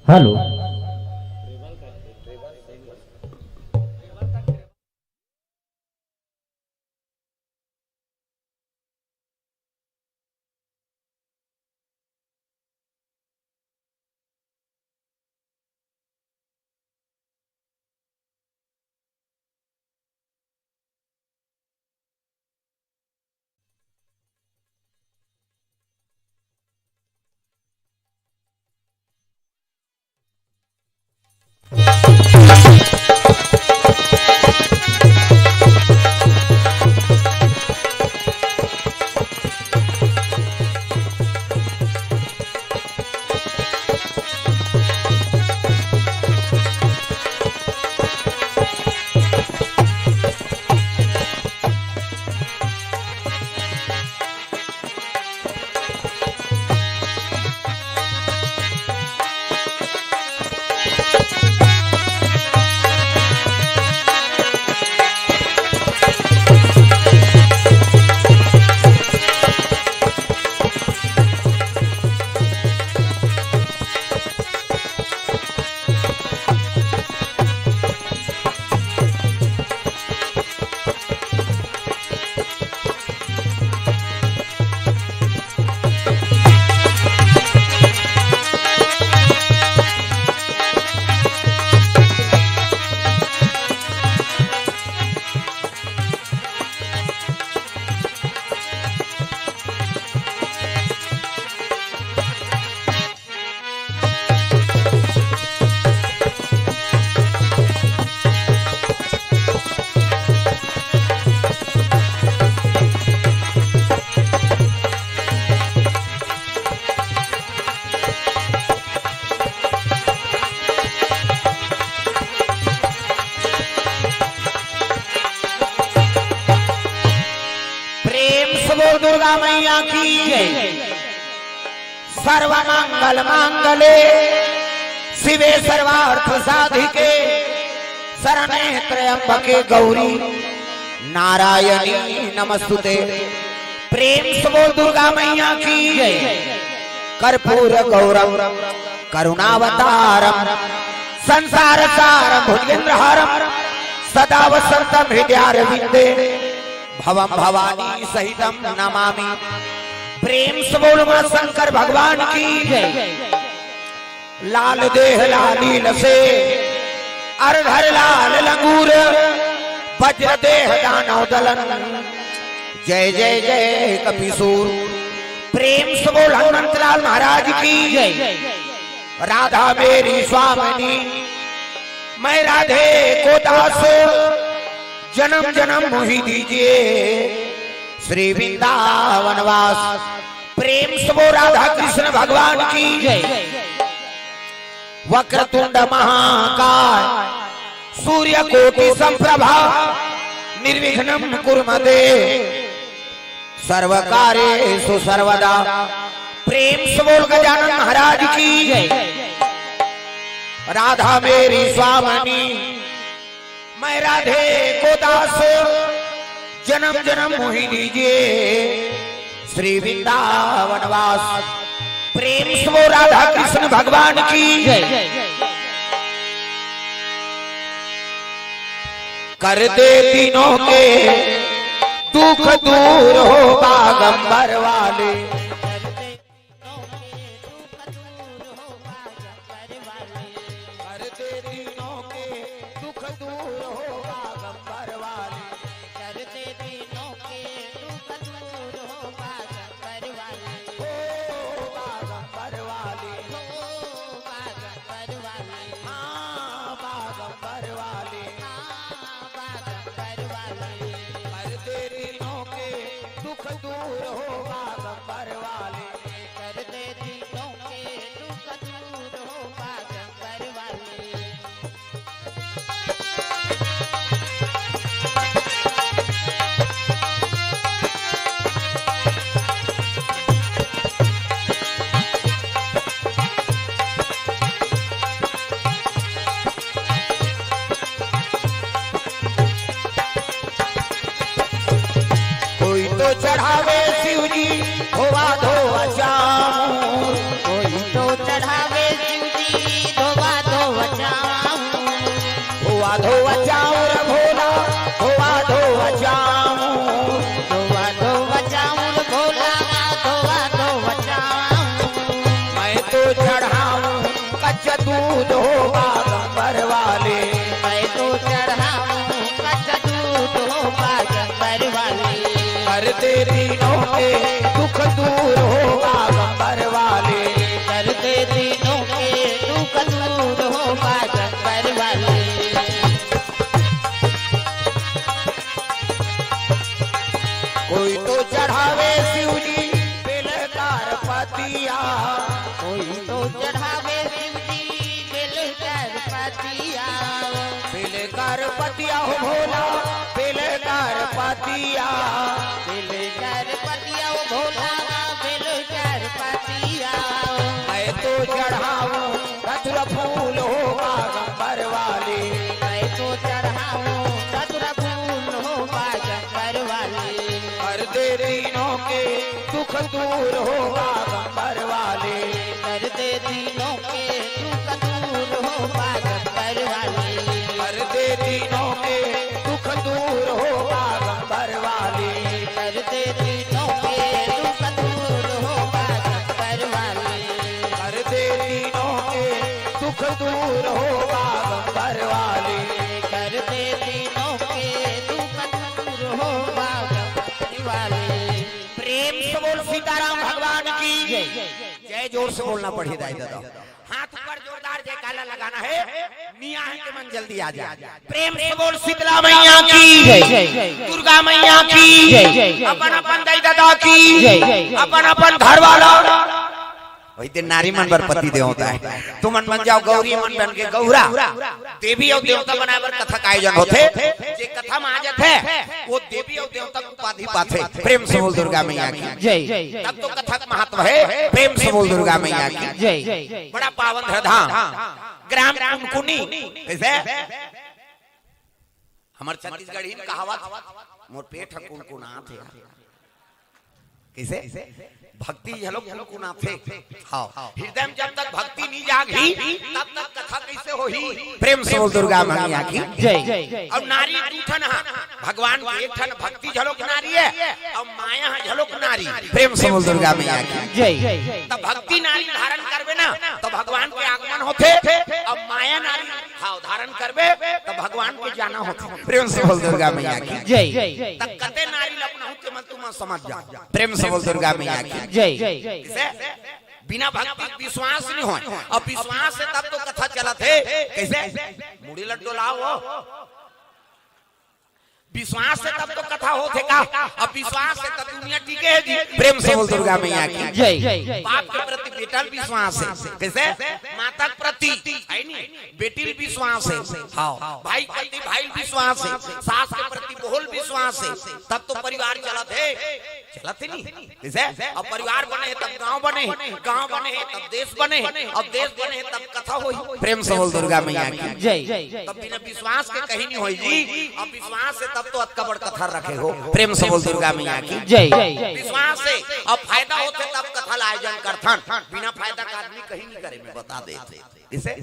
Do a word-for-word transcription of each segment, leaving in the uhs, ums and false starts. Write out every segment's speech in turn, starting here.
Hello. प्रेम से बोल दुर्गा मैया की जय। सर्वमंगल मांगल्ये शिवे सर्वार्थ साधिके शरण्ये त्र्यंबके गौरी नारायणी नमस्तुते। प्रेम से बोल दुर्गा मैया की जय। कर्पूर गौरम करुणावतारम संसार सारम भुजगेंद्र हारम सदा वसंतम हृदयारविंदे भवम भवानी सहितम नमामि। प्रेम से बोल मां शंकर भगवान की जय। लाल देह लालील से अरधर लाल लंगूर वज्र देह दानव दलन जय जय जय कपिसूर। प्रेम से बोल हनुमंत लाल महाराज की जय। राधा मेरी स्वामिनी मैं राधे को दास जन्म जन्म मोहि दीजिए श्री वृंदावन वास। प्रेम से बोल राधा कृष्ण भगवान की जय। वक्रतुंड महाकाय सूर्य कोटि संप्रभा निर्विघ्नं कुरु मे देव सर्व कार्येषु सर्वदा। प्रेम से बोल गजानन महाराज की जय। राधा मेरी स्वामिनी मैं राधे को दास जन्म जन्म मोहि दीजिए श्री वृंदावन वास। प्रेम से बोल राधा कृष्ण भगवान की जय। कर दे तीनों के दुख दूर हो बागंबर वाले। कर दे तीनों के दुख दूर हो बागंबर वाले। कर दे तीनों के दुख दूर हो बागंबर वाले। हो बागंबर वाले। हो बागंबर वाले। हाँ, बागंबर वाले। हाँ, बागंबर वाले। कर दे तीनों के दुख दूर हो बागंबर वाले। कर दे तीनों के दुख दूर हो बागंबर वाले। कोई तो चढ़ावे शिव जी धोवा धोवा चामूर। कोई तो चढ़ावे शिव जी धोवा धोवा चाउर भोला, धोवा धोवा चाउर। धोवा धोवा चाउर भोला, धोवा धोवा चाउर। मैं तो चढ़ाऊं कच्चा दूध हो बागंबर वाले। मैं तो चढ़ाऊं कच्चा दूध हो बागंबर वाले। कर दे दीनों के दुख दूर हो बागंबर वाले। कर दे दीनों के दुख दूर हो बागंबर वाले। कोई तो चढ़ावे शिव जी बेलदार पतिया। कोई तो चढ़ावे शिव जी बेलदार पतिया। बेलदार पतिया हो भोला, बेलदार पतिया। बेलदार पतिया हो भोला, बेलदार पतिया। मैं तो चढ़ाऊं धतूरा फूल हो बागंबर वाले। मैं तो चढ़ाऊं धतूरा फूल हो बागंबर वाले। कर दे दीनों के दुख दूर हो बागंबर वाले। कर दे दीनों के दुख दूर हो बागंबर वाले। कर दे दीनों के दुख दूर हो बागंबर वाले। कर दे दीनों के दुख दूर हो बागंबर वाले। कर दे दीनों के दुख दूर हो बागंबर वाले। कर दे दीनों के दुख दूर हो बागंबर वाले। प्रेम से बोल सीताराम भगवान की जय। जय। जोर से बोलना पड़ही दाई दादा। हाथ ऊपर जोरदार जयकारा लगाना है। मियाँ है के मन जल्दी आ जाए। प्रेम से बोल शीतला मैया की जय। दुर्गा मैया की जय। अपन अपन दाई दादा की जय। अपन अपन घर वाला। वही दिन नारी मन बर पति देव होता है। तुमन बन जाओ गौरी, मन बन के गौरा। देवी अउ देवता बनाए बर कथा का आयोजन होथे। जे कथा म आ जाथे, वो देवी अउ देवता के उपाधि पाथे। प्रेम से बोल दुर्गा मैया की जय। तब तो कथा के महत्व हे। प्रेम से बोल दुर्गा मैया की जय। बड़ा पावन हे धाम, ग्राम कुनकुनी। कइसे? हमर छत्तीसगढ़ी म कहावत, मोर पेट ह कुनकुनात हे। कइसे? भक्ति घलो कुनकुनाथे। हाँ, हृदय म जब तक भक्ति नइ जागही, तब तक कथा कइसे होही? प्रेम से बोल दुर्गा मैया की जय। अउ नारी दू ठन ह, भगवान के एक ठन भक्ति घलो नारी हे, अउ माया ह घलो नारी। प्रेम से बोल दुर्गा मैया की जय। त भक्ति नारी धारण करबे ना, त भगवान के आगमन होथे, अउ माया नारी भाव धारण करबे, त भगवान के जाना होथे। प्रेम से बोल दुर्गा मैया की जय। त कते नारी ल अपनाहूं, तेमन तुमन समझ जाओ। प्रेम से बोल दुर्गा मैया की जय। कइसे? बिना भक्ति विश्वास नइ होय। अब विश्वास हे तब तो कथा चलत हे। कइसे? मुड़ी ल डोलाव। विश्वास हे तब तो कथा होथे का? अब विश्वास हे तब दुनिया टिके हे जी। प्रेम से बोल दुर्गा मैया की जय। बाप के प्रति बेटा ल विश्वास हे। कइसे? माता के प्रति, हे नी? बेटी ल विश्वास हे। हाँ। भाई के प्रति भाई ल विश्वास हे। सास के प्रति बहू ल विश्वास हे। तब तो परिवार चलत हे। चलत हे नी? कइसे? अब परिवार बने हे तब गांव बने हे, गांव बने हे तब देश बने हे, अब देश बने हे तब कथा होही। प्रेम से बोल दुर्गा मैया की जय। तब बिना विश्वास के कहीं नइ होही जी। अब विश्वास हे तब तो अतका बड़ कथा रखे हो। प्रेम से बोल दुर्गा मैया की जय। विश्वास हे अब फायदा होथे तब कथा ल आयोजन करथन, बिना फायदा के आदमी कहीं नइ करे, मैं बता देत हंव। कइसे?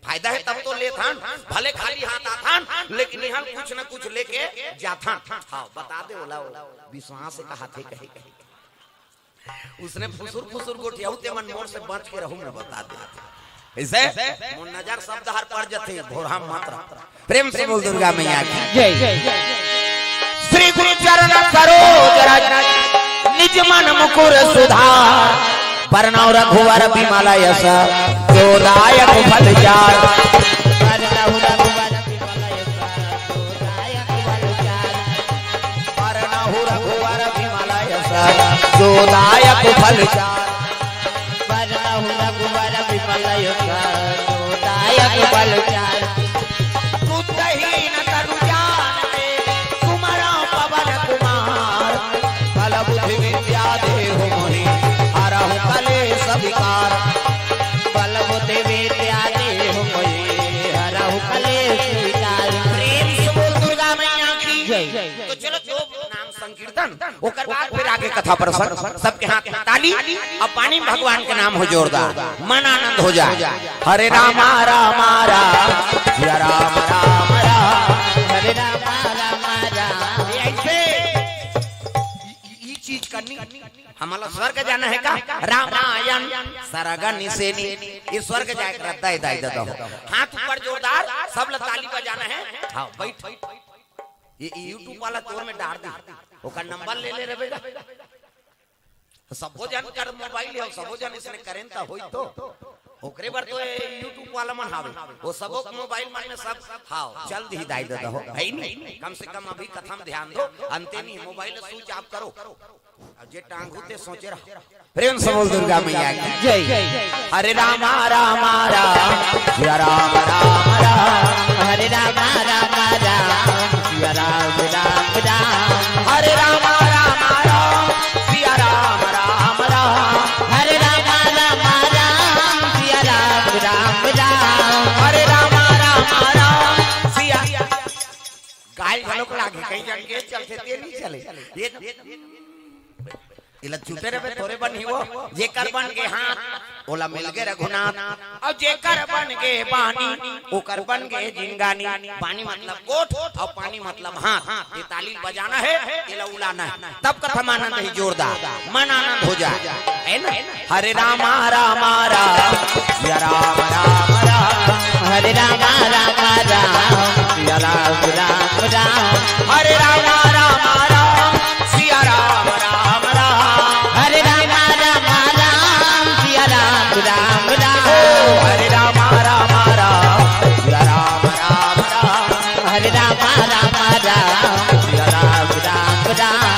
फायदा हे तब तो लेथन, भले खाली हाथ आथन, लेकिन इहां कुछ न कुछ लेके जाथन। हाँ, बता दे ओला, ओला विश्वास हे कहाथे कहे। उसने फुसुर फुसुर गोठियाहू, तेमन मोर से बच के रहू, मैं बता देत हंव। कइसे? मोर नजर सब डहर पड़ जाथे, भोरहा म मत रह। प्रेम से बोल दुर्गा मैया की जय। श्री गुरु चरण सरोज रज, निज मन मुकुर सुधार। बरनउँ रघुवर बिमल यस, जो दायक फल चार। बरनउँ रघुवर बिमल यस, जो दायक फल चार। बरनउँ रघुवर बिमल यस, जो दायक फल चार। बरनउँ रघुवर बिमल यस, जो दायक फल चार। बुद्धहीन तनु जान दे, सुमरउँ पवन कुमार। बल बुद्धि विद्या देहु मोहि, हरहु कलेस विकार। बल बुद्धि विद्या देहु मोहि, हरहु कलेस विकार। प्रेम से बोल दुर्गा मैया की जय। तो चलो, दो नाम संकीर्तन, ओकर बाद फिर आगे कथा प्रसंग। सबके हाथ में ताली, अब पानी में भगवान के नाम हो जोरदार, मन आनंद हो जाए। हरे रामा रामा राम, सिया राम राम। स्वर्ग जाना हे का? रामायण सरग निसेनी। ये स्वर्ग जाए के रद्दा हे दाई ददा हो। हाथ ऊपर जोरदार, सब ला ताली बजाना हे। हाँ, बैठ। ये YouTube वाला तोर में डार दी। ओकर नंबर ले ले रे बेटा। सबो जन कर मोबाइल हे, सबो जन इसने करें त होई तो। ओकरे बर तो ये YouTube वाला मन हावे। वो सबो मोबाइल मन में सब हाव, चल दी दाई ददा हो। हे नहीं? कम से कम अभी कथा में ध्यान दो। अंते नहीं, मोबाइल स्विच ऑफ करो। अब जे टांगू ते सोचे रहो। प्रेम से बोल दुर्गा मैया की जय। हरे रामा रामा राम, सिया राम राम राम। हरे रामा रामा राम, सिया राम राम राम। हरे रामा रामा राम, सिया राम राम राम। हरे रामा रामा राम, सिया राम राम राम। हरे रामा रामा राम, सिया। गाय घलोक लागे, कहीं जाके चलथे ते नहीं चले। ये इला चुपे रहे, तोरे बन ही वो, जेकर बन गे हाथ, ओला मिल गे रघुनाथ। अउ जेकर बन गे बानी, ओकर बन गे जिनगानी। बानी मतलब गोठ, अउ पानी मतलब हाथ। ये ताली बजाना हे, इला उलाना हे, तब कथा में आनंद ही जोरदार, मन आनंद हो जाए, हे ना? हरे रामा रामा राम, सिया राम राम राम। हरे रामा रामा राम, सिया राम राम राम। हरे रामा रामा राम, सिया राम राम राम। हरे रामा रामा राम, सिया राम राम राम। ओ हरे रामा रामा राम, सिया राम राम राम। हरे रामा रामा राम, सिया राम राम राम।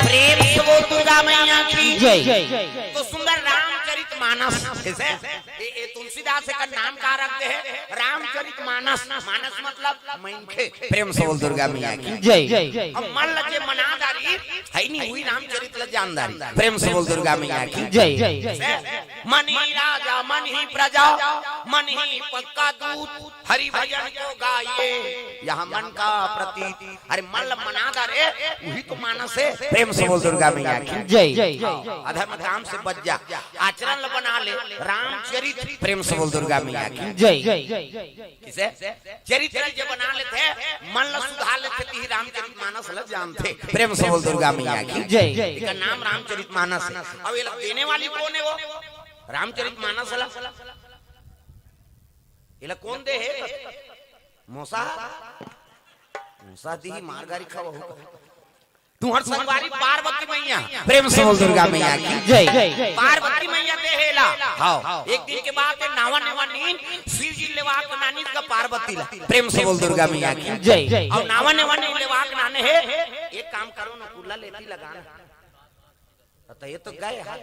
प्रेम से बोल दुर्गा मैया की जय। तो सुंदर रामचरित मानस, जैसे ये, ये तुलसीदास का नाम का रख दे हे? रामचरित मानस। मानस मतलब मनखे। प्रेम से बोल दुर्गा मैया की जय। अब मन ल जे मना दारी, हे नहीं, वही रामचरित ल जान दारी। प्रेम से बोल दुर्गा मैया की जय। से मन ही राजा, मन ही प्रजा, मन ही पक्का दूत, हरि भजन को गाइए, यहाँ मन का प्रतीत। अरे मन ल मना दारे, वही तो मानस हे। प्रेम से बोल दुर्गा मैया की जय। अधर्म काम से बच जा, आचरण ल बना ले, रामचरित। प्रेम से बोल दुर्गा मैया की जय। किसे? चरित्र जे बना लेथे, मन ल सुधार लेथे, तिही रामचरित मानस ल जानथे। प्रेम से बोल दुर्गा मैया की जय। एकर नाम रामचरित मानस हे। अब ये देने वाली कौन हे वो? रामचरित मानस ल एला कौन दे हे? मोसा? मोसा दी मार गारी खावा हो। तुहर संगवारी पार्वती मैया। प्रेम से बोल दुर्गा मैया की जय। पार्वती मैया दे हे एला। हाँ। एक दिन के बाद नावा नेवा नीन शिव जी लेवाक नानी का पार्वती ला। प्रेम से बोल दुर्गा मैया की जय। अउ नावा नेवा नीन लेवाक नाने हे। एक काम करो ना, कुल्ला लेती लगाना। त ये तो गए हाथ।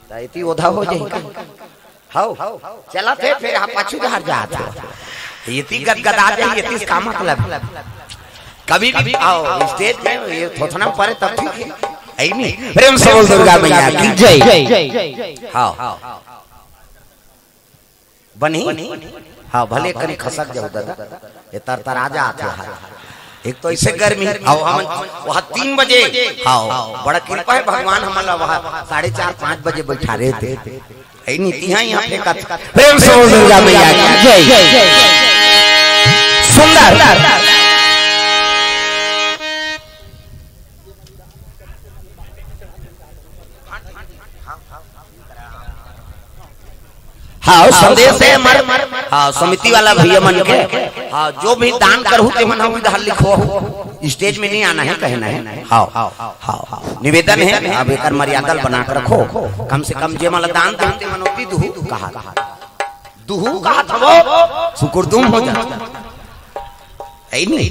त एती ओधा हो जाही का? हव, चलत हे, फिर आप पाछू घर जात हो। एती गदगदा जाही, एती का मतलब? कभी भी आओ, स्टेज में ये थोथना परे तब ठीक हे। हे नहीं? प्रेम से बोल दुर्गा मैया की जय। हव। बनही? हाँ, भले कनी खसक जाहू दादा, ये तरतरा जात हे हाथ। एक तो ऐसे गर्मी, हव, हमन वहाँ तीन बजे, हव, बड़ा कृपा हे भगवान, हमन ला वहाँ साढ़े चार, पाँच बजे बैठा रहे थे। हे नहीं, तिहाँ यहाँ फेंकत। प्रेम से बोल दुर्गा मैया की जय। सुंदर। हाँ, संदेश हे हमर, हाँ, समिति वाला भैया मन के, हाँ, जो भी दान करहू ते मन हम इधर लिखो, स्टेज में नहीं आना हे, कहना हे। हाँ, हाँ, निवेदन हे, अब एकर मर्यादा ल बना के रखो, कम से कम जे मन ला दान दे ते मन ओती दुहू कहा, दुहू कहा था वो, सुकुरदुम हो जा। हे नहीं?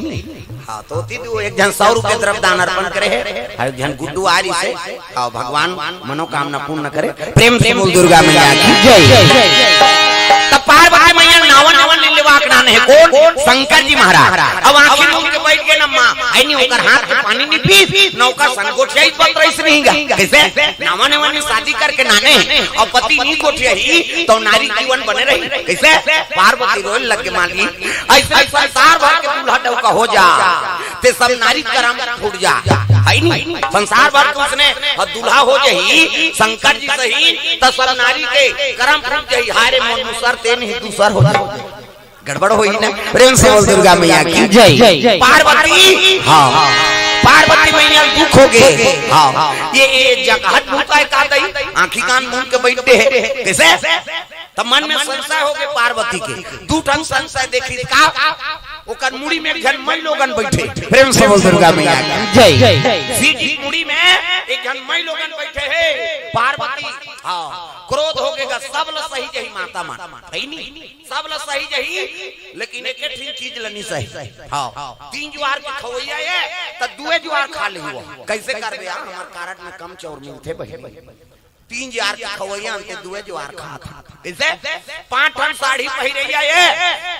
हाँ, तो ओती दू, एक झन सौ रुपये द्रव्य दान अर्पण करे हे, अउ एक झन गुड्डू आ रही से, अउ भगवान मनोकामना पूर्ण करे। प्रेम से बोल दुर्गा मैया की जय। तब पार्वती मैया नावा नावा नीन लेवाक नाने हे। कौन? शंकर जी महाराज। अब आँखी मूंद के बैठ गे ना माँ, हे नहीं, ओकर हाथ के पानी नहीं पीस, ना ओकर संग गोठियाइस, पत रहिस नहीं गा। कैसे? नावा नावा नीन शादी करके नाने हे, अउ पति नहीं गोठियाही, तो नारी जीवन बने रही। कैसे? पार्वती रोए लग गे, माली, अइसने संसार भर के दूल्हा डउका हो जा, ते सब नारी करम फूट जा, हे नहीं? संसार भर के उसने दूल्हा हो जाही, शंकर जी सही, त सब नारी के करम फूट जाही। हाय रे, मोर मुसर ते नहीं दूसर हो जाही। गड़बड़ होही ना। प्रेम से बोल दुर्गा मैया की जय। पार्वती, हाँ, पार्वती मैया दुख हो गे। हाँ, ये, ये जगह भूत आय का दई, आँखी कान मूंद के बइठे हे। कइसे? त मन में संशय हो गे पार्वती के। दू ठन संशय देखिस का, ओकर मुड़ी में एक झन मई लोगन बइठे। प्रेम से बोल दुर्गा मैया की जय। शिव जी के मुड़ी में एक झन मई लोगन बइठे हे। पार्वती, हाँ, क्रोध हो गे गा, सब ल सही जही माता मन, हइ नी? सब ल सही जही, लेकिन एके ठिन चीज ल नी सही। हाँ, तीन जुआर के खवइया ए, त दुए जुआर खा लेही वो। कइसे करबे यार, हमर कारड में कम चाउर मिलथे बहिनी। तीन जुआर के खवइया अन ते दुए जुआर खात हे। कइसे? पांच ठन साड़ी पहिरइया ए,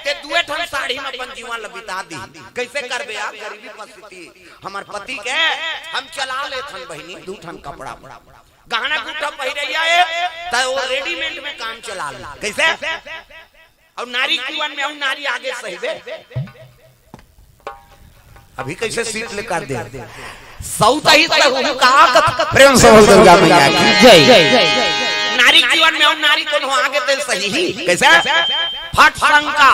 ते दुए ठन साड़ी में अपन जीवन ल बिता दिही। कइसे करबे यार, गरीबी परिस्थिति। हमर पति के हम चला लेथन बहिनी, दू ठन कपड़ा, गहना गुट्ठा पहिरइया ए, त वो रेडीमेड में काम चला ले। कइसे? अउ नारी जीवन में अउ नारी आगे सहिबे। अभी कइसे सीट ले कर दे? सौतही सहू का कथ-, प्रेम से बोल दुर्गा मैया की जय। नारी जीवन में अउ नारी कोनो आगे ते सही ही। कइसे? फट शंका,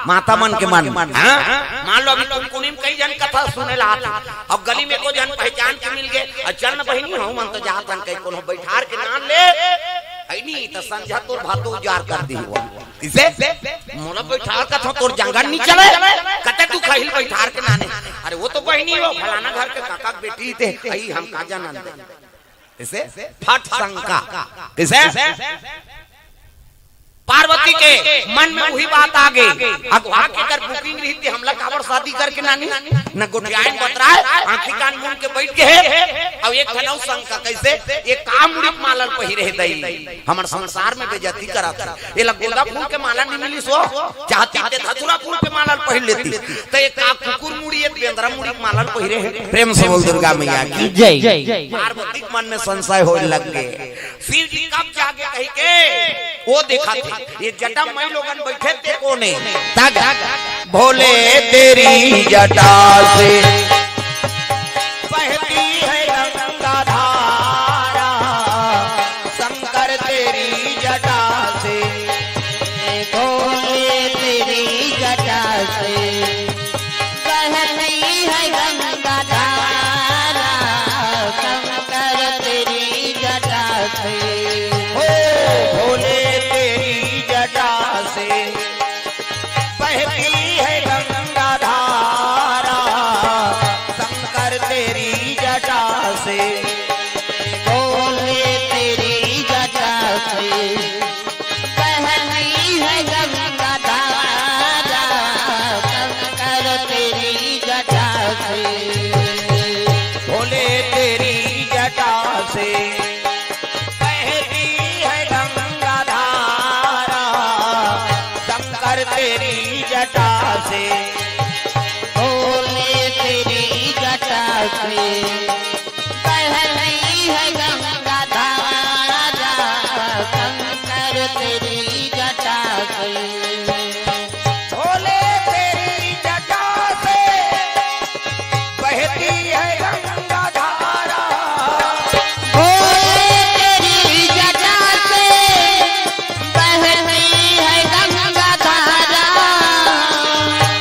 माता मन के मन। हाँ? मान लो अभी तुम कुनी में कई झन कथा सुने ला आथे। अब गली में कोई झन पहचान के मिल गे, अउ चल न बहिनी, हमन तो जात हन कहीं कोनो बइठार के नाम ले। हइ नी, त संझा तोर भातो उजार कर दिही वो। कइसे? मोला बइठार कथों, तोर जंगल नी चले। कते तू खहिल बइठार के नाने। अरे वो तो बहिनी हो, फलाना घर के काका के बेटी ते, अई हम का जानन दे। कइसे? फट शंका। कइसे? पार्वती के मन में उही बात आ गे। अगवा के कर booking रही ते हमला काबर शादी करके नानी? न गोठियाइन बतराय, आँखी कान मूंद के बइठ गे हे। अउ एक ठन अउ शंका, कइसे? ये का मुड़ी के माला ल पहिरे हे दई? हमर संसार में बेइज्जती करत हे। एला गोंदा फूल के माला नी मिलिस वो? चाहती ते धतूरा फूल के माला ल पहिर लेती। त ये का कुकुर मुड़ी, ये बेंदरा मुड़ी के माला ल पहिरे हे? प्रेम से बोल दुर्गा मैया की जय। पार्वती के मन में संशय होय लग गे। शिव जी कब जागे कहिके वो देखत हे। ये जटा मई लोगन बइठे ते कोन ए? तग भोले तेरी जटा से बहती है गंगा धारा, शंकर तेरी जटा से। भोले तेरी जटा से बहती है गंगा धारा, शंकर तेरी जटा से। ओ भोले तेरी जटा से बहती है गंगा धारा, शंकर तेरी जटा से। भोले तेरी जटा से बहती है गंगा धारा, शंकर तेरी जटा से। भोले तेरी जटा से बहती है गंगा धारा, शंकर तेरी जटा से। भोले तेरी जटा से बहती है गंगा धारा, शंकर तेरी जटा से। भोले तेरी जटा से बहती है गंगा धारा। भोले तेरी जटा से बहती है गंगा धारा।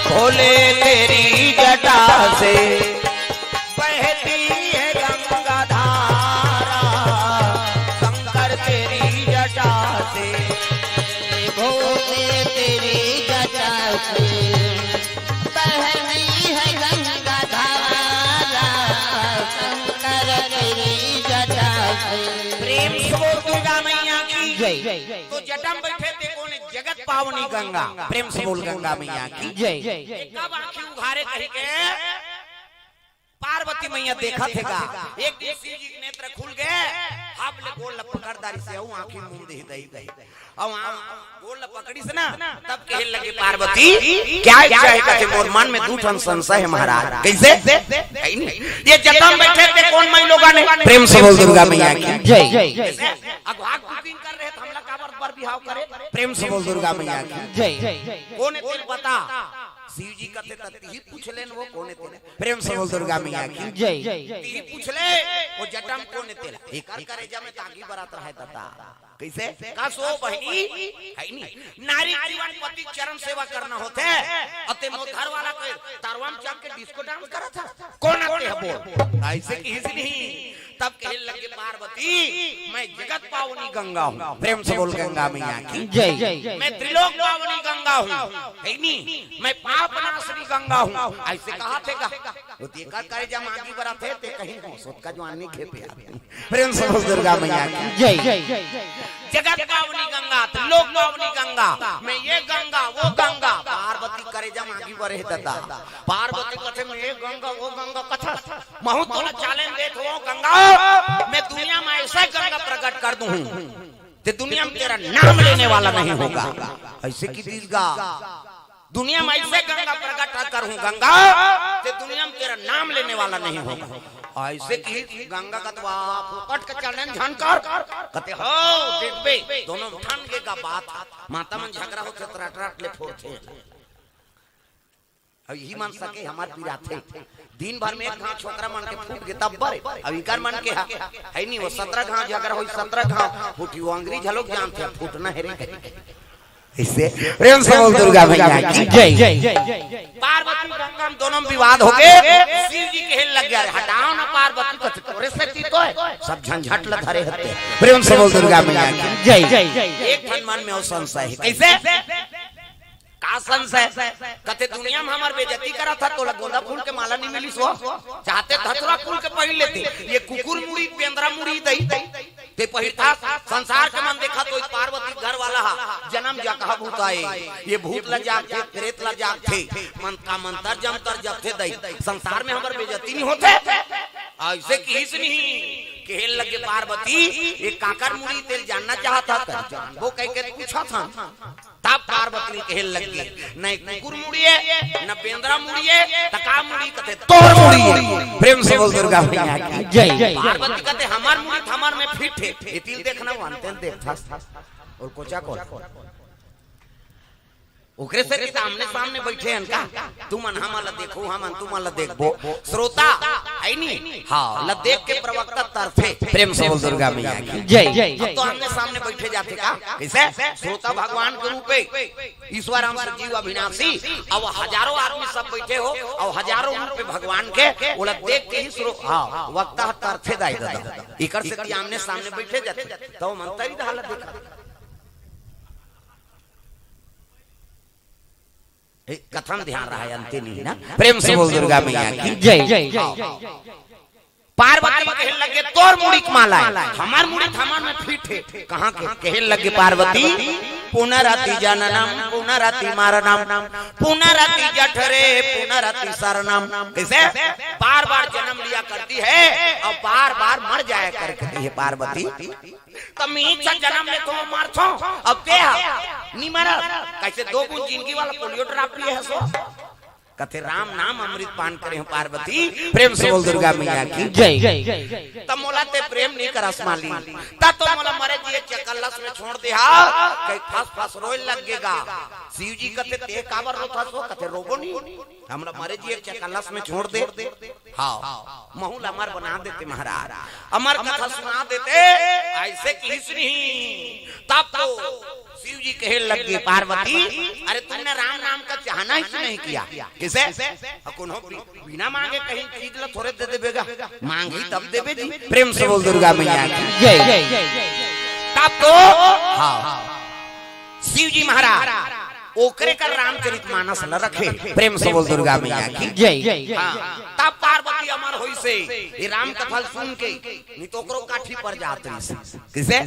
भोले तेरी जटा से बहती है गंगा धारा, शंकर तेरी जटा से। भोले तेरी जटा से बहती है गंगा धारा, शंकर तेरी जटा से। प्रेम से बोल दुर्गा मैया की जय। तो जटा में बइठे ते कोन ए? जगत पावनी गंगा। प्रेम से बोल गंगा मैया की जय। कब आँखी उघारे कहिके पार्वती मैया देखत हे गा। एक दिन शिव जी के नेत्र खुल गे, हब ले गोड़ ल पकड़ डारिस हे, अउ आँखी मूंद दिही दई दई। अउ आ-, गोड़ ल पकड़िस ना, तब कहे लगे पार्वती, क्या इच्छा है? कथे, मोर मन में दू ठन संशय हे महाराज। कइसे? हइ नी? ये जटा में बइठे ते कोन मई लोगन ए? प्रेम से बोल दुर्गा मैया की जय। अगवा के booking कर रहे त हमला काबर बर बिहाव करे? प्रेम से बोल दुर्गा मैया की जय। कोन ए तेला बता? शिव जी कथे त तिही पूछ लेन वो कोन ए तेला। प्रेम से बोल दुर्गा मैया की जय। तिही पूछ ले, वो जटा में कोन ए तेला। एकर करेजा में त आगी बरत रहे ददा। कइसे? का सो बहिनी? है नी। नारी जीवन पति चरण सेवा करना होथे। अते मोर घर वाला के तारवा म चढ़ के डिस्को डांस करत हे। कोन आते हे बोल? अइसे किहिस नहीं। तब कहे लगे पार्वती, "मैं जगत पावनी गंगा हूँ।" प्रेम से बोल गंगा मैया की जय। "मैं त्रिलोक पावनी गंगा हूँ।" है नी? "मैं पाप नाशनी गंगा हूँ।" अइसे कहा थे गा। वो तेकर करेजा म आगी बरत हे, ते कहीं हो, सोत का जवान नहीं खेपे आदमी। प्रेम से बोल दुर्गा मैया की जय। जगत पावनी गंगा, त्रिलोक पावनी गंगा, मैं ये गंगा, वो गंगा, पार्वती करेजा म आगी बरे हे ददा। पार्वती कथे, "मैं ये गंगा, वो गंगा," कथा, महूँ तोला challenge देत हों गंगा, मैं दुनिया म अइसे गंगा प्रकट कर दूँ, ते दुनिया म तेरा नाम लेने वाला नहीं होगा। अइसे किहिस गा। दुनिया म अइसे गंगा प्रकट करहूँ गंगा, ते दुनिया म तेरा नाम लेने वाला नहीं होगा। अइसे किहिस गंगा कथे, "वाह, फोकट के challenge झन कर।" कथे, "हो, देखबे, दोनों ठन के का बात।" माता मन झगरा होथे, त रट रट ले फोरथे। अब इही मन सके हमर पिराथे। दिन भर म एक घांव छोकरा मन के फूट गे तब बरे। अब इकर मन के हा, है नी, वो सतरा घांव झगरा होई, सतरा घांव फूटी, वो अंगरी झलोक जानथे, फूटना हे रे कहीं। अइसे प्रेम से बोल दुर्गा मैया की जय। पार्वती गंगा म दोनों म विवाद होगे। शिव जी कहे लग गे, "अरे हटाओ ना पार्वती, कथे तोरे सेती तो हे, सब झंझट ल धरे हते।" प्रेम से बोल दुर्गा मैया की जय। एक ठन मन म अउ संशय हे। कइसे? का संशय? कथे, "दुनिया म हमर बेइज्जती करत हस, तोला गोंदा फूल के माला नहीं मिलिस हो, चाहते धतुरा फूल के पहिर लेते, ये कुकुर मुड़ी, बेंदरा मुड़ी दई, ते पहिरथस।" संसार के मन देखत होही, पार्वती घर वाला हा जनम जकहा भूत आय, ये भूत ला जागथे, प्रेत ला जागथे, मन का मंतर जंतर जपथे दई, संसार म हमर बेइज्जती नहीं होथे। अइसे किहिस नहीं, कहे लगे पार्वती, "ये काकर मुड़ी तेला जानना चाहत हस?" जानबो कहिके पूछत हन। तब पार्वती कहे लग गे, "न कुकुर मुड़ी हे, न बेंदरा मुड़ी हे, त का मुड़ी?" कथे, "तोर मुड़ी हे।" प्रेम से बोल दुर्गा मैया की जय। पार्वती कथे, "हमर मुड़ी त हमर म फिट हे, एती ल देखना, वो अंते ल देखथस।" अउ कोचा कोन? ओकरे सेती त आमने सामने बइठे हन का? तुमन हमन ला देखो, हमन तुमन ला देखबो। श्रोता, है नी? हाँ, ला देख के प्रवक्ता तरफे। प्रेम से बोल दुर्गा मैया की जय। अब तो आमने सामने बइठे जाथे का? कइसे? श्रोता भगवान के रूप हे। ईश्वर अंश जीव अविनाशी, अउ हजारों आदमी सब बइठे हो, अउ हजारों रूप हे भगवान के, ओला देख के ही श्रो-, हाँ, वक्ता ह तरफे दाई ददा। इकर सेती आमने सामने बइठे जाथे, त मंतरी दहा ला देखा। ए, कथा म ध्यान रहा, अंते नहीं ना। प्रेम से बोल दुर्गा मैया की जय। हाँ। पार्वती कहे लगे, "तोर मुड़ी के माला हे, हमर मुड़ी त हमर म फिट हे।" कहाँ के? कहे लगे पार्वती, "पुनरपि जननम पुनरपि मरणम, पुनरपि जठरे पुनरपि शयनम।" कइसे? बार बार जनम लिया करती हे अउ बार बार मर जाया करती हे पार्वती। त मीच जनम लेथों, मरथों, अउ ते हा नी मरस। कइसे दो बूंद जिनगी वाला पोलियो ड्राप पिए हस ओ। कथे, "राम नाम अमृत पान करे हों पार्वती।" प्रेम से बोल दुर्गा मैया की जय। त मोला ते प्रेम नहीं करस माली, त तो मोला मरे जिए चकल्लस म छोड़ दे हा। कहीं फस फस रोए लग गे गा। शिव जी कथे, "ते काबर रोथस ओ?" कथे, "रोबो नहीं, हमला मरे जिए चकल्लस म छोड़ दे।" हाँ, महूँ ला अमर बना देते महाराज, अमर कथा सुना देते, अइसे किहिस नहीं। तब तो शिव जी कहे लग गे, "पार्वती, अरे तुमने राम नाम का चाहना ही क्यों नहीं किया?" कइसे? अउ कोनो बि-, बिना मांगे कहीं चीज ला थोरे दे देबे गा, मांगही तब देबे जी। प्रेम से बोल दुर्गा मैया की जय। तब तो, हाँ, शिव जी महाराज ओकरे कर रामचरित मानस ल रखे। प्रेम से बोल दुर्गा मैया की जय। हाँ, तब पार्वती अमर होइसे, ये राम कथा ल सुन के, नहीं तो ओकरो काठी पर जात रहिसे। कइसे?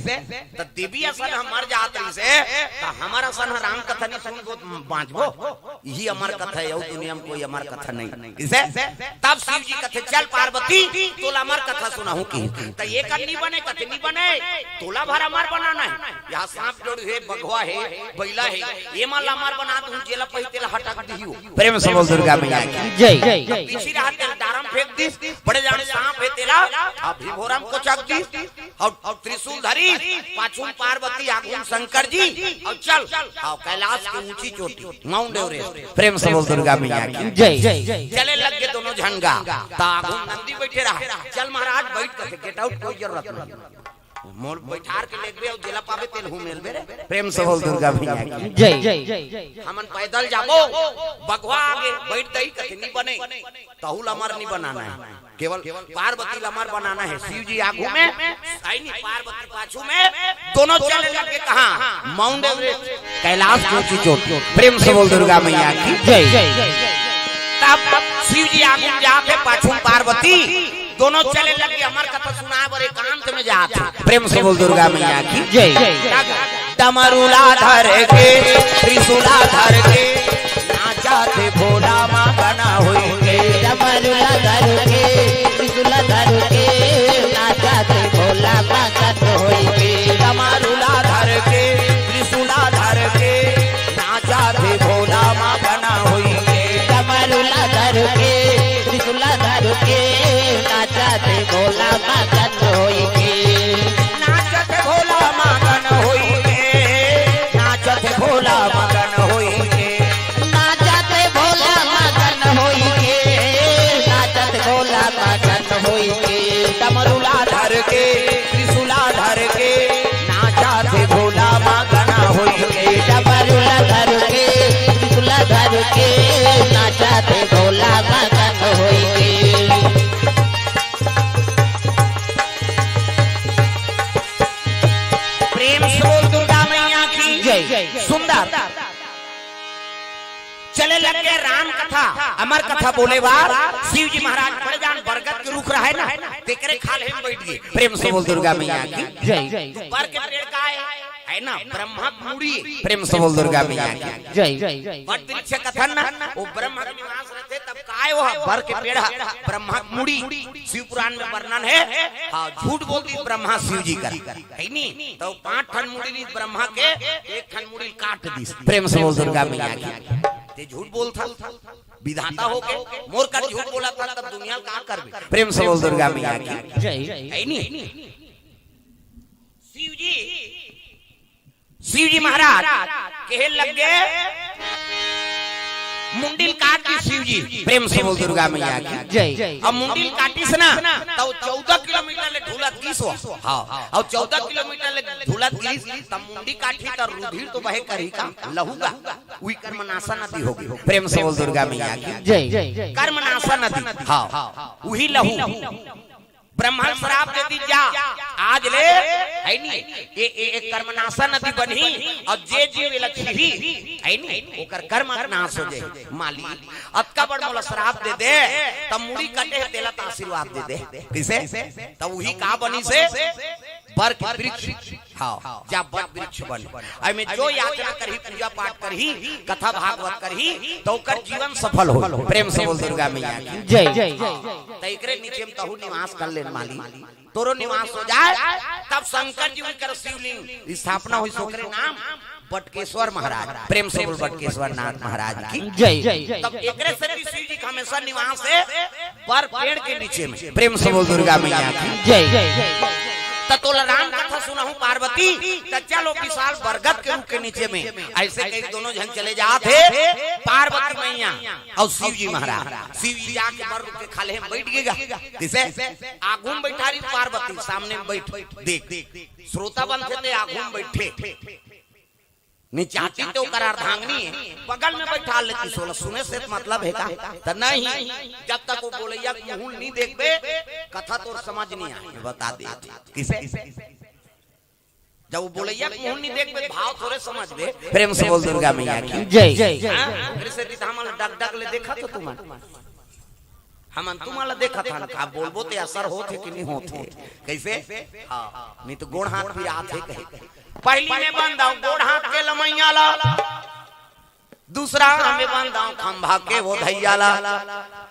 त देवी असन ह मर जात रहिसे, त हमर असन ह राम कथा नहीं सुनबो, बांचबो? इही अमर कथा हे, अउ दुनिया म कोई अमर कथा नहीं। कइसे? तब शिव जी कथे, "चल पार्वती, तोला अमर कथा सुनाहूँ।" कि त एकर नहीं बने, कथे नहीं बने, तोला भर अमर बनाना हे। यहाँ सांप जोड़ हे, बघवा हे, बइला हे, एमन ला अमर बना दूँ, जेला पही तेला हटक दिही हो। प्रेम से बोल दुर्गा मैया की जय। पीछे रहा तेला डारम फेंक दिस, बड़े जान सांप हे तेला, अब भिभोरम कोचक दिस, अउ, अउ त्रिशूल धरी, पाछू म पार्वती, आगू म शंकर जी, अउ चल, अउ कैलाश के ऊंची चोटी, माउंट एवरेस्ट। प्रेम से बोल दुर्गा मैया की जय। चले लग गे दोनों झन गा, त आगू म नंदी बइठे रहा, "चल महाराज बइठ," कथे, "get out, कोई जरूरत नहीं।" मोर बैठार के लेगबे अउ जेला पाबे तेल हूँ मेलबे रे। प्रेम से बोल दुर्गा मैया की। जय। हमन पैदल जाबो, बघवा आगे बैठ दई कथे नी बने, तहू ल अमर नी बनाना है, केवल पार्वती ल अमर बनाना है। शिव जी आगू में, आई नी पार्वती पाछू में, दोनों चले लगे कहाँ? माउंट एवरेस्ट, कैलाश की ऊंची चोट। प्रेम से बोल दुर्गा मैया की। जय। तब शिव जी आगू में जाके पाछू में पार्वती, दोनों चले लगे अमर कथा सुनाए बर एकांत में जात हे। प्रेम से बोल दुर्गा मैया की। जय। डमरुला धर के, त्रिशूला धर के, नाचा थे भोला मगन होई के। डमरुला धर के, त्रिशूला धर के, नाचा थे भोला मगन होई के। डमरुला धर के, त्रिशूला धर के, नाचा थे भोला मगन होई के। डमरुला धर के, त्रिशूला धर के, नाचा थे भोला मगन होई के। नाचा थे भोला मगन होई के, नाचा थे भोला मगन होई के। नाचा थे भोला मगन होई के, नाचा थे भोला मगन होई के। डमरुला धर के, त्रिशूला धर के, नाचा थे भोला मगन होई के। डमरुला धर के, त्रिशूला धर के, नाचा थे भोला मगन होई के। प्रेम से बोल दुर्गा मैया की। जय। सुंदर। चले लग गए राम कथा, अमर कथा बोले बार। शिव जी महाराज बड़े जान बरगद के रुख रहे ना, तेकरे खाल्हे में बैठ गए। प्रेम से बोल दुर्गा मैया की। जय। बर के पेड़ का है, है ना, ब्रह्मा के मुड़ी। प्रेम से बोल दुर्गा मैया की। जय। बट वृक्ष कथन ना, वो ब्रह्मा के निवास रहते, तब काय वो बर के पेड़ हा, ब्रह्मा के मुड़ी। शिव पुराण में वर्णन है। हाँ, झूठ बोल दी ब्रह्मा शिव जी कर, है नी? तो पांच ठन मुड़ी ली ब्रह्मा के, एक ठन मुड़ी काट दी। प्रेम से बोल दुर्गा मैया की। ते झूठ बोलथा, विधाता हो के मोर कर झूठ बोला था, तब दुनिया का करबे? प्रेम से बोल दुर्गा मैया की। जय। है नी? शिव जी, शिव जी महाराज कहे लग गए, मुंडिल काट दी शिव जी। प्रेम से बोल दुर्गा मैया की। जय। अब मुंडिल काटिस ना, तो चौदह किलोमीटर ले ढुलत गिस हो। हाँ, अब चौदह किलोमीटर ले ढुलत गिस, तब मुंडी काटी तो रुधिर तो बहे करही का, लहू का, उही कर्मनाशा नदी होगी। प्रेम से बोल दुर्गा मैया की। जय। कर्मनाशा नदी, हाँ, उही लहू। ब्रह्मा श्राप दे दी जा, आज ले, है नी, ये, ये, ये कर्मनाशा नदी बनही, और जे जीव एला छीही, है नी, ओकर कर्म नाश हो जाए। माली, अतका बड़ मोला श्राप दे दे, तब मुड़ी कटे हे, तेला त आशीर्वाद दे दे। किसे? तब उही का बनी से? बर के वृक्ष। हाँ, जा बट वृक्ष बन। एमे जो याचना करही, पूजा पाठ करही, कथा भागवत करही, तो ओकर जीवन सफल हो। प्रेम से बोल दुर्गा मैया की। जय। हाँ, तो एकरे नीचे में तहू निवास कर लेन माली, तोरो निवास हो जाए। तब शंकर जी उनकर शिवलिंग स्थापना हुई, ओकरे नाम बटकेश्वर महाराज। प्रेम से बोल बटकेश्वर नाथ महाराज की। जय। तब एकरे से भी शिव जी का हमेशा निवास है। पर पेड़ के नीचे में। प्रेम से बोल दुर्गा मैया की। जय। त तोला राम कथा सुनाहूं पार्वती, त चलो विशाल बरगद के रुख के नीचे में। ऐसे कई दोनों जन चले जात हे, पार्वती मैया और शिव जी महाराज। शिव जी जाके बर रुख के खाल्हे में बैठ गेगा। किसे? आगू में बैठा रही पार्वती, सामने में बैठ। देख, श्रोता बनथे ते आगू में बैठे। नी चाहती तो ओकर अर्धांगिनी है, बगल में बैठा लेती, सोला सुने से मतलब है का? त नहीं, जब तक वो बोलैया के मुंह नहीं देखबे, कथा तोर समझ नहीं आए। बता दे किसे, जब वो बोलैया के मुंह नहीं देखबे, भाव थोड़े समझबे। प्रेम से बोल दुर्गा मैया की। जय। हाँ? फिर से सीधा हमन डग डग ले देखा तो तुमन हमन तुमन ला देखत हन, का बोलबो ते असर होत हे कि नहीं होत हे? कैसे? हाँ, नहीं तो गोड़ हाथ पिरात हे कहे। पहली में बंद आऊ गोड़ हाथ के लमैया ला, दूसरा में बंद आऊ खंभा के वो धैया ला,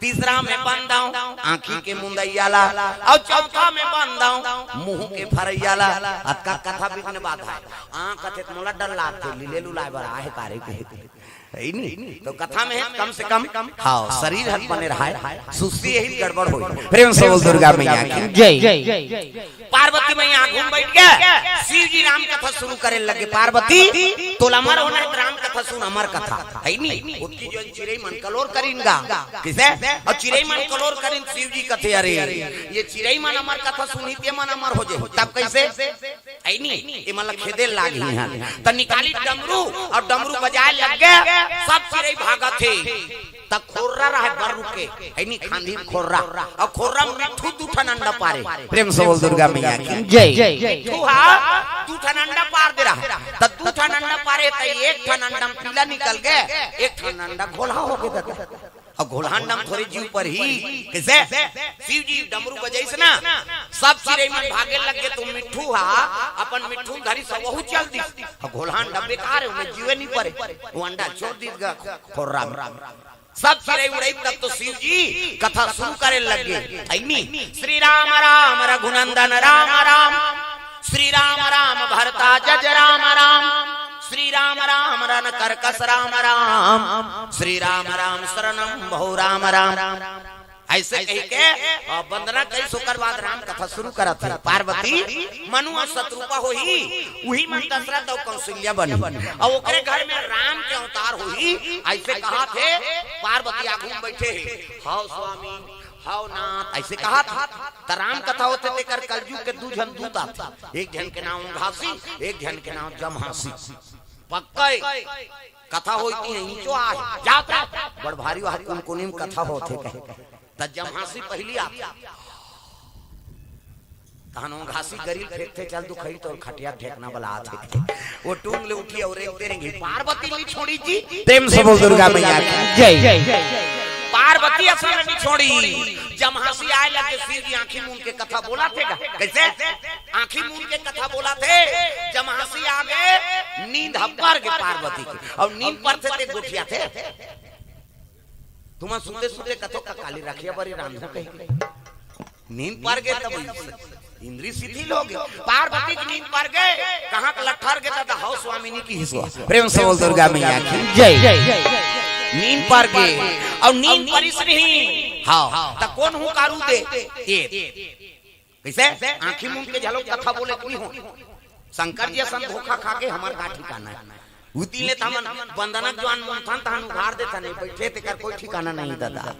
तीसरा में बंद आऊ आंखी के मुंदैया ला, और चौथा में बंद आऊ मुंह के फरैया ला। अतका कथा बिघ्न बाधा है। आंख अथे मोला डर लागथे, लीले लुलाए बर आहे कारे के। है नी? तो कथा में है, कम से कम, हाँ, शरीर हर बने रहाय, सुस्ती यही गड़बड़ होई। प्रेम से बोल दुर्गा मैया की। जय। पार्वती मैया आगू में बैठ गए, शिव जी राम कथा शुरू करे लगे। पार्वती, तोला अमर होना है, राम कथा सुन, अमर कथा, है नी? ओतकी जो चिरई मन कलोर करिन गा। किसे? अउ चिरई मन कलोर करिन, शिव जी कथे, "अरे, ये चिरई मन अमर कथा सुनही, ते मन अमर हो जाही।" तब कइसे? अइ नी, ये मन ल खेदे लागही। त निकालिस डमरू अउ डमरू बजाए लग गे, सब चिरई भागत हे। त खोर्रा रहय बड़ रुख के, अइ नी, खांधी म खोर्रा, अउ खोर्रा म मिट्ठू दू ठन अंडा पारे। प्रेम से बोल दुर्गा मैया की जय। मिट्ठू हा दू ठन अंडा पार दे रहय, त दू ठन अंडा पारे, त एक ठन अंडा म पीला निकल गे, एक ठन अंडा घोलहा हो गे। अउ घोलहा अंडा म थोरे जीव परही। कइसे? शिव जी डमरू बजाइस ना, सब चिरई मन भागे लग गे, त मिट्ठू हा अपन मिट्ठू धरिस, वहू चल दिस। अउ घोलहा अंडा बेकार हे, ओमे जीवे नइ परे, ओ अंडा छोड़ दिस गा खोर्रा म। सब चिरई उड़ाइस, तब तो शिव जी कथा शुरू करे लग गे। अइ नी, "श्री राम राम रघुनंदन राम राम, श्री राम राम भरता जज राम राम, श्री राम राम रण करकस राम राम, श्री राम राम शरणम बहु राम राम।" अइसे कहिके, अ, वंदना करिस, ओकर बाद राम कथा शुरू करत हे। पार्वती मनु अउ सतरूपा होही, उही मन दशरथ अउ कौशल्या बनही। अउ ओकरे घर में राम के अवतार होही, अइसे कहत हे। पार्वती आगू म बइठे हे, "हव स्वामी, हव नाथ," अइसे कहत हे। त राम कथा होथे, तेकर कलजुग के दू झन दूत आथे, एक झन के नांव घासी, एक झन के नांव जम्हासी। पक्का ए। कथा होइती हे, इंचो आय, जात हे। बड़ भारी वहा कुनकुनी म कथा होथे कहे। त जम्हासी पहिली आथे। तहन ओ घासी गरी ल फेंकथे, "चल दुखई, तोर खटिया ढेकना बला आथे।" ओ टूंग ले उठही अउ रेंगते रेंगही, "पार्वती नइ छोड़ी जी।" प्रेम से बोल दुर्गा मैया की जय। पार्वती असन नइ छोड़ी। जम्हासी आय लगे, शिव जी आंखी मूंद के कथा बोलथे गा। कइसे? आंखी मूंद के कथा बोलथे, जम्हासी आगे, नींद ह पर गे पार्वती के। अउ नींद परथे ते गोठियाथे। तुमन सुते सुते कथो का काली रखिया बरी रांधो कहिके। नींद पर गे तब इंद्री शिथिल हो गे। पार्वती के नींद पर गे, कहाँ के लट्ठर गे दादा, "हव स्वामी," नइ किहिस गा। प्रेम से बोल दुर्गा मैया की जय। नींद पर गे, अउ नींद परिस नहीं। हव, त कोन हुंकारू दे? ए कइसे? आंखी मूंद के घलो कथा बोले के नइ हो। शंकर जी असन धोखा खा के हमर का ठिकाना हे। उती ले त हमन बंदना के जुआन मूंदथन, तहन उघार देथन, ए बइठे तेकर कोई ठिकाना नहीं दादा।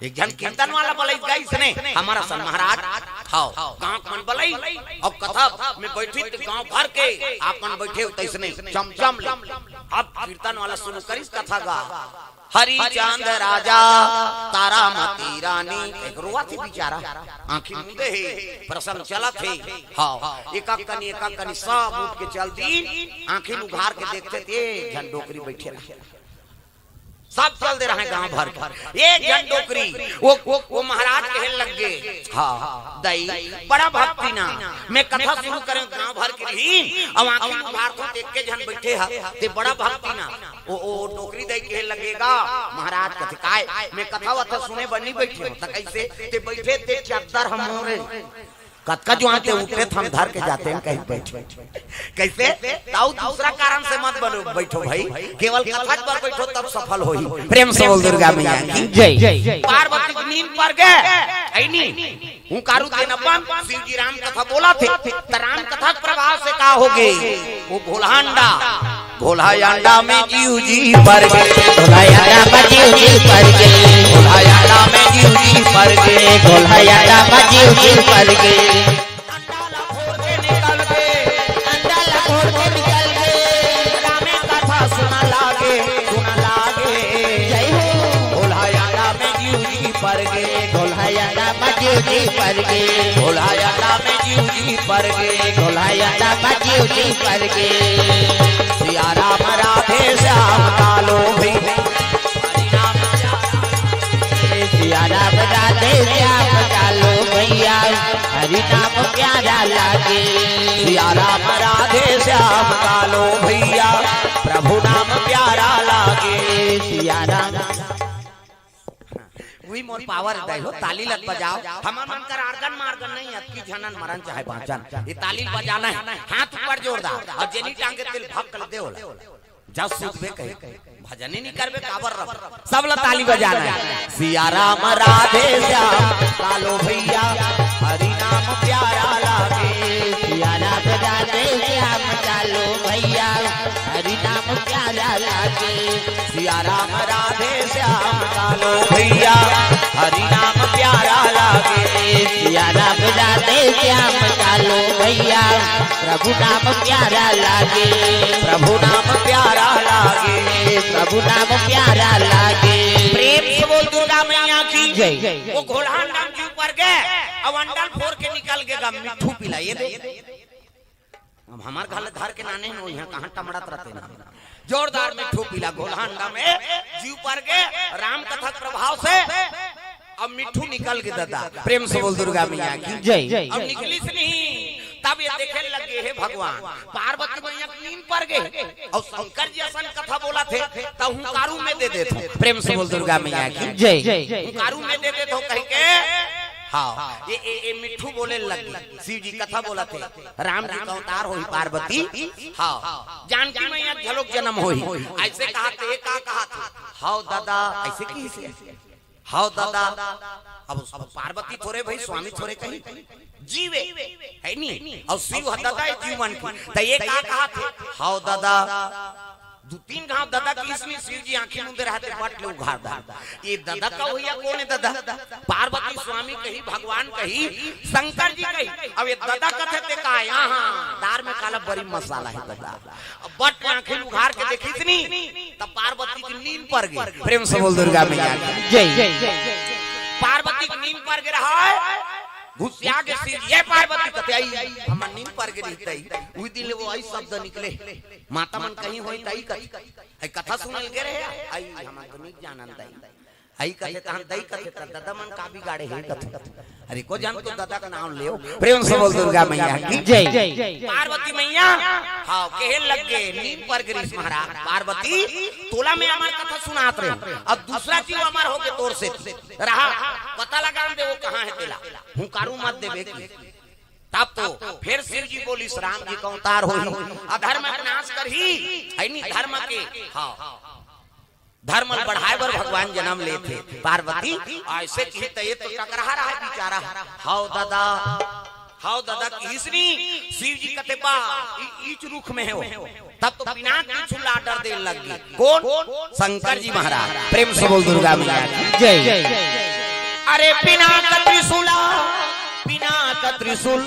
एक झन कीर्तन वाला बलई गइस ने, हमर असन महाराज, हव, गांव के मन बलई, अउ कथा में बइठिस त गांव भर के आप मन बइठे हो तइसने चमचम ले। अब कीर्तन वाला शुरू करिस कथा गा। हरिचंद राजा, तारामती रानी, एक रोवत हे बिचारा, आंखी मूंदे हे, प्रसंग चलत हे। हव, एक एक कनी, एक एक कनी सब उठ के चल दिस, आंखी ल उघार के देखथे ते एक झन डोकरी बइठे रहे। सब चल दे रहय गांव भर के, एक झन डोकरी, ओ, ओ, ओ महाराज कहे लग गे, "हव, दई, बड़ा भक्ति ना, मैं कथा शुरू करेंव, गांव भर के रहिन, अउ आंखी ल उघारथंव त एके झन बइठे हे, ते बड़ा भक्ति ना।" ओ, ओ, डोकरी दई कहे लगे गा, महाराज कथे, "काय? मैं कथा वथा सुने बर नइ बइठे हों, त कइसे? ते बइठे ते चद्दर ह मोरे। कतका जुआन ते उठे त हम धर के जातेन," कहि बइठे। कइसे? त अउ दूसरा कारण से मत बनो, बइठो भई, केवल कथा बर बइठो तब सफल होही। प्रेम से बोल दुर्गा मैया की जय। पार्वती के नींद पर गे, अइ नी? हुंकारू देन अपन, शिव जी राम कथा बोलथे, त राम कथा के प्रभाव से का होगे? ओ घोलहा अंडा, घोलहा अंडा में जीव जी पर गे, घोलहा अंडा में जीव जी पर गे, घोलहा अंडा में जीव जी पर गे, घोलहा अंडा में जीव जी पर गे। अंडा ला फोड़ के निकल गे, अंडा ला फोड़ के निकल गे, रामे कथा सुना लागे, सुना लागे। जय हो। घोलहा अंडा में जीव जी पर गे, घोलहा अंडा में जीव जी पर गे, घोलहा अंडा में जीव जी पर गे, घोलहा अंडा में जीव जी पर गे। सिया राम राधे श्याम कालो भी। सिया राम राधे श्याम कालो भैया, हरि नाम प्यारा लागे। सिया राम राधे श्याम कालो भैया, प्रभु नाम प्यारा लागे। सिया राम। उही मोर पावर दे हो, ताली लत बजाओ। हमर मन कर आर्गन मार्गन नहीं, अतकी झनन मरन चाहे बाँचन, ये ताली ल बजाना हे। हाथ ऊपर जोरदार, अउ जेनी टांगे तेल भक्कल दे ओला। जस सुतबे कहे, भजन ही नहीं करबे, काबर रब। सब ला ताली बजाना हे। सिया राम राधे श्याम कालो भैया, हरि नाम प्यारा लागे। सिया राम राधे श्याम कालो भैया, हरि नाम प्यारा लागे। सिया राम राधे श्याम कालो भैया, हरि नाम प्यारा लागे। सिया राम राधे श्याम कालो भैया, प्रभु नाम प्यारा लागे। प्रभु नाम प्यारा लागे। प्रभु नाम प्यारा लागे। प्रेम से बोल दुर्गा मैया की जय। वो घोलहान राम जी ऊपर गए, अब अंडल फोर के निकल के गा मिट्ठू पिला, ये दे। अब हमार घर ले धर के नाने हो, यहाँ कहाँ टमड़त रहते ना। जोरदार मिट्ठू पिला, घोलहान राम ए, जीव पर के राम कथा के प्रभाव से अब मिट्ठू निकल के दादा। प्रेम से बोल दुर्गा मैया की जय। अब निकलिस नहीं, तब ये देखे लगे, हे भगवान, पार्वती मैया के नींद पर गए और शंकर जी असन कथा बोला थे, तब हुंकारू में दे देते। प्रेम से बोल दुर्गा मैया की जय। हुंकारू में दे देते कह के, हाँ, ये, ये, ये मिट्ठू बोले लग गई। शिव जी कथा बोला थे, राम जी का अवतार होही पार्वती, हाँ, जानकी मैया झलोक जन्म होही। ऐसे कहा थे, का कहा थे? हाव दादा, ऐसे की से? हाव दादा, अब, अब पार्वती थोरे भाई, स्वामी थोरे कहीं जीवे, है नी? और शिव ह दादा ये जीवन की, तो ये का कहा थे? हाव दादा, दू तीन घाव दादा किहिस नी, शिव जी आंखी मुंदे रहते, बट ले उघार दा। ये दादा का होइया कौन है दादा? पार्वती स्वामी कही, भगवान कही, शंकर जी कही। अब ये दादा कथे ते का, यहाँ दार में काला बड़ी मसाला है दादा। अब बट आंखी उघार के देखिस नी, तब पार्वती की नींद पर गई। प्रेम से बोल दुर्गा मैया की जय। पार्वती की नींद पर गई रहा है, घुसिया के शिव जी, ये पार्वती कथे आई, हम नींद पर गई रही तई, उही दिन ले वो आई शब्द निकले। माता मन कहीं होई तई कथी? आई कथा सुनल गे रहे, आई हमन तो नी जानन दई। आई कथे तहन दई कथे त दादा मन का बिगाड़े हे कथे। अरे को जान तो दादा का नाम लेव। प्रेम से बोल दुर्गा मैया की जय। पार्वती मैया, हाँ, कहे लग गे, नींद पर गिरिस महाराज। पार्वती, तोला मैं अमर कथा सुनात रहे, अब दूसरा जीव अमर होके तोर से रहा, पता लगा दे वो कहाँ है तेला, हुंकारू मत देवे की। तब तो फिर शिव जी बोलिस, राम जी का अवतार होही, अधर्म के नाश करही, है नी, धर्म के, हाँ, धर्म ल बढ़ाए बर भगवान जन्म लेथे। पार्वती ऐसे कही त ये तो टकराहा रहा बिचारा। हाव दादा, हाव दादा किहिस नी, शिव जी कथे बा, ई, ईच रुख में हे वो। तब तो पिनाक त्रिशूल order दे लग गई। कौन? शंकर जी महाराज। प्रेम से बोल दुर्गा मैया की जय। अरे पिनाक त्रिशूला, पिनाक त्रिशूल,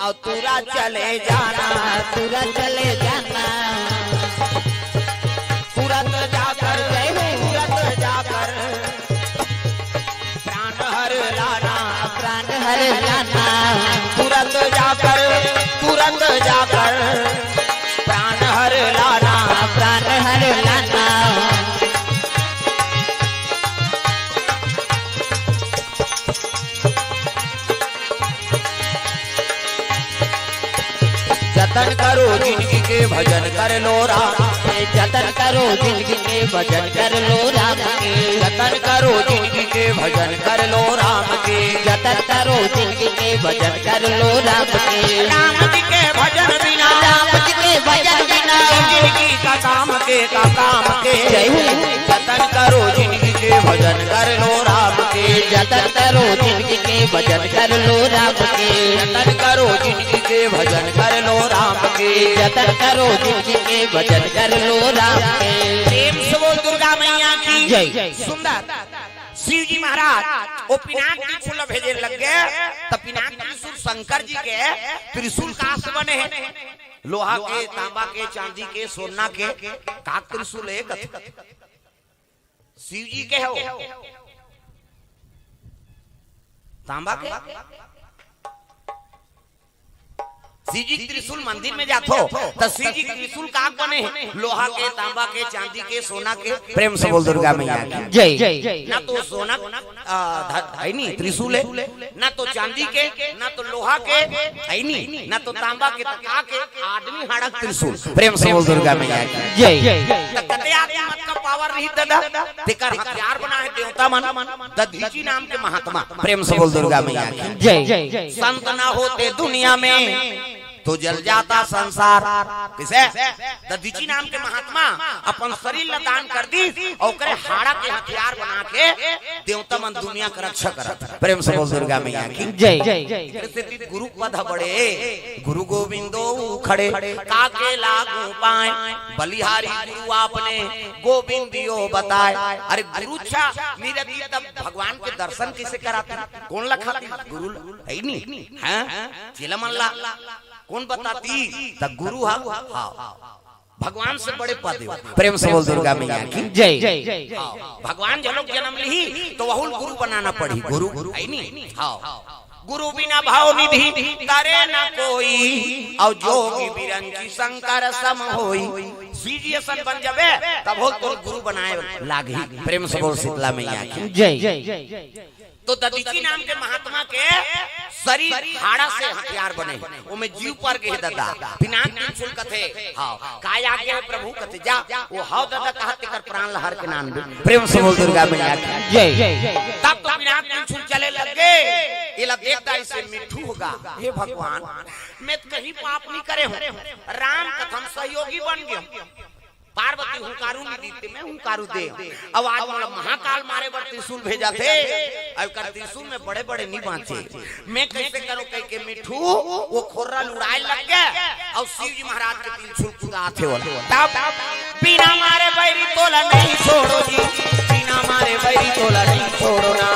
और तुरत चले जाना, तुरत चले जाना। तुरत जाकर, जय हो। तुरत जाकर प्राण हर लाना, प्राण हर लाना। तुरंत जाकर, तुरंत जाकर प्राण हर लाना, प्राण हर लाना। जतन करो जिनगी के, भजन कर लो राम के। जतन करो जिनगी के, भजन कर लो राम के। जतन करो जिनगी के, भजन कर लो राम के। जतन करो जिनगी के, भजन कर लो राम के। राम जी के भजन बिना, राम जी के भजन बिना जिनगी का काम के, का काम के। जय हो। जतन करो जिनगी के, भजन कर लो राम के। जतन करो जिनगी के, भजन कर लो राम के। जतन करो जिनगी के, भजन कर लो राम के। जतन करो जिनगी के, भजन कर लो राम के। प्रेम से बोल दुर्गा मैया की जय। सुंदर। शिव जी महाराज वो पिनाक त्रिशूल भेजे लग गए, त पिनाक त्रिशूल शंकर जी के त्रिशूल कहाँ से बने हे? लोहा के, तांबा के, चांदी के, सोना के, का त्रिशूल हे कथे? शिव जी के हो, तांबा के। शिव जी के त्रिशूल मंदिर में जाथो, त शिव जी के त्रिशूल का बने हे? लोहा के, तांबा के, चांदी के, सोना के। प्रेम से बोल दुर्गा मैया की जय। ना तो सोना, आ, ध-, है नी त्रिशूल हे, ना तो चांदी के, ना तो लोहा के, है नी, ना तो तांबा के, त का के? आदमी हाड़क त्रिशूल। प्रेम से बोल दुर्गा मैया की जय। त कते आदमी मत का power रही दादा, तेकर हथियार बना हे देवता मन, दधीची नाम के महात्मा। प्रेम से बोल दुर्गा मैया की जय। संत ना होते दुनिया में, तो जल जाता संसार। किसे? दधीचि नाम के महात्मा अपन शरीर ला दान कर दिस अउ ओकरे हाड़ा के हथियार बना के देवता मन दुनिया के रक्षा करत। प्रेम से बोल दुर्गा मैया की जय। एकरे सेती गुरु पद ह बड़े, गुरु गोविंदो खड़े, काके लागू पाए, बलिहारी गुरु आपने, गोविंदियो बताए। अरे गुरु अच्छा नहीं रहती तब भगवान के दर्शन कैसे कराते? कोन ला खाते? गुरु ला, है नहीं? हाँ? चेला मन ला कोन बताती? त गुरु हा, हाँ। भगवान से बड़े पद हे। प्रेम से बोल दुर्गा मैया की जय। हाँ, भगवान जो लोग जन्म लिही तो वहुल गुरु बनाना पड़ही। गुरु है नहीं? हाँ। गुरु बिना भाव निधि तरे न कोई, अउ जोगी बिरंची शंकर सम होई। सीजी असन बन जाबे तब हो तो गुरु बनाए लागही। प्रेम से बोल शीतला मैया की जय। तो दधीचि नाम के महात्मा के शरीर हाड़ा से हथियार बने हे, ओमे जीव पर गे हे ददा। पिनाक त्रिशूल कथे, हाँ, काय आज्ञा हे प्रभु कथे, जा, वो हव ददा कहत तेकर प्राण ला हर के नान दे। प्रेम से बोल दुर्गा मैया की जय। तब तो पिनाक त्रिशूल चले लग गे, एला देखता इसे मिट्ठू होगा, हे भगवान, मैं तो कहीं पाप नहीं करे हूँ, राम कथम सहयोगी बन गया। पार्वती हुंकारू नहीं दीते, मैं हुंकारू दे। अब आज मोला महाकाल मारे बर त्रिशूल भेजा थे, अब कर त्रिशूल में बड़े बड़े नहीं बांचे, मैं कैसे करूं कह के मिट्ठू वो खोर्रा लुड़ाए लग गया। और शिव जी महाराज के त्रिशूल कुदात हे वाला। तब बिना मारे बैरी तोला नहीं छोड़ो जी, बिना मारे बैरी तोला नहीं छोड़ो ना।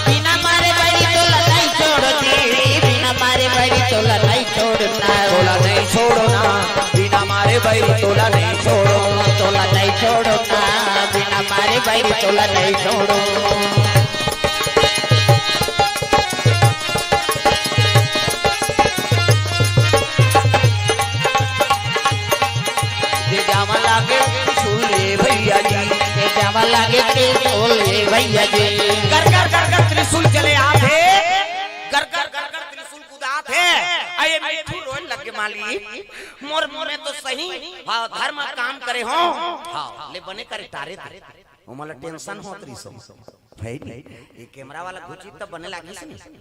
बिना मारे बैरी तोला नहीं छोड़ो जी, बिना मारे बैरी तोला नहीं छोड़ो ना। तोला नहीं छोड़ो ना, बिना मारे बैरी तोला नहीं छोड़ो। तोला नहीं छोड़ो ना, बिना मारे बैरी तोला नहीं छोड़ो। जे जावा लागे त्रिशूल ए भैया जी, जे जावा लागे त्रिशूल ए भैया जी। कर कर कर कर त्रिशूल चले आथे, कर कर कर कर त्रिशूल कुदाथे। अये मिट्ठू रोए लगे माली, मोर मोर में तो सही, हाँ, धर्म काम करे हो, हाँ, ले बने करे टारे थे। ओमला टेंशन होत रहिस हे भाई, ये कैमरा वाला घुची तब बने लागिस नहीं।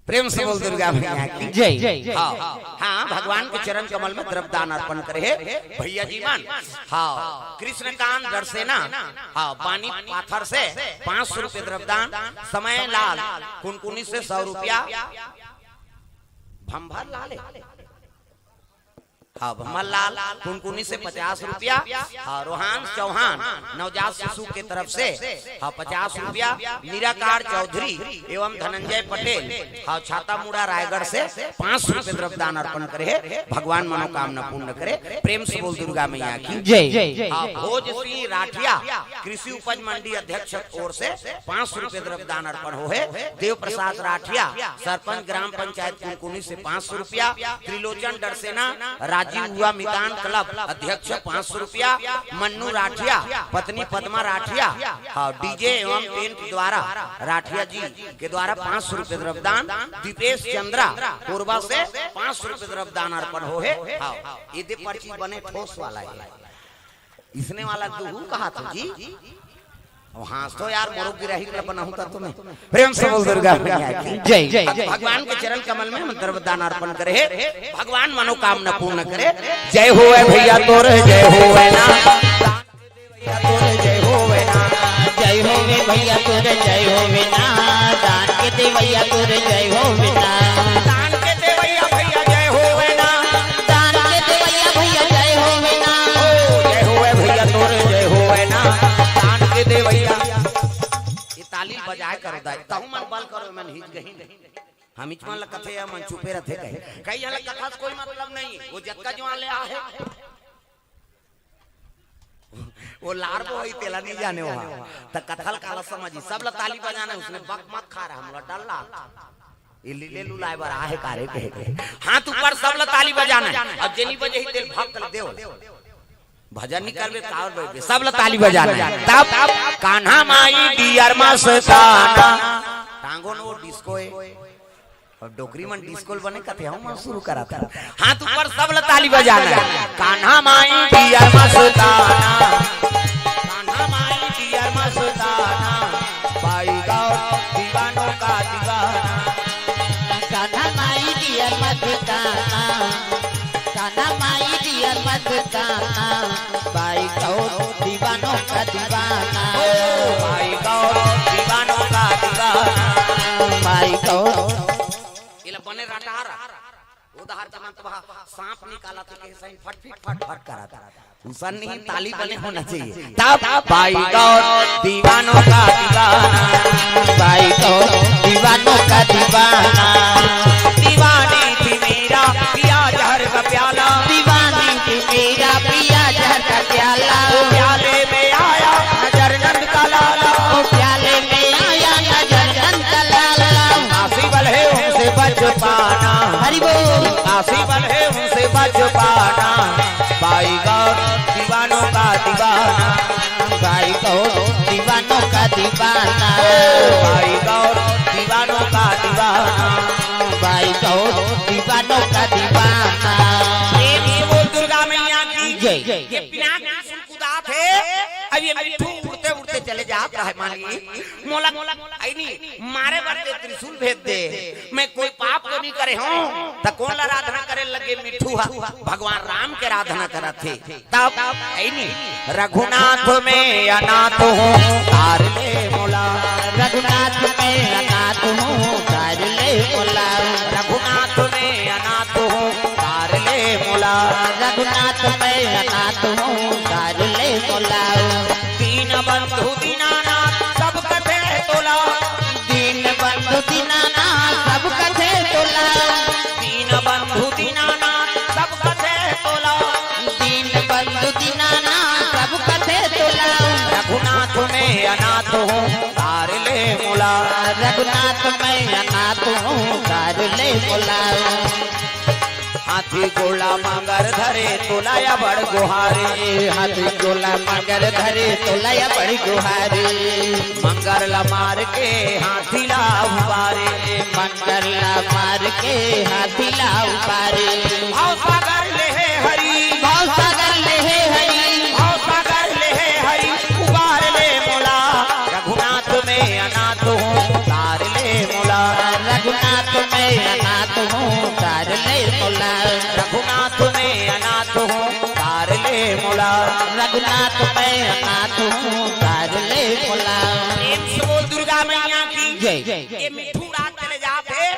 प्रेम से बोल दुर्गा मैया की जय। हाँ, हाँ, भगवान के चरण कमल में द्रव्य दान अर्पण करे हे भैया जी मन। हाँ, कृष्णकांत डरसेना, हाँ, बानी पाथर से पाँच सौ रुपये द्रव्य दान, समय लाल कुनकुनी से सौ रुपया, भंभर लाल हे। हाँ, भंभर लाल कुनकुनी से पचास रुपया, हाँ, रोहान चौहान नवजात शिशु के तरफ से, हाँ, पचास रुपया, निराकार चौधरी एवं धनंजय पटेल, हाँ, छातामुड़ा रायगढ़ से पाँच सौ रुपये द्रव्य दान अर्पण करे हे। भगवान मनोकामना पूर्ण करे। प्रेम से बोल दुर्गा मैया की जय। हाँ, भोज सिंह राठिया कृषि उपज मंडी अध्यक्ष ओर से पाँच सौ रुपये द्रव्य दान अर्पण हो हे। देव प्रसाद राठिया सरपंच ग्राम पंचायत कुनकुनी से पाँच सौ रुपया, त्रिलोचन डरसेना, राजीव युवा मितान क्लब अध्यक्ष पाँच सौ रुपया, मन्नू राठिया, पत्नी पद्मा राठिया, हाँ, डीजे एवं टेंट द्वारा राठिया जी के द्वारा पाँच सौ रुपये द्रव्य दान, दीपेश चंद्रा कोरबा से पाँच सौ रुपये द्रव्य दान अर्पण हो हे। हाँ, ये दे पर्ची बने ठोस वाला हे। इसने वाला दुहू कहा तो जी। अब हाँस तो यार, मोरो गिराही के बनाहूं त तुम्हें। प्रेम से बोल दुर्गा मैया की जय। अब भगवान के चरण कमल में हम द्रव्य दान अर्पण करे हे, भगवान मनोकामना पूर्ण करे। जय होवे भैया तोर, जय होवे ना। जय होवे ना। जय होवे भैया तोर, जय होवे ना। दान के देवैया तोर, जय होवे ना। दान के देवैया भैया, जय होवे ना। दान के देवैया भैया, जय होवे ना। ओ, जय होवे भैया तोर, जय होवे ना। दान के देवैया। ये ताली बजाए करो दाई, तहु मन बल करो, मन हिच गही नहीं। हम इच मन ल कथे या मन चुपे रथे कहे। कई हला कथा से कोई मतलब नहीं, वो जतका जुआन ले आहे। वो लार वो होई तेला नहीं जाने वहाँ। त कथा ल काला समझी, सब ल ताली बजाना, उसने बक मत खा रहा, हमला डर ला। ये लीले लुलाए बर आहे कारे कहे के। हाथ ऊपर, सब ल ताली बजाना हे। अब जेनी बजे ही तेल भक्त ल देव। भजन नहीं करबे, कावर बैठबे, सब ल ताली बजाना हे। तब कान्हा माई डियर मस्ताना। टांगो न वो डिस्को हे। और डोकरी मन डिस्को ल बने कथे, हम मन शुरू करा था। हाथ ऊपर, सब ल ताली बजाना हे। कान्हा माई डियर मस्ताना। कान्हा माई डियर मस्ताना। पाई गाँव दीवानों का दीवाना। कान्हा माई डियर मस्ताना। भाई गौर दीवानों का दीवाना। ओ भाई गौर दीवानों का दीवाना। भाई गौर। ये ला बने रटारा। उधार जमा तो वहाँ सांप निकाला तो कहे साइन फट फट फट फट करा था। उसन नहीं, ताली बने होना चाहिए। तब भाई गौर दीवानों का दीवाना। भाई गौर दीवानों का दीवाना। दीवानी थी मेरा पिया जहर का प्याला। दीवानी थी मेरा पिया जहर का प्याला। वो प्याले में आया नजर नंद का लाला। वो प्याले में आया नजर नंद का लाला। आसी वाले उनसे बच पाना। हरि बोल। आसी वाले उनसे बच पाना। भाई गौर दीवानों का दीवाना। भाई गौर दीवानों का दीवाना। भाई गौर दीवानों का दीवाना। भाई गौर दीवानों का दीवाना। प्रेम से बोल दुर्गा मैया की जय। ये पिनाक त्रिशूल कुदात हे, अब ये मिट्ठू उड़ते उड़ते चले जात रहे मालिक। मोला, आई नहीं, मारे बर ते त्रिशूल भेज दे। मैं कोई पाप तो नहीं करे हूँ। त कोन ला आराधना करे लगे मिट्ठू हा? भगवान राम के आराधना करत हे। तब आई नहीं, रघुनाथ में अनाथ हूँ, तार ले मोला। रघुनाथ में अनाथ हूँ, तार ले मोला। रघुनाथ में अनाथ हूँ, तार ले मोला। रघुनाथ में अनाथ हूँ, तार ले मोला। दीन बंधु दीनानाथ सब कथे तोला। दीन बंधु दीनानाथ सब कथे तोला। दीन बंधु दीनानाथ सब कथे तोला। दीन बंधु दीनानाथ सब कथे तोला। रघुनाथ में अनाथ हूँ, तार ले मोला। रघुनाथ में अनाथ हूँ, तार ले मोला। हाथी घोड़ा मगर धरे तोला या बड़ गुहारे। हाथी घोड़ा मगर धरे तोला या बड़ गुहारे। मगर ला मार के हाथी ला उबारे। मगर ला मार के हाथी ला उबारे। भाव सागर ले हे हरी। भाव सागर ले हे हरी। भाव सागर ले हे हरी। उबार ले मोला। रघुनाथ में अनाथ हूँ, तार ले मोला। रघुनाथ में अनाथ हूँ, तार ले मोला। रघुनाथ में अनाथ हूँ, तार ले मोला। रघुनाथ में अनाथ हूँ, तार ले मोला। प्रेम से बोल दुर्गा मैया की जय। ये मिट्ठू रात चले जात हे।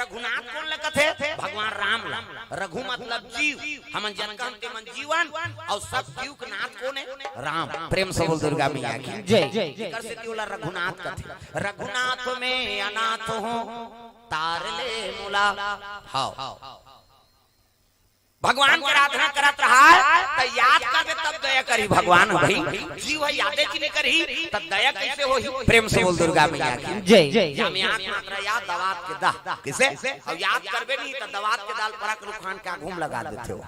रघुनाथ कोन ल कथे? भगवान राम ला। रघु मतलब जीव। हमन जतका हन तेमन जीवन अउ सब जीव के नाथ कोन हे? राम। प्रेम से बोल दुर्गा मैया की जय। एकर सेती ओला रघुनाथ कथे। रघुनाथ में अनाथ हूँ, तार ले मोला। हाँ। भगवान के आराधना करत रहा है, त याद करबे तब दया करी भगवान। भाई, जीव है यादे की नहीं करी, त दया कैसे होही? प्रेम से बोल दुर्गा मैया की जय। या में आंख मात्र याद दवात के दा। किसे? अब याद करबे नहीं, त दवात के दाल परक रुखान के आगू में लगा देथे हो।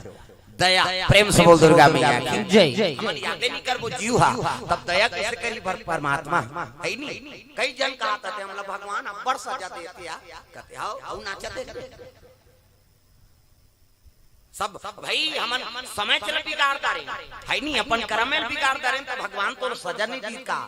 दया, प्रेम से बोल दुर्गा मैया की जय। हमन यादे नहीं करबो जीव हा, तब दया कैसे करी भर परमात्मा? है नहीं? कई जन कहत हे, हमला भगवान अब्बड़ सजा देथे या, कहते, "आओ, आओ नाचा दे।" सब भाई, हमन समय चला बिगाड़ डारे, है नहीं? अपन कर्म में बिगाड़ डारे, त भगवान तो सजा नहीं दी का?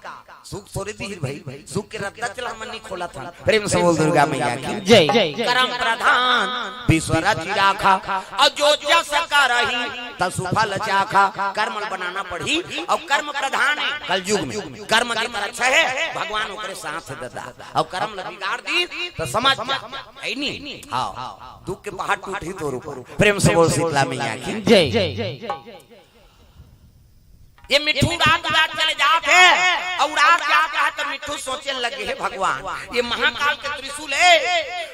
सुख थोड़े दी भाई, सुख के रद्दा चला हमन नहीं खोलत हन। प्रेम से बोल दुर्गा मैया की जय। कर्म प्रधान विश्व रचि राखा, अउ जो जस करही तसु फल चाखा। कर्म ल बनाना पड़ही, अउ कर्म प्रधान हे कलयुग में। कर्म जेकर अच्छा हे, भगवान ओकरे साथ हे दादा, अउ कर्म ल बिगाड़ दी त समझ जा, है नहीं? हाँ, दुख के पहाड़ टूटही तोर ऊपर। प्रेम से बोल शीतला मैया की जय। ये मिट्ठू रात रात चले जात हे, अउ रात जात हे त मिट्ठू सोचे लगे, "हे भगवान, ये महाकाल के त्रिशूल हे,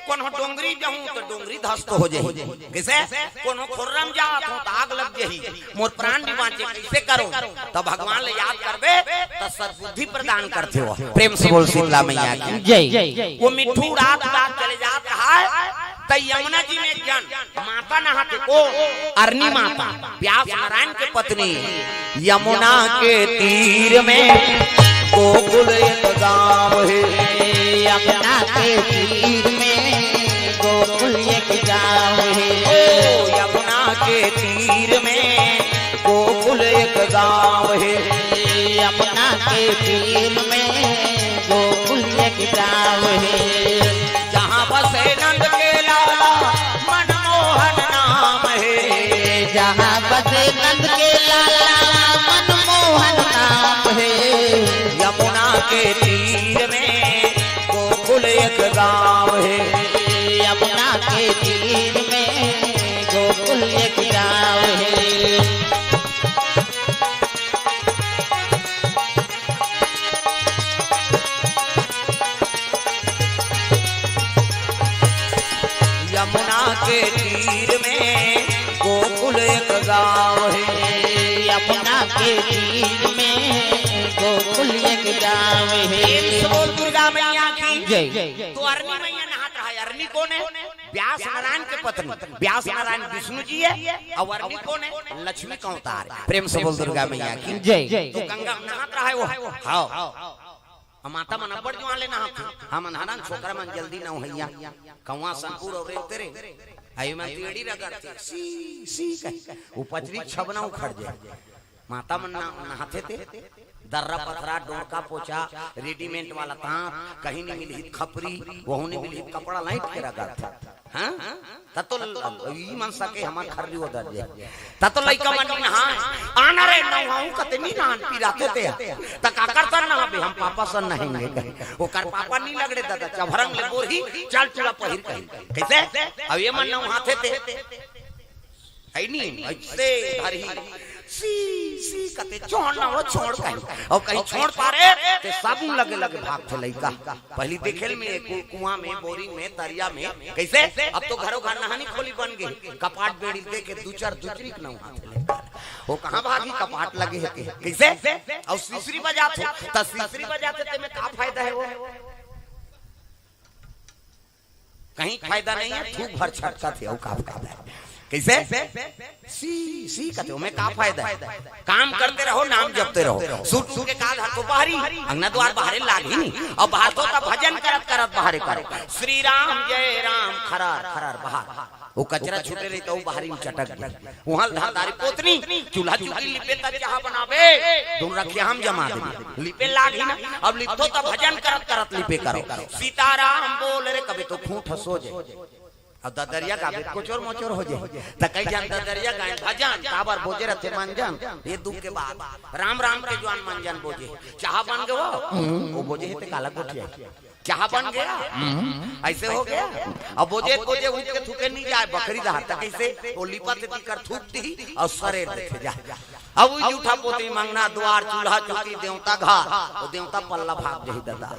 कोनो डोंगरी जाहूं त डोंगरी ध्वस्त हो जाही, कैसे? कोनो खोर्रम जात हूं त आग लग जाही, मोर प्राण नहीं बांचे, कैसे करूं?" त भगवान ले याद करबे त सद्बुद्धि प्रदान करथे हो। प्रेम से बोल शीतला मैया की जय। वो मिट्ठू रात रात चले जात हे, त यमुना जी में एक जन माता नहाथे, ओ अरनी माता, व्यास नारायण के पत्नी। यमुना के तीर में गोकुल एक गांव हे। यमुना के तीर में गोकुल एक गांव हे। ओ यमुना के तीर में गोकुल एक गांव हे। यमुना के तीर में गोकुल एक गांव हे। जहाँ बसे नंद के लाला मनमोहन नाम हे। जहाँ बसे नंद के गाँव हे। यमुना के तीर में गोकुल एक गाँव हे। यमुना के तीर में गोकुल एक गाँव हे। यमुना के तीर में गोकुल एक गाँव हे। प्रेम से बोल दुर्गा मैया की जय। तो अरनी मैया नहात रहा है। अरनी कौन है? व्यास नारायण के पत्नी। व्यास नारायण विष्णु जी है और अरनी कौन है? लक्ष्मी का अवतार। प्रेम से बोल दुर्गा मैया की जय। तो गंगा में नहात रहा है वो। हाँ। अब माता मन अब्बड़ जुआन ले नहात थे। हम अन्हारन छोकरा मन जल्दी नहइया। कौआ संकुर और रेवते रे। आई मन तो एड़ी रगड़थे। सी, सी कहे। वो पचरी छबना उखड़ जाए। माता मन ना, नहाथे ते। दर्रा पथरा, डोरका पोचा, रेडीमेड वाला तांत, कहीं नहीं मिलही खपरी, वहू नहीं मिलही कपड़ा लाइट के रगड़थे। हाँ? त तो ल-, ई मन सके हमर खर्री ओदर जे। त तो लइका मन नी नहाय। आना रे नहाऊं कते नी नहान पिराथे ते। त काकर सन नहाबे हम पापा सन नहाएंगे कहे। ओकर पापा नी लगड़े दादा, चभरंग ले बोरही, चल चूड़ा पहिर कही। कैसे? अब ये मन नहाथे ते। है नी, ऐसे धरही। सी, सी कते छोड़ ना हो, छोड़ कही। और कहीं छोड़ पारे, ते साबुन लगे लगे भाग थे लइका। पहली देखेल में कु-, कुआं में, बोरिंग में, तरिया में, कैसे? अब तो घरों घर नहानी खोली बन गए। कपाट बेड़ी दे के दू चार दुचरी के नहाथे ले। वो कहाँ भागी कपाट लगे हे के? कैसे? और सीसरी बजाथे, त सीसरी बजाथे ते में का फायदा है वो? कहीं फायदा नहीं है, थूक भर छटकथे, वो का फायदा है? कैसे? सी, सी कथे, ओमे का फायदा है? काम करते रहो, नाम जपते रहो। सूट उठ के काल हाथों बाहरी, अंगना द्वार बाहरे लाग ही नहीं। अब बाहर तो तब भजन करत करत बाहरे करो। श्री राम जय राम, खरार, खरार बाहर। वो कचरा छूटे रही तो वो बाहरी में चटक गई। वहां धारदारी पोतनी, चूल्हा चुकी लिपे त चाह बनावे, दोनों रखिया हम जमा दे। लिपे लाग ही ना, अब लिपथो तब भजन करत करत लिपे करो। सीताराम बोल रे, कभी तो खूंट सो जाए। अब ददरिया गाबे त कोचोर मोचोर हो जाए। त कई जन ददरिया गाए भजन, काबर बोजे रथे मंजन, ये दुख के बात। राम राम के जुआन मंजन बोजे। चाह बन गवा, वो बोजे हे ते काला गोठिया। चाह बन गया, ऐसे हो गया। अब बोजे, बोजे उठ के थूके नहीं जाए, बखरी दहार त कैसे? वो लिपा ते तीकर थूक दी और सरे देखे जा। अब वो जूठा पोती मंगना द्वार, चूल्हा चौकी, देवता घर, वो देवता पल्ला भाग जाही दादा।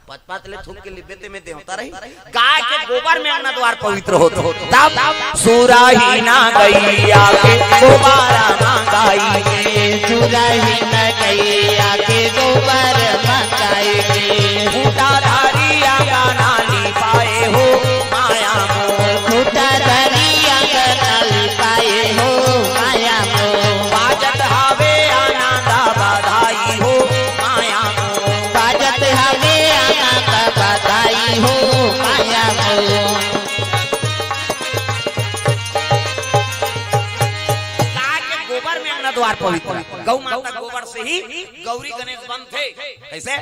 पचपत ले थूक के लिपे ते में देवता रही। गाय के गोबर में अंगना द्वार पवित्र होत होत। तब सुरही ना गैया के गोबर मंगाई के, सुरही ना गैया के गोबर मंगाई के। खूंटा धारी अंगना लिपाए हो माया मोर, खूंटा धारी अंगना लिपाए हो माया मोर। बाजत हवे आनंद बधाई हो माया मोर। बाजत हवे आनंद बधाई हो माया मोर। गाय के गोबर में अंगना द्वार पवित्र। गौ माता गोबर से ही गौरी गणेश बनथे। कैसे?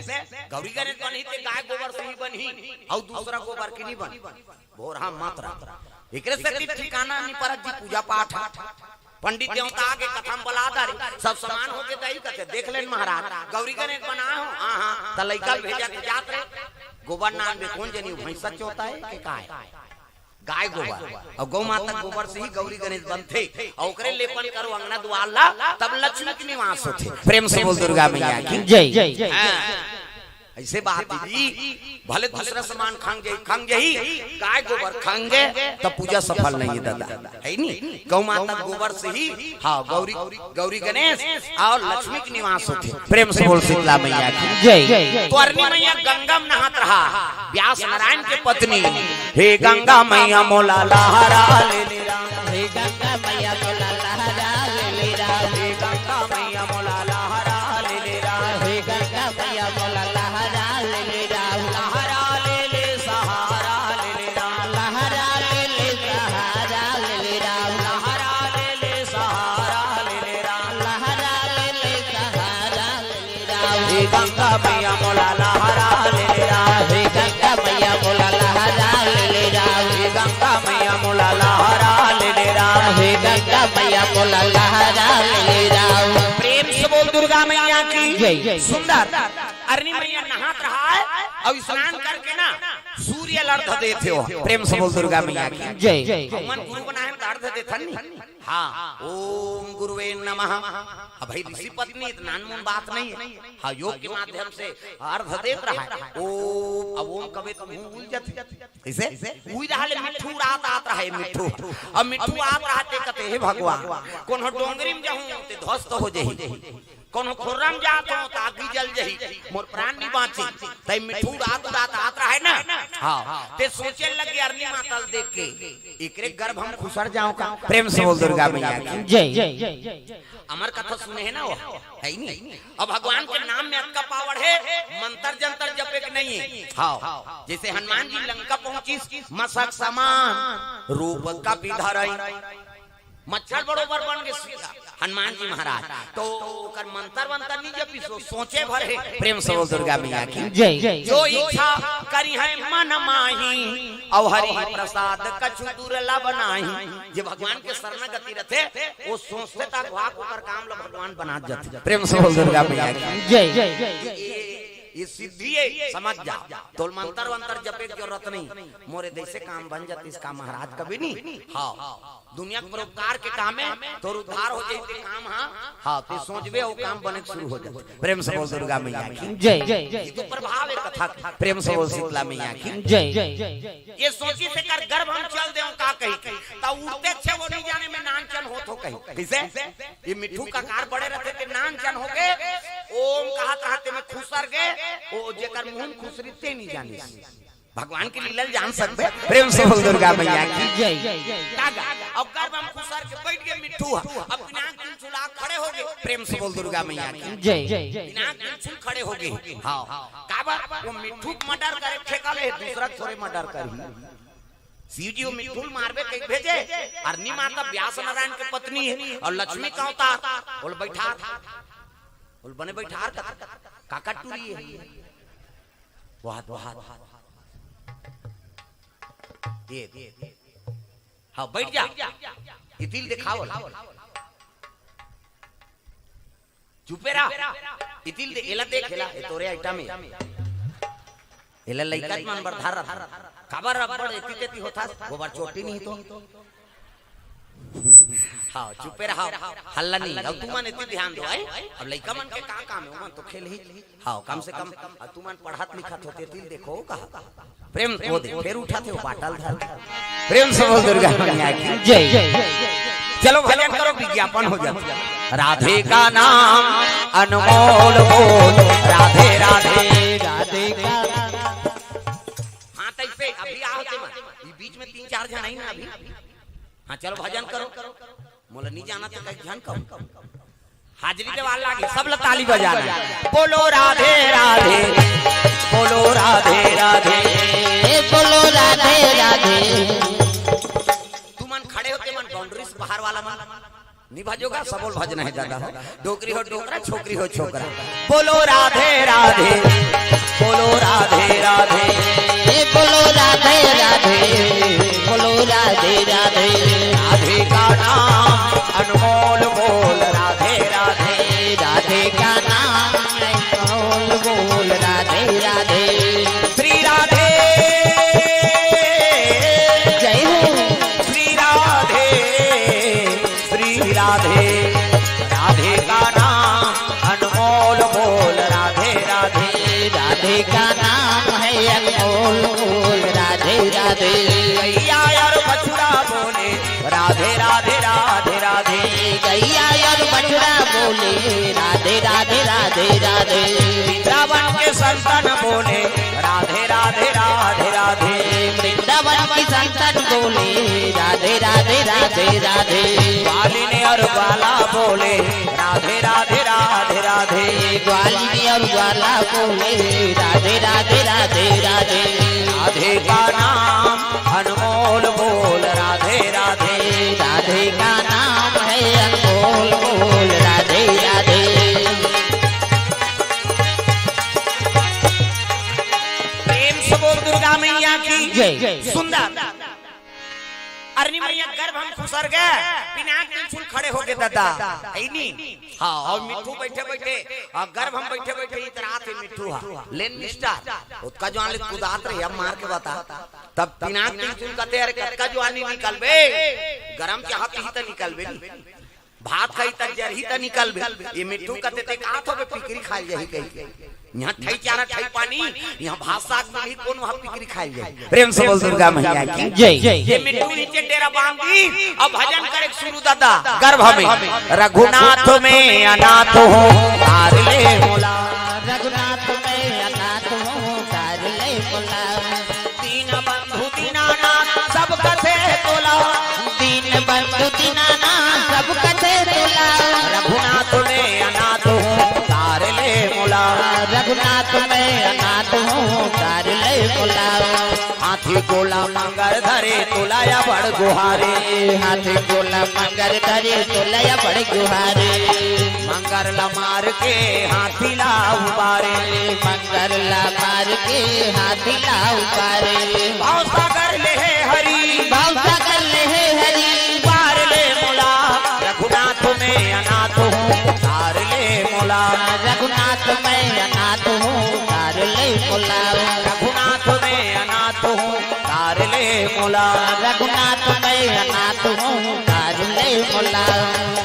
गौरी गणेश बनही ते गाय गोबर से ही बनही। और दूसरा गोबर के नहीं बन। भोरहा मात्रा। एकरे सेती ठिकाना नहीं परत जी पूजा पाठ। पंडित देवता आगे कथा म बला डारे, सब समान होके दही कथे, देख लेन महाराज, गौरी गणेश बनाए हो, हाँ, हाँ, त लइका ल भेजा त जात रहे, गोबर नान बे कोन जनी, भैंसा चोता है के का है? गाय गोबर। और गौ माता गोबर से ही गौरी गणेश बनथे, और ओकरे लेपन करो अंगना दुआर ला, तब लक्ष्मी के निवास होथे। प्रेम से बोल दुर्गा मैया की जय। हाँ। ऐसे बात दीदी, भले दूसरा सामान खंग जाही, खंग जाही, गाय गोबर खंगे, तब पूजा सफल नहीं है दादा, है नी? गौ माता गोबर से ही, हाँ, गौरी, गौरी गणेश और लक्ष्मी के निवास होथे। प्रेम से बोल शीतला मैया की जय। तो अरनी मैया गंगा में नहात रहा, व्यास नारायण के पत्नी, हे गंगा मैया मोला लहरा ले ले। हे गंगा मैया मोला लहरा ले ले राम। हे गंगा मैया मोला लहरा ले ले राम। हे गंगा मैया मोला लहरा ले ले राम। लहरा ले ले सहारा ले ले राम। लहरा ले ले सहारा ले ले राम। लहरा ले ले सहारा ले ले राम। लहरा ले ले सहारा ले ले हे गंगा मैया मोला लहरा ले ले राम। हे गंगा मैया मोला लहरा ले ले राम। हे गंगा मैया मोला लहरा ले ले राम। हे गंगा मैया मोला लहरा ले ले राम। प्रेम से बोल दुर्गा मैया की जय। सुंदर। अरनी मैया नहात रहा है और स्नान करके ना सूर्य ये अर्घ देथे हो। प्रेम से बोल दुर्गा मैया की जय। हमन गुरु बनाए त अर्घ देथन नी। हाँ, ओम गुरुवे नमः। अब भाई ऋषि पत्नी त नानमुन बात नहीं है। हाँ, योग के माध्यम से अर्घ देत रहा है। ओम, अब ओम कबे तो मुंह भूल जाते। कैसे? उई रहा ले मिट्ठू उड़ात आत रहा है, मिट्ठू। अब मिट्ठू आत रहा ते कहते, "हे भगवान, कोनो डोंगरी में जाहूं ते ध्वस्त हो जाही।" कोनो खोर्रा म जात हो त आगी जल जही, मोर प्राण नी बांची। तई मिट्ठू उड़ात उड़ात आत रहे ना। हाँ, ते सोचे लगे अरनी माता ल देख के, एकरे गर्भ हम खुसर जाओ का। प्रेम से बोल दुर्गा मैया की जय। अमर कथा सुने है ना वो, है ही नहीं। अब भगवान के नाम में अतका पावर है, मंत्र जंतर जपे के नहीं है। हाँ, जैसे हनुमान जी लंका पहुंचिस, मसक समान रूप कपि धरई, मच्छर बरोबर बन के सीधा हनुमान जी महाराज। तो ओकर मंतर वंतर नहीं जपिस, सोचे भर है। प्रेम से बोल दुर्गा मैया की जय। जो इच्छा करी है मन माही, अउ हरि प्रसाद कछु दुर्लभ नाही। जे भगवान के शरणागति रथे, वो सोचते तक वाक ओकर काम ल भगवान बना जाथे। प्रेम से बोल दुर्गा मैया की जय। ये, ये सिद्धि है, समझ जा। तोल मंतर वंतर जपे के जरूरत नहीं, मोरे जैसे काम बन जातीस का महाराज कभी नहीं। हाँ, दुनिया के परोपकार के काम है, तोर उद्धार हो जाई ते काम। हाँ, हाँ, ते सोचबे वो काम बने के शुरू हो जाए। प्रेम से बोल दुर्गा मैया की जय। ये तो प्रभाव है कथा के। प्रेम से बोल शीतला मैया की जय। ये सोची से कर गर्भ हम चल देव का कही के, त उड़ते छे वो नहीं जाने में नान चन होत हो कही। कैसे? ये मिट्ठू का कार बड़े रहते के नान चन हो के, ओम कहा कहा ते में खुसर गए, ओ जेकर मुंह में खुसरी ते नहीं जाने। भगवान की लीला जान सकबे। प्रेम से बोल दुर्गा मैया की जय। तागा, अब गर्भ हम खुसर के बैठ के मिट्ठू ह, अब पिनाक तिलछुल खड़े हो गए। प्रेम से बोल दुर्गा मैया की जय। पिनाक तिलछुल खड़े हो गए। हाँ, काबर वो मिट्ठू मर्डर करे ठेका ले, दूसरा थोड़े मर्डर करही। शिव जी वो मिट्ठू ल मारबे कह भेजे, अरनी माता व्यास नारायण के पत्नी है और लक्ष्मी का अवतार। बोल बैठार, बोल बने बैठार का, काका टूरी है। वाह, वाह। ये, ये, ये। हाँ, बैठ जा। इतिल दिखाओ। चुपे रह। इतिल दे, एला देख, एला, ए तोरे आइटम है। एला लइका मन बर धर रहा। काबर अब्बड़ एती तेती होथा, गोबर चोटी नहीं तो। हाँ, चुपे रहा, हल्ला नहीं। अब तुमन एती ध्यान दो, आई? अब लइका मन के का काम है, ओमन तो खेल ही। हाँ, कम से कम, अब तुमन पढ़त लिखत होते, तिल देखो का। प्रेम वो दे, फिर उठा थे, वो बाटल धर। प्रेम से बोल दुर्गा मैया की जय। चलो भजन करो, विज्ञापन हो जाए। राधे का नाम अनमोल बोल, राधे राधे। राधे का हाँ, तो इसे अभी आओ ते मन। ये बीच में तीन चार जन आई ना अभी। हाँ, चलो भजन करो। मोला नहीं जाना तो कहीं ध्यान करो। हाजिरी देवाल लागे, सब ला ताली बजाना है। बोलो राधे राधे, बोलो राधे राधे। ए, बोलो राधे राधे। तुमन खड़े होते मन बाउंड्री से बाहर वाला मन। नहीं भजोगा, सबोल भजना है दादा हो। डोकरी हो डोकरा, छोकरी हो छोकरा। बोलो राधे राधे, बोलो राधे राधे। ए, बोलो राधे राधे, बोलो राधे राधे। राधे का नाम अनमोल बोल, राधे राधे। राधे का नाम अनमोल बोल, राधे राधे। श्री राधे, जय हो। श्री राधे, श्री राधे। राधे का नाम अनमोल बोल, राधे राधे। राधे का नाम है अनमोल बोल, राधे राधे। गैया और बछड़ा बोले, राधे राधे राधे राधे। गैया और बछड़ा बोले, राधे राधे राधे राधे। वृंदावन के संतन बोले, राधे राधे राधे राधे। वृंदावन की संतन बोले, राधे राधे राधे राधे। ग्वालिनी और ग्वाला बोले, राधे राधे राधे राधे। ग्वालिनी और ग्वाला बोले, राधे राधे राधे राधे। राधे का नाम अनमोल बोल, राधे राधे। राधे का नाम है अनमोल बोल, राधे राधे। प्रेम से बोल दुर्गा मैया की जय। सुंदर। अरनी मैया गर्भ हम खुसर गए, पिनाक तिलछुल खड़े हो गए दादा। ऐनी हाँ, अउ मिट्ठू बइठे बइठे, अउ गर्भ म बइठे बइठे इतरात हे मिट्ठू हा, "लेन मिस्टर, ओतका जुवान ले कुदात रहे, अब मार के बता।" तब पिनाक त्रिशूल कथे, "अरे कतका जुवानी निकलबे, गरम चाहा पीही त निकलबे नी, भात खाही त जरही त निकलबे।" ये मिट्ठू कथे, "ते का थोबे पिकरी खाय जाही कहिके, इहाँ ठई चारा ठई पानी, इहाँ भात साग मिलही, कोन वहाँ पिकरी खाय जाही?" प्रेम से बोल दुर्गा मैया की जय। ये मिट्ठू नीचे डेरा बांध दिस, अब भजन करे शुरू दादा, गर्भ में, "रघुनाथ में अनाथ हूँ, तार ले मोला।" रघुनाथ में अनाथ हूँ, तार ले मोला। दीन बंधु दीनानाथ, सब कथे तोला। दीन बंधु दीनानाथ, सब कथे तोला। रघुनाथ में अनाथ हूँ, तार ले मोला। रघुनाथ में अनाथ हूँ, तार ले मोला। हाथी गोला मंगर धरे, तोला या बड़ गुहारे। हाथी गोला मंगर धरे, तोला या बड़ गुहारे। मंगर ला मार के हाथी ला उबारे। मंगर ला मार के हाथी ला उबारे। भवसागर ले हे हरि। भवसागर ले हे हरि। उबार ले मोला। रघुनाथ में अनाथ हूँ, तार ले मोला। रघुनाथ में अनाथ हूँ, तार ले मोला। रघुनाथ में अनाथ हूँ, तार ले मोला। रघुनाथ में अनाथ हूँ, तार ले मोला।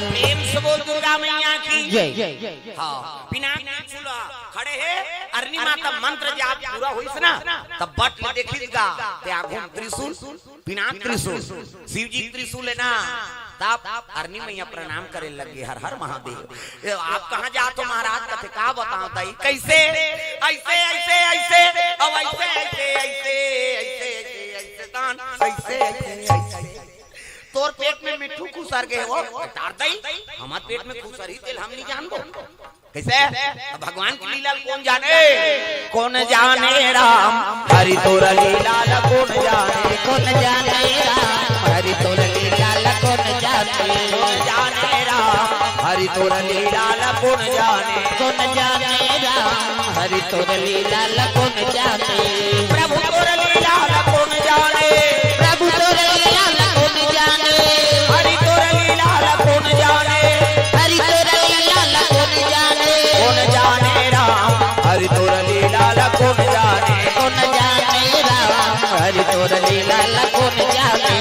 प्रेम से बोल दुर्गा मैया की जय। हाँ, पिनाक त्रिशूल खड़े हे, अरनी माता मंत्र जाप पूरा होइस ना, तब बट ले देखिस गा, ते आघू म त्रिशूल, पिनाक त्रिशूल, शिव जी त्रिशूल हे ना, तब अरनी मैया प्रणाम करे लगे, "हर हर महादेव।" "ए, आप कहाँ जात हो महाराज?" कथे, "का बताओ दाई, कैसे?" "ऐसे, ऐसे, ऐसे, अब ऐसे, ऐसे, ऐसे, ऐसे, ऐसे, ऐसे, दान, ऐसे, ऐसे, ऐसे।" "तोर पेट में मिट्ठू खुसर गे वो।" "तार दाई, हमर पेट में खुसरही तेला हम नहीं जानबो।" कैसे? अब भगवान की लीला ल कोन जाने? कोन जाने राम, हरि तोर लीला ल कोन जाने? कोन जाने राम, हरि तोर लीला ल कोन जाने? कोन जाने राम, हरि तोर लीला ल कोन जाने? कोन जाने राम, हरि तोर लीला ल कोन जाने? प्रभु तोर लीला ल कोन जाने? प्रभु तोर लीला ल कोन जाने? हरि तोर लीला ल कोन जाने? हरि तोर लीला ल कोन जाने? कोन जाने राम, हरि तोर लीला ल कोन जाने? कोन जाने राम, हरि तोर लीला ल कोन जाने?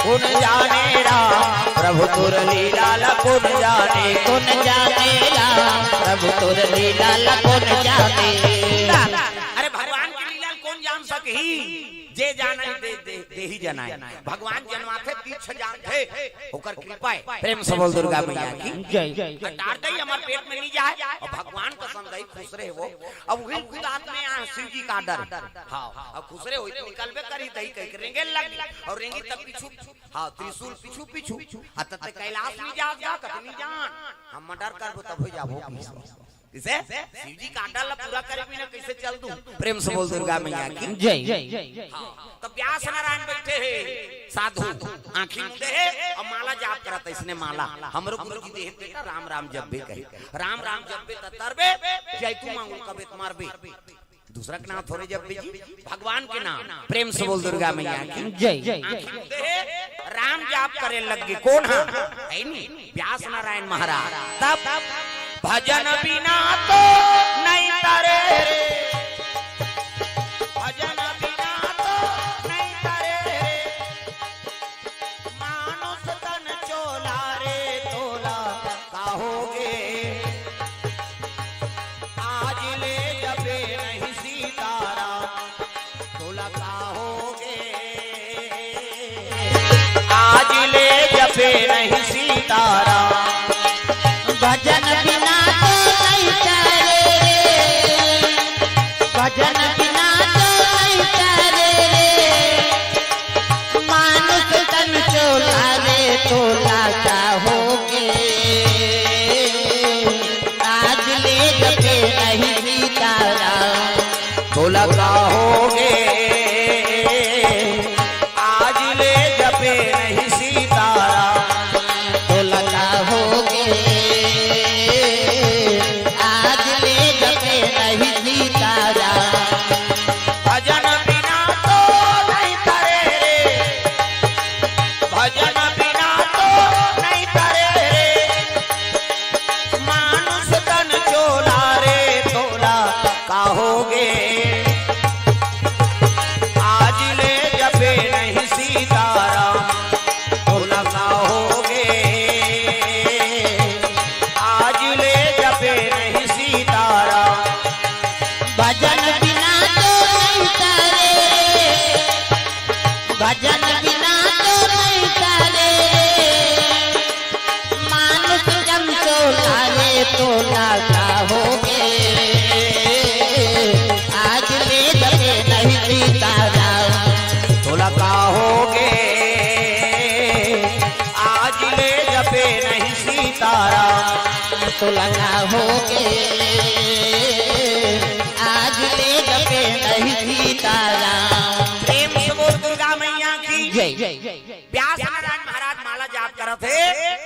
कोन जाने राम, प्रभु तोर लीला ल कोन जाने? कोन जाने राम, प्रभु तोर लीला ल कोन जाने? अरे भगवान की लीला ल कोन जान सकही? जे जाने दे, दे, देही जनाए। भगवान जनवाथे तीछ जानथे, ओकर कृपा हे। प्रेम से बोल दुर्गा मैया की जय। तार दई हमर पेट में नहीं जाए, अउ भगवान कसम दई खुसरे वो। अब वही खुद आत्मा हे, शिव जी का डर। हाँ, अब खुसरे होई त निकलबे करही, दई कहिके रेंगे लग, अउ रेंगी तब पीछू, हाँ, त्रिशूल पीछू पीछू, आ तब तक कैलाश नहीं जात गा, कतनी जान, हम डर करबो तब हो जाबो पीछू। इसे शिव जी का डर ला पूरा करे बिना कैसे चल दूं? प्रेम से बोल दुर्गा मैया की जय। हाँ, तब व्यास नारायण बैठे हे, साधु, आँखी मूंदे हे, अउ माला जाप करत हे, इसने माला, हमरो गुरु जी देहे बेटा, राम राम जपबे कहे, राम राम जपबे त तरबे, जय तू मांगू कबे त मरबे। दूसरा के नाम थोरे जपबे जी, भगवान के नाम। प्रेम से बोल दुर्गा मैया की जय। आँखी मूंदे हे, राम जाप करे लग गे। कोन हा? हे नी, व्यास नारायण महाराज। तब भजन बिना तो नहीं तरे रे, भजन बिना तो नहीं तरे रे। मानुष तन चोला रे तोला का होगे? आज ले जपे नहीं सीताराम, तोला का होगे? आज ले जपे नहीं सीताराम। भजन बिना तो नहीं तरे रे, भजन बिना तो नहीं तरे रे। मानुष तन चोला रे तोला का होगे? आज ले जपे नहीं सीताराम, तोला का होगे? आज ले जपे नहीं सीताराम, तोला का होगे? होगे। आज ले जपे नहीं सीताराम, तोला का होगे। आज ले जपे नहीं सीताराम। भजन बिना तो नहीं तरे रे, भजन बिना तो नहीं तरे रे। मानुष जन चोला रे, तोला का होगे। आज ले जपे नहीं सीताराम, तोला का होगे। आज ले जपे नहीं सीताराम, तोला का होगे। आज ले जपे नहीं सीताराम। प्रेम से बोल दुर्गा मैया की जय। व्यास नारायण महाराज माला जाप करत हे,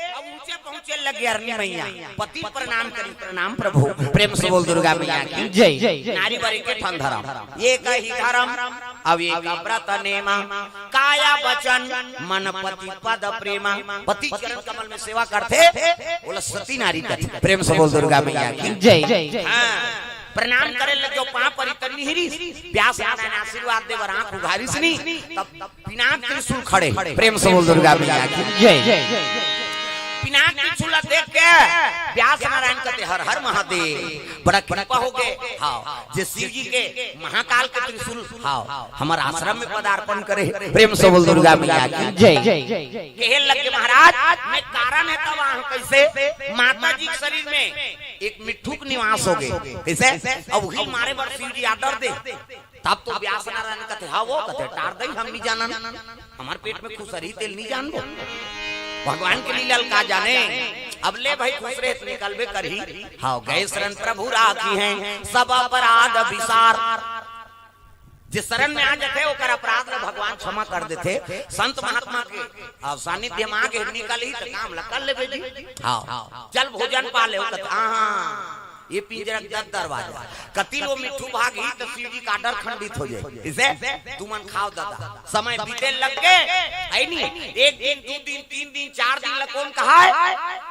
अब ऊंचे पहुंचे लग गए अरनी मैया। पति प्रणाम करी, प्रणाम प्रभु। प्रेम से बोल दुर्गा मैया की जय। नारी बरे के ठन धरम, ये कही धरम, अब ये का व्रत नेमा, काया वचन मन पति पद प्रेमा। पति चरण कमल में सेवा करथे, बोला सती नारी कथे। प्रेम से बोल दुर्गा मैया की जय। हाँ, प्रणाम करे लग जो पाँव परी त निहरिस, व्यास नारायण आशीर्वाद दे बर आंख उघारिस नी, तब पिनाक त्रिशूल खड़े। प्रेम से बोल दुर्गा मैया की जय। पिनाक त्रिशूल ला देख के व्यास नारायण कथे, "हर हर महादेव, बड़ा कृपा हो गए।" हाँ, जे शिव जी के महाकाल के त्रिशूल, हाँ, हमर आश्रम में पदार्पण करे। प्रेम से बोल दुर्गा मैया की जय। कहे लगे, "महाराज, मैं कारण है तब आंख कैसे?" माता जी के शरीर में एक मिट्ठू के निवास हो गए। कैसे? अब वही मारे बर शिव जी आर्डर दे। तब तो व्यास नारायण कथे, "हाँ, वो कथे, टार दई, हम नहीं जानन, हमार पेट में खुसरी तेल नहीं जानबो, भगवान के लीला ल का जाने।" अब ले भाई, खुसरे त निकलबे करही। हाँ, गए शरण प्रभु राखी हैं, सब अपराध विसार। जे शरण में आ जाथे, ओकर अपराध ल भगवान क्षमा कर देथे। संत महात्मा के, हाँ, सानिध्य में आके निकलही त काम ल कर लेबे जी। हाँ, चल भोजन पा ले, ओकर, हाँ, ये पिंजरा के दस दरवाजा। कति लो मिट्ठू भागही त शिव जी का आर्डर खंडित हो जाए। इसे तुमन खाव दादा। समय बीते लग के, है नी? एक दिन, दो दिन, तीन दिन, चार दिन ल कौन कहाय?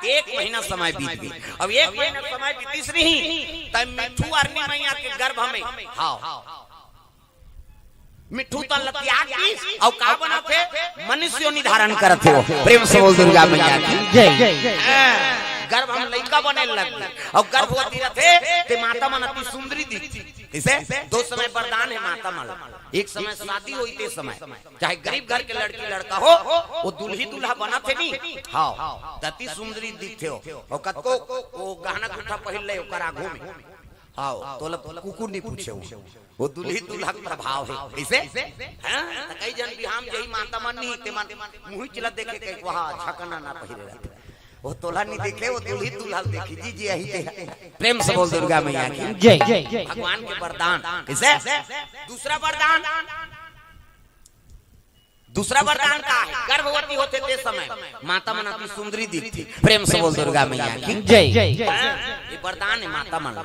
एक महीना समय बीत गई। अब एक महीना समय बीतिस नहीं, तब मिट्ठू अरनी मैया के गर्भ में, हाँ, मिट्ठू तन ल त्याग दीस, अउ का बनत हे? मनुष्य योनि धारण करत हे वो। प्रेम से बोल दुर्गा मैया की जय। हाँ, गर्भ में लइका बने लग गे, अउ गर्भवती रथे ते माता मन अति सुंदरी दिखथे। कइसे? दो समय वरदान हे माता मन ल। एक समय शादी होई ते समय, चाहे गरीब घर के लड़की लड़का हो, वो दुल्ही दुल्हा बनत हे नी, हाँ, त अति सुंदरी दिखथे हो। अउ कतको वो गहना गुट्ठा पहिर ले ओकर आगू में, हाँ, तोला कुकुर नहीं पूछे हो। वो दुल्ही दुल्हा के प्रभाव हे। कइसे? हाँ? त कई झन बिहाव म जही माता मन नहीं, ते मन मुही चिला देखे के, "वाह, झकना ना पहिरे रहते।" वो तोला नहीं देखे, वो दुल्ही दुल्हा ल देखी, "जी, जी, यही ते।" प्रेम से बोल दुर्गा मैया की जय। भगवान के वरदान। कइसे? दूसरा वरदान, दूसरा वरदान का हे? गर्भवती होथे ते समय माता मन अति सुंदरी दिखथे। प्रेम से बोल दुर्गा मैया की जय। हाँ, ये वरदान हे माता मन ला।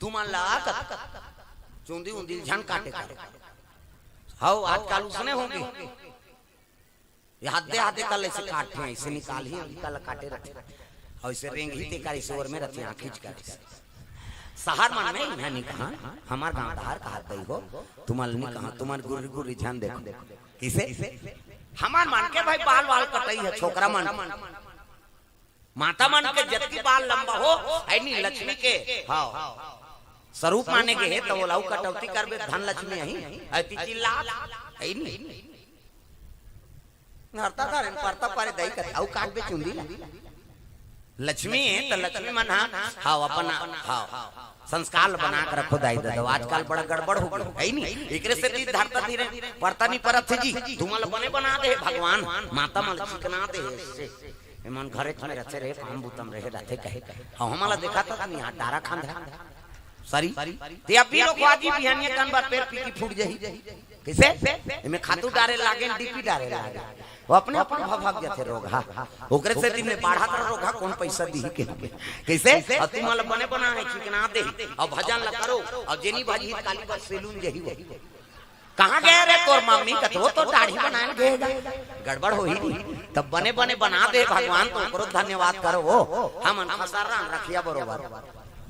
तुमन ला कत-, चुंदी उंदी झन काटे कर। हव, आजकल उसने होगे। ये हाथे हाथे कल ऐसे काटथे, ऐसे निकालही, अंगुली ला काटे रथे। अउ ऐसे रेंगही ते कर, ऐसे ओर में रथे, आँखी च कर। शहर मन में इहाँ नहीं कहा, हमार गाँव डहर कहा तई हो, तुमन नहीं कहा, तुमन गुर्री गुर्री झन देखो। कइसे? हमार मन के भाई बाल वाल कटई हे, छोकरा मन। माता मन के जतकी बाल लंबा हो, है नी लक्ष्मी के, हाँ, स्वरूप माने गे हे, त ओला अउ कटौती करबे, धन लक्ष्मी अही, अति चिल्ला, है नी। नरता धरे, परता परे दई कथे, अउ काटबे चुंदी ला। लक्ष्मी हे, त लक्ष्मी मन हा, हाँ, अपन, हाँ, संस्कार ल बना के रखो दाई ददा। आजकल बड़ा गड़बड़ हो गे, है नी? एकरे सेती धरता धीरे, परता नहीं परत हे जी, तुमन ल बने बना दे हे भगवान, माता मन ल चिकना दे हे। एमन घरेच में रथे रे, काम बुता म रहे रथे कहे। हव, हमन ला देखा त नहीं, हाँ, डारा खांधा। सरी। ते अभी लोग वाजी बिहानिया कन बर पेर पीकी फूट जाही। कइसे? एमे खातू डारे लागे, डीपी डारे लागे। वो अपने अपन भभक जाथे रोगहा। ओकरे सेती में बाढ़त रह रोगहा, कौन पैसा दिही के? कइसे? अउ तुमन ला बने बना हे, चिकना दे। अउ भजन ला करो, अउ जेनी भजही काली बर सेलून जही वो। कहाँ गए रे तोर मम्मी? कथे वो तो दाढ़ी बनाए ल गे गा। गड़बड़ होही नी। तब बने बने बना दे भगवान, तो ओकरो धन्यवाद करो वो। हमन खसर रन रखिया बरोबर।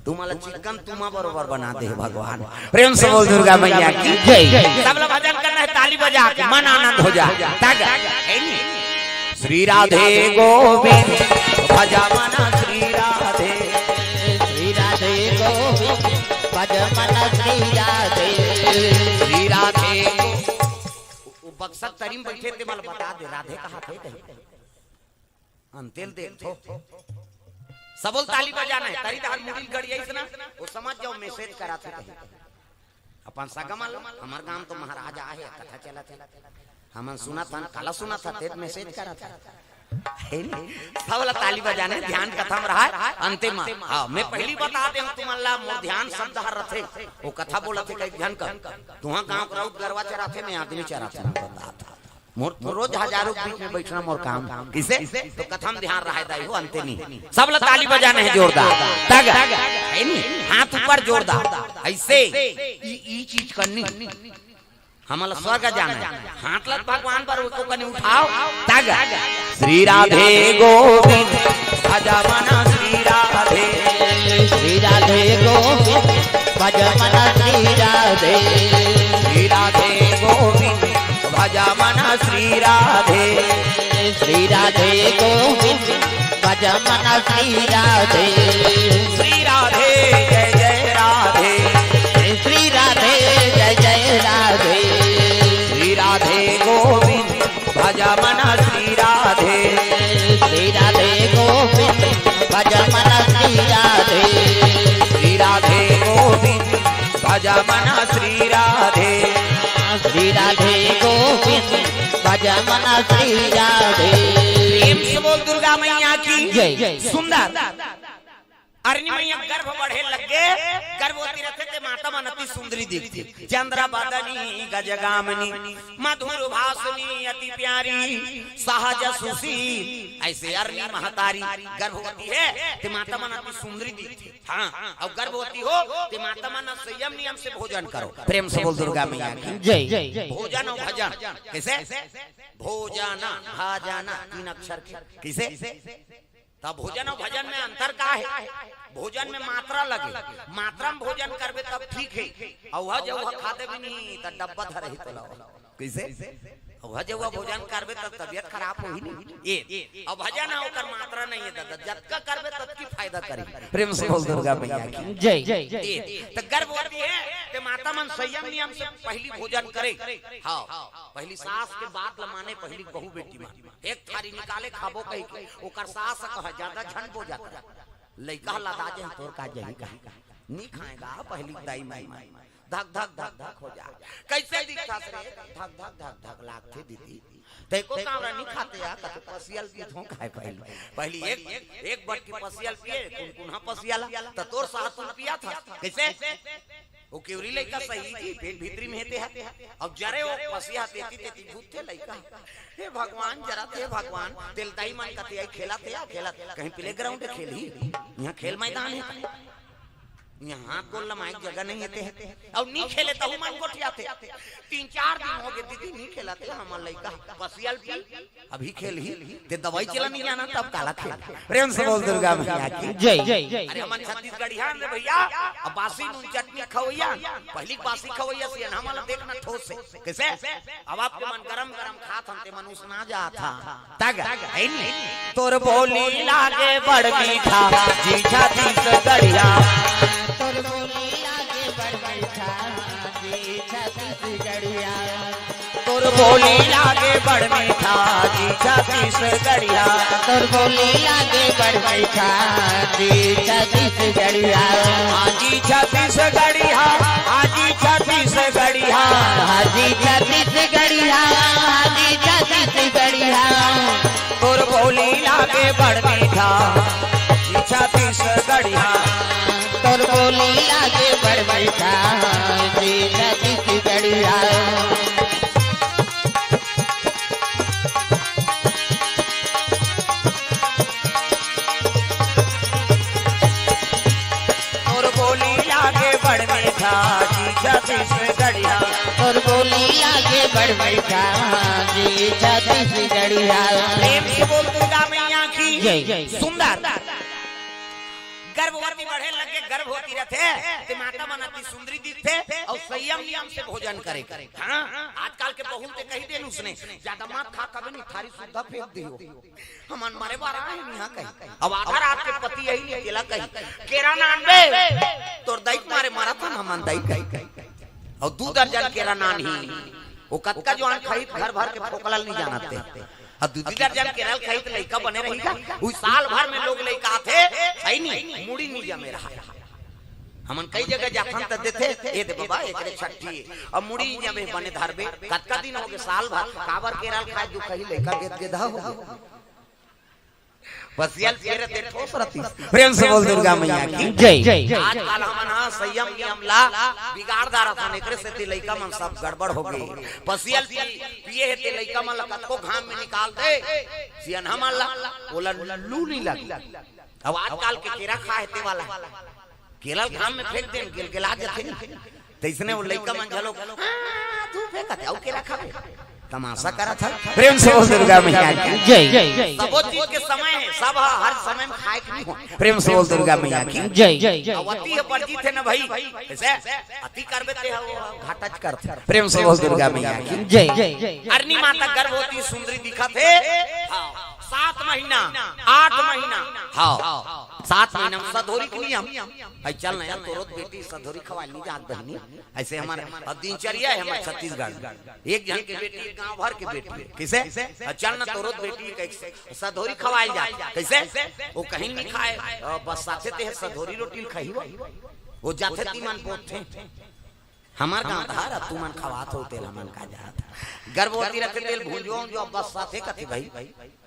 तुमला चिकन तुमा बरोबर बना दे भगवान। प्रेम से बोल दुर्गा मैया की जय। सब ला भजन करना है, ताली बजा के मन आनंद हो जाए। तग, है नी? श्री राधे गोविंद भज मन श्री राधे। श्री राधे गोविंद भज मन श्री राधे। श्री राधे गो-, वो बक्सा तरी में बैठे ते मला बता दे, राधे कहा थे कहीं। अंते ल देखथो। सबो ल ताली बजाना है। तरी डहर मुड़ी ल गड़ियाइस ना, वो समझ जाओ message कराथे कहीं। अपन सगा मन ल, हमर गांव तो महाराज आहे, कथा चलत हे। हमन सुनत हन, काला सुनत हन, तेत message करत हे। हे नी? सब ला ताली बजाना है, ध्यान कथा में रहा, अंते में। हाँ, मैं पहली बता देंव तुमन ला, मोर ध्यान शब्द हर रथे। वो कथा बोलत हे कई झन कर। तुहा गांव के राउत गरवा चराथे, मैं आदमी चराथे, मैं बतात हंव। मोर तो रोज हजारों के बीच में बैठना मोर काम। किसे? तो कथा में ध्यान रहे दाई हो, अंते नहीं। सब ला ताली बजाना है जोरदार। तग। है नी? हाथ ऊपर जोरदार। ऐसे। ई, ई चीज करनी। हमला स्वर्ग जाना है। हाथ ला भगवान पर उसको कने उठाओ। तग। श्री राधे गोविंद भज मन श्री राधे। श्री राधे गोविंद भज मन श्री राधे। श्री राधे गोविंद भज मन श्री राधे। श्री राधे गोविंद भज मन श्री राधे। श्री राधे जय जय राधे। श्री राधे जय जय राधे। श्री राधे गोविंद भज मन श्री राधे। श्री राधे गोविंद भज मन श्री राधे। श्री राधे गोविंद भज मन श्री राधे। श्री राधे गोविंद भज मन श्री राधे। प्रेम से बोल दुर्गा मैया की जय। सुंदर। अरनी मैया गर्भ बढ़े लगे, गर्भवती रथे ते माता मन अति सुंदरी दिखथे। चंद्र बदनी गजगामिनी, मधुर भाषिणी अति प्यारी, सहज सुशील। ऐसे अरनी महतारी गर्भवती हे, ते माता मन अति सुंदरी दिखथे। हाँ, अउ गर्भवती हो, ते माता मन संयम नियम से भोजन करो। प्रेम से बोल दुर्गा मैया की जय। भोजन अउ भजन। कैसे? भोजन, भाजन, तीन अक्षर के। कैसे? तब भोजन अउ भजन में अंतर का हे? भोजन में मात्रा लगे, मात्रा में भोजन करबे तब ठीक हे। अउ वह जो वह खा देबे नहीं, त डब्बा धरे ही तोला। कैसे? अउ वह जो वह भोजन करबे तब तबियत खराब होही नहीं। ए, अउ भजन हे ओकर मात्रा नहीं हे दादा, जतका करबे ततकी फायदा करे। प्रेम से बोल दुर्गा मैया की जय। ए, त गर्भवती हे, ते माता मन संयम नियम से पहली भोजन करे। हाँ, पहली सास के बात ल माने, पहली बहू बेटी माने। एक थारी निकाले खाबो कहि के, ओकर सास कहा, "ज्यादा झन बो जाता।" लइका ह लदा जे, "तोर का जही कहा, नी खाएगा।" पहली दाई माई माई धक धक धक धक हो जा। कैसे दिखथस रे? धक धक धक धक लागथे दीदी। तैं को कांवरा नी खाते या, कते पसिया ल पीथों खाए पहली। पहली एक, एक बटकी पसिया ल पिए, कुन कुन हा पसिया ला, त तोर साथ तू पिया था। कैसे? वो केवरी लइका सही थी, पेट भीतरी में हेते हे। अब जरे वो पसिया तेती तेती भूत थे लइका। हे भगवान, जरा थे भगवान, तेल दाई मन कते आई खेला थे या खेला, कहीं प्लेग्राउंड हे खेलही, यहाँ खेल मैदान हे। यहाँ हाथ गोल लमाए के जगह नहीं हेते हे। अब नी खेले तहु मन गोठियाथे। तीन चार दिन हो गए दीदी नी खेला थे हमार लइका। पसिया ल पी अभी खेलही, ते दवाई चला नहीं जाना, तब काला खेल। प्रेम से बोल दुर्गा मैया की जय। अरे हमन छत्तीसगढ़िया रे भैया, अब बासी नून चटनी खवैया, पहली बासी खवैया से हमन ला देखना ठोस से। कैसे? अब आपके मन गरम गरम खात हन, ते मन उसना जात हा। तग, है नी? तोर बोली लागे बड़ मीठा, जी छत्तीसगढ़िया। तोर बोली लागे बड़ मीठा, जी छत्तीसगढ़िया। तोर बोली लागे बड़ मीठा, जी छत्तीसगढ़िया। तोर बोली लागे बड़ मीठा, जी छत्तीसगढ़िया। हाँ जी छत्तीसगढ़िया, हाँ जी छत्तीसगढ़िया। हाँ जी छत्तीसगढ़िया, हाँ जी छत्तीसगढ़िया। तोर बोली लागे बड़ मीठा, जी छत्तीसगढ़िया। तोर बोली लागे बड़ मीठा, जी छत्तीसगढ़िया। तोर बोली लागे बड़ मीठा, जी छत्तीसगढ़िया। तोर बोली लागे बड़ मीठा, जी छत्तीसगढ़िया। प्रेम से बोल दुर्गा मैया की जय। सुंदर। गर्भवती बढ़े लगे, गर्भवती रथे, ते माता मन अति सुंदरी दिखथे, अउ संयम नियम से भोजन करे। हाँ, आजकल के बहू ते कही देन उसने, "ज्यादा मत खा, कभी नहीं, थारी सुद्धा फेंक दियो।" हमन मरे बर आए हन इहाँ कही। अब आधा रात के पति यही नहीं केला कही, "केरा नान बे, तोर दई के मारे मरत हन, हमन दई कही।" अउ दू दर्जन केरा नान ही, वो कतका जुआन खाही, घर भर के फोकलल नहीं जानत ते। अब दू दू दर्जन केरा ल खाही त लइका बने रही का? उही साल भर में लोग लइका आथे, है नहीं, मुड़ी नहीं जमे रहा। हमन कई जगह जाथन त देथे, "ए दे बाबा, एकरे छट्ठी ए।" अब मुड़ी नहीं जमे, बने धरबे, कतका दिन होगे, साल भर, काबर केरा ल खाए, दू कही लइका गेद गेदा हो। बसियल फेर ते ठोस रतिस। प्रेम से बोल दुर्गा मैया की जय। आजकल हमन ह संयम नियम ला बिगाड़ डारत हन, एकरे सेती लइका मन सब गड़बड़ हो गे। बसियल पी-, पिए हे ते लइका मन ला कतको घाम में निकाल दे, सियनहा मन ला, ओला लू नहीं लगे। अब आजकल के केरा खा हे ते वाला, केरा ल घाम में फेंक देन, गिलगिला जथे न। तइसने वो लइका मन घलो, "हाँ, तू फेंकत हे, अउ केरा खाबे?" तमाशा करत हे। प्रेम से बोल दुर्गा मैया की जय। सबो चीज के समय हे, सब ह-, हर समय में खाए के नहीं हो। प्रेम से बोल दुर्गा मैया की जय। अवती हे, बरजी थे न भाई, ऐसे अति करबे ते ह, वो घाटा च करथे। प्रेम से बोल दुर्गा मैया की जय। अरनी माता गर्भवती सुंदरी दिखत हे। हाँ, सात महीना, आठ महीना, हाँ, सात महीना में सधोरी के नियम। भाई चल ना यार, तोरो त बेटी सधोरी खवाए ल नहीं जात बहिनी। ऐसे हमारे अब दिनचर्या हे हमारे छत्तीसगढ़। एक झन के बेटी, एक गांव भर के बेटी। कइसे? अब चल ना तोरो त बेटी के सधोरी खवाए ल जात। कइसे? वो कहीं नहीं खाए, अ, बस साथे ते सधोरी रोटी ल खाही वो। वो जाथे तीमन बोलथे। हमार गांव धार, अब तुमन खवात हो तेल, हमन का जात। गर्भवती रखे तेल भूंजो, जो अब बस साथे कथे भाई।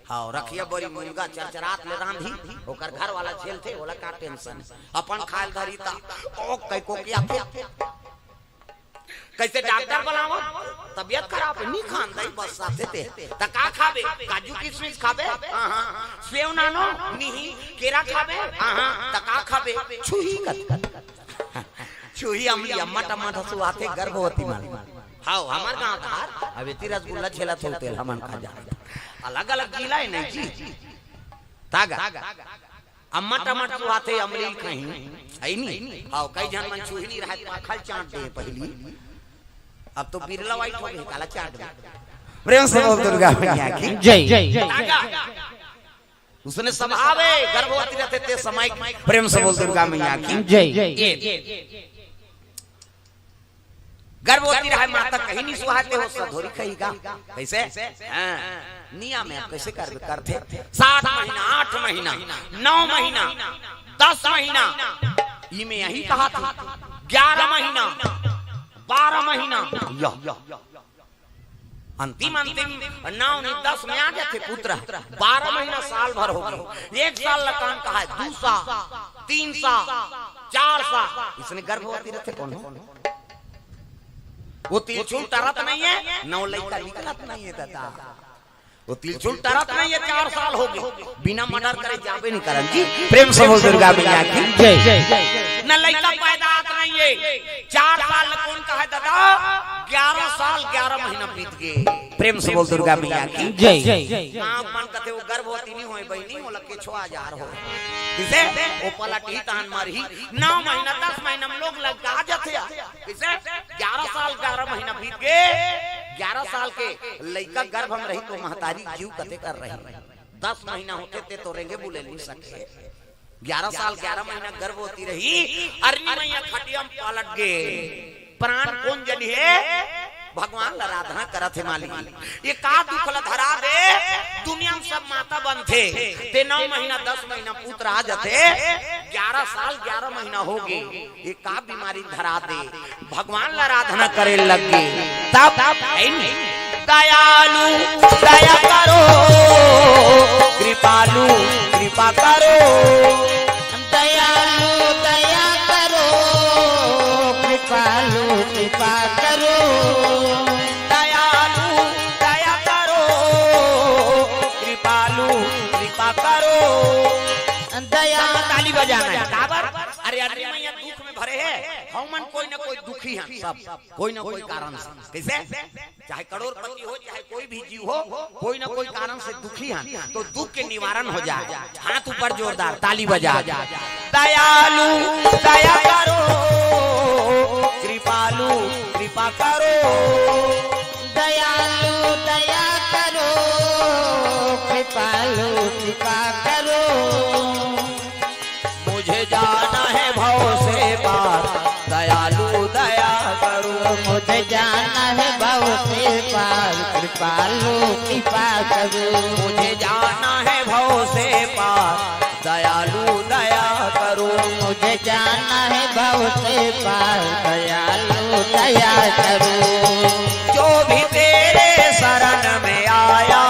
हाँ, रखिया बरी मुर्गा चरचरात ले रांधी, ओकर घर वाला झेलथे, ओला का टेंशन। अपन खाए ल धरी ता, ओ कई को किया थे। कइसे डॉक्टर बुलावा? तबियत खराब हे, नहीं खान दई, बस साथे ते। त का खाबे? काजू किशमिश खाबे? हाँ, हाँ। सेव नानो? नहीं। केरा खाबे? हाँ, हाँ। त का खाबे? छुही कत, कत, कत। छुही अमली अम्मा टमाटर सुहाथे गर्भवती मन। हाव, हमर गांव धार, अब एती रसगुल्ला झेलत हो तेल हमन का जान। अलग-अलग जिला हे नहीं जी। तागा। अम्मा टमाटर सुहाथे अमली कहीं, है नी? हाव, कई झन मन छुही नहीं रहत, पाखल चाट दे पहली। अब तो बिरला वाइट हो गए, काला चाट दे। प्रेम से बोल दुर्गा मैया की जय। तागा। उसने स्वभाव हे, गर्भवती रहथे ते समय। प्रेम से बोल दुर्गा मैया की जय। ये गर्भवती रहे माता कहीं नहीं सुहाते हो, सधोरी कही का? कइसे? हाँ। नियम हे, कइसे कर, करथे? सात महीना, आठ महीना, नौ महीना, दस महीना, इमे यही कहा था, ग्यारह महीना, बारह महीना, या। अंतिम, अंतिम नौ नहीं, दस में आ जाथे पुत्र। बारह महीना, साल भर हो गए। एक साल लकान कहा हे, दू साल, तीन साल, चार साल, इसने गर्भवती रहथे कौन हो? वो तिलछुल टरत नहीं हे, नौ लइका निकलत नहीं हे दादा। वो तिलछुल टरत नहीं हे, चार साल हो गए, बिना मर्डर करे जाबे नहीं करन जी। प्रेम से बोल दुर्गा मैया की जय। न लइका पैदा आत नहीं हे, चार साल ल कौन कहे दादा, ग्यारह साल ग्यारह महीना बीत गए। प्रेम से बोल दुर्गा मैया की जय। गाँव मन कथे वो गर्भवती नहीं होए बहिनी, वो लगे छो हजार हो। किसे? वो पलट ही तान मार ही, नौ महीना, दस महीना में लोग लग आ जाथे। कइसे? ग्यारह साल ग्यारह महीना बीत गए। ग्यारह साल के लइका गर्भ में रही तो महतारी जीव कते कर रही। दस महीना होथे ते तो रेंगे बुले नहीं सके। ग्यारह साल ग्यारह महीना गर्भवती रही, अरनी मैया खटिया में पलट गए। प्राण कौन जनी हे? भगवान ला आराधना करत हे मालिक। ये का दुख ला धरा दे, दुनिया में सब माता बनथे, ते नौ महीना, दस महीना पुत्र आ जाथे, ग्यारह साल ग्यारह महीना हो गए, ये का बीमारी धरा दे, भगवान ला आराधना करे लग गए। तब, तब, है नहीं? दयालु दया करो, कृपालु कृपा करो। दयालु दया करो, कृपालु कृपा करो। दयालु दया करो, कृपालु कृपा करो। दया ताली बजाना हे। काबर? अरे, अरे, मैया दुख में भरे हे। हमन कोई ना कोई दुखी हन, सब कोई ना कोई कारण से। कइसे? चाहे करोड़पति हो, चाहे कोई भी जीव हो, कोई ना कोई कारण से दुखी हन, तो दुख के निवारण हो जाए। हाथ ऊपर जोरदार ताली बजा। दयालु दया करो, कृपालु कृपा करो। दयालु दया करो, कृपालु कृपा करो। मुझे जाना है भव से पार, दयालु दया करो। मुझे जाना है भव से पार, कृपालु कृपा करो। मुझे जाना है भव से पार, दयालु दया करो। मुझे जाना है भव से पार, दयालु दया करो। जो भी तेरे शरण में आया,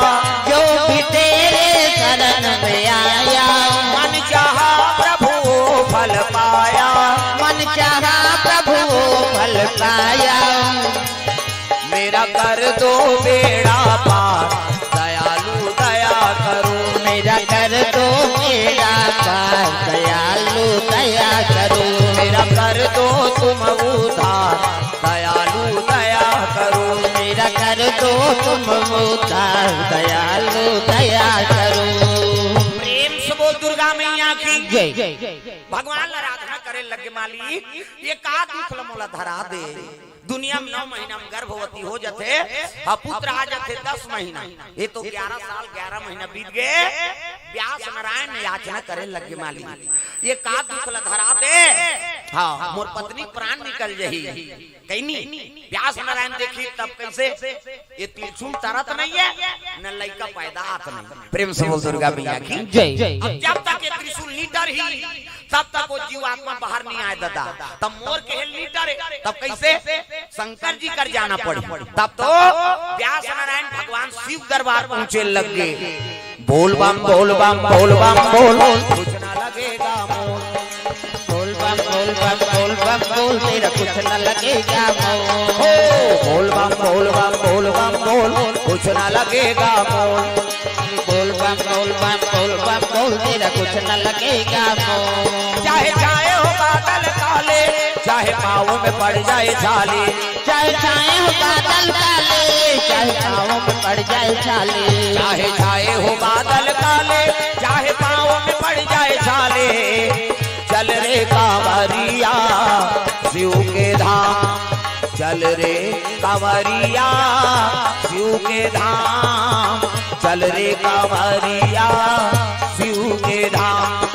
जो भी तेरे शरण में आया, मन चाहा प्रभु फल पाया। मन चाहा प्रभु फल पाया। मेरा कर दो बेड़ा पार, दयालु दया करो। मेरा कर दो बेड़ा पार, दयालु दया करो। मेरा कर दो तुम उद्धार, दयालु दया करो। मेरा कर दो तुम उद्धार, दयालु दया करो। प्रेम से बोल दुर्गा मैया की जय। भगवान ला आराधना करे लगे, मालिक, ये का दुख ल मोला धरा दे। दुनिया में नौ महीना में गर्भवती हो जाथे, हा पुत्र आ जाथे दस महीना, ये तो ग्यारह साल ग्यारह महीना बीत गए। व्यास नारायण याचना करे लगे, मालिक, ये का दुख ल धरा दे। हाँ, मोर पत्नी प्राण निकल जही। कहीं नहीं, व्यास नारायण देखी तब कैसे ये त्रिशूल तरत नहीं है, न लइका पैदा आत नहीं। प्रेम से बोल दुर्गा मैया की जय। अब जब तक ये त्रिशूल नहीं तरही, तब तक वो जीव आत्मा बाहर नहीं आए दादा। तब मोर कहे नहीं टरे, तब कैसे? शंकर जी कर जाना पड़ी। तब तो व्यास नारायण भगवान शिव दरबार पहुंचे लग गए। बोल बम बोल बम बोल बम बोल, कुछ ना लगेगा मोल। बोल बम बोल बम बोल बम बोल, तेरा कुछ ना लगेगा मोल। हो, बोल बम बोल बम बोल बम बोल, कुछ ना लगेगा मोल। बोल बम बोल बम बोल बम बोल, तेरा कुछ ना लगेगा मोल। चाहे छाए हो बादल काले, चाहे पाँव में पड़ जाए छाले। चाहे छाए हो बादल काले, चाहे पाँव में पड़ जाए छाले। चाहे छाए हो बादल काले, चाहे पाँव में पड़ जाए छाले। चल रे कांवरिया शिव के धाम, चल रे कांवरिया शिव के धाम, चल रे कांवरिया शिव के धाम।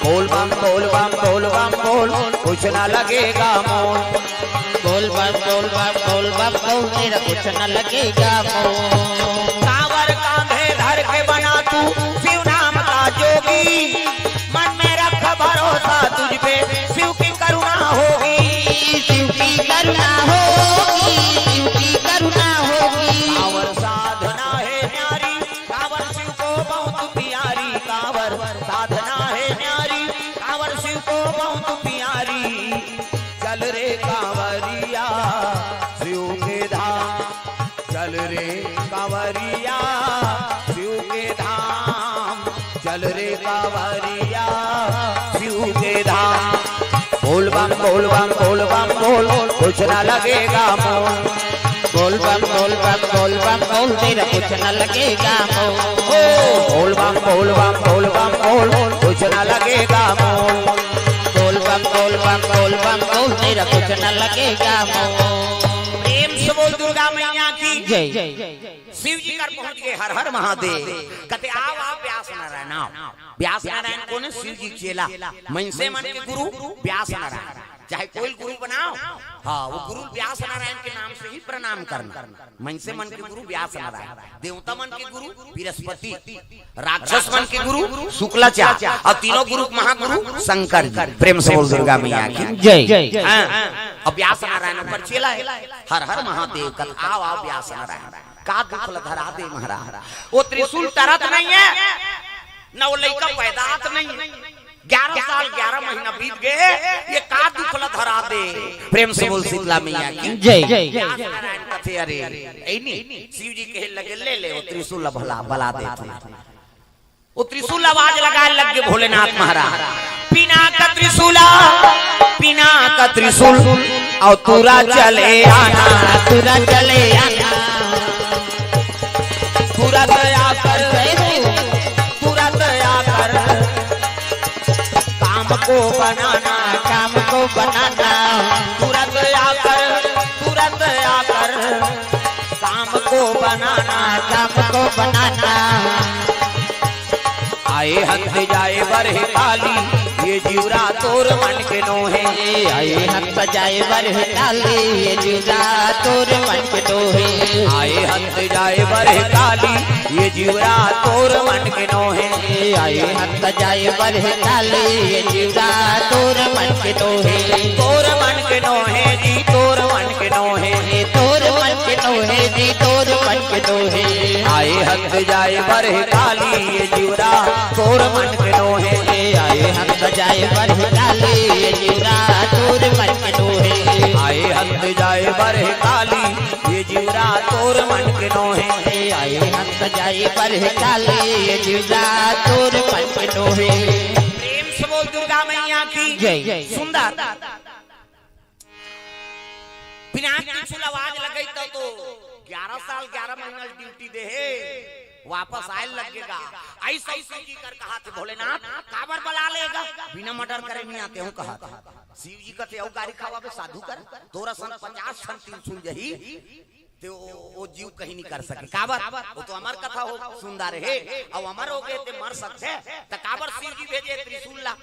बोल बम बोल बम बोल बम बोल, कुछ ना लगेगा मोल। बोल बम बोल बम बोल बम बोल, तेरा कुछ ना लगेगा मोल। कांवर कांधे धर के बना तू शिव नाम का जोगी, मन में रख भरोसा तुझ पे, शिव की करुणा होगी। शिव की करुणा होगी, शिव की करुणा होगी। कांवर साधना है न्यारी, कांवर शिव को बहुत प्यारी। कांवर साधना है न्यारी, कांवर शिव को बहुत प्यारी। चल रे कांवरिया शिव के धाम, चल रे कांवरिया शिव के धाम, चल रे कांवरिया शिव के धाम। बोल बम बोल बम बोल बम बोल, कुछ ना लगेगा मोल। बोल बम बोल बम बोल बम बोल, तेरा कुछ ना लगेगा मोल। ओ, बोल बम बोल बम बोल बम बोल, कुछ ना लगेगा मोल। बोल बम बोल बम बोल बम बोल, तेरा कुछ ना लगेगा मोल। प्रेम से बोल दुर्गा मैया की जय। शिव जी कर पहुंच गए, हर हर महादेव। कहते, "आओ, आओ, व्यास नारायण, आओ।" व्यास नारायण कोन हे? शिव जी चेला, मनसे मन के गुरु व्यास नारायण। चाहे कोई गुरु बनाओ, हाँ, वो गुरु व्यास नारायण के नाम से ही प्रणाम करना। मनसे मन के गुरु व्यास नारायण, देवता मन के गुरु बृहस्पति, राक्षस मन के गुरु शुक्लाचार्य, और तीनों गुरु महागुरु शंकर जी। प्रेम से बोल दुर्गा मैया की जय। हाँ, अब व्यास नारायण ओकर चेला हे, हर हर महादेव कहत, "आओ, आओ, व्यास नारायण।" का दुख ल धरा दे महाराज। वो त्रिशूल टरत नहीं है, न वो लइका पैदा आत नहीं। ग्यारह साल ग्यारह महीना बीत गए, ये का दुख ल धरा दे। प्रेम से बोल शीतला मैया की जय। व्यास नारायण कथे, अरे, ऐ नहीं, शिव जी कहे लगे, "ले ले, वो त्रिशूल ल भला, बला देथे।" वो त्रिशूल आवाज लगाए लग गए भोलेनाथ महाराज, "पिनाक त्रिशूला, पिनाक त्रिशूल अउ तुरा चले आना। तुरा चले आना। तुरंत आकर, तुरंत आकर काम को बनाना। काम को बनाना। तुरंत आकर, तुरंत आकर काम को बनाना। काम को बनाना। आए हंस जाए बरह काली, ये जिउरा तोर मन के नोहे। आए हंस जाए बरह काली, ये जिउरा तोर मन के नोहे। आए हंस जाए बरह काली, ये जिउरा तोर मन के नोहे। आए हंस जाए बरह काली, ये जिउरा तोर मन के नोहे। तोर मन के नोहे जी, तोर मन के नोहे। तोर मन के नोहे जी, तोर मन के नोहे। आए हंस जाए बरह काली, ये जिउरा तोर मन के नोहे। आए हंस जाए बरह काली, ये जिउरा तोर मन के नोहे। आए हंस जाए बरह काली, ये जिउरा तोर मन के नोहे। आए हंस जाए बरह काली, ये जिउरा तोर मन के नोहे। प्रेम से बोल दुर्गा मैया की जय। सुंदर। पिनाक त्रिशूल आवाज लगई त तो ग्यारह साल ग्यारह महीना ड्यूटी दे हे, वापस आए लगेगा। ऐसा ही शिव जी कर कहा थे भोलेनाथ, काबर बला लेगा, बिना मर्डर करे नहीं आते हूँ कहा था। शिव जी कथे, "अउ गारी खावा बे साधु कर, तोर असन पचास ठन त्रिशूल जही, ते ओ, ओ जीव कहीं नहीं कर सके।" काबर? वो तो अमर कथा हो, सुंदर हे, अउ अमर हो गए ते मर सकथे, त काबर शिव जी भेजे त्रिशूल ला?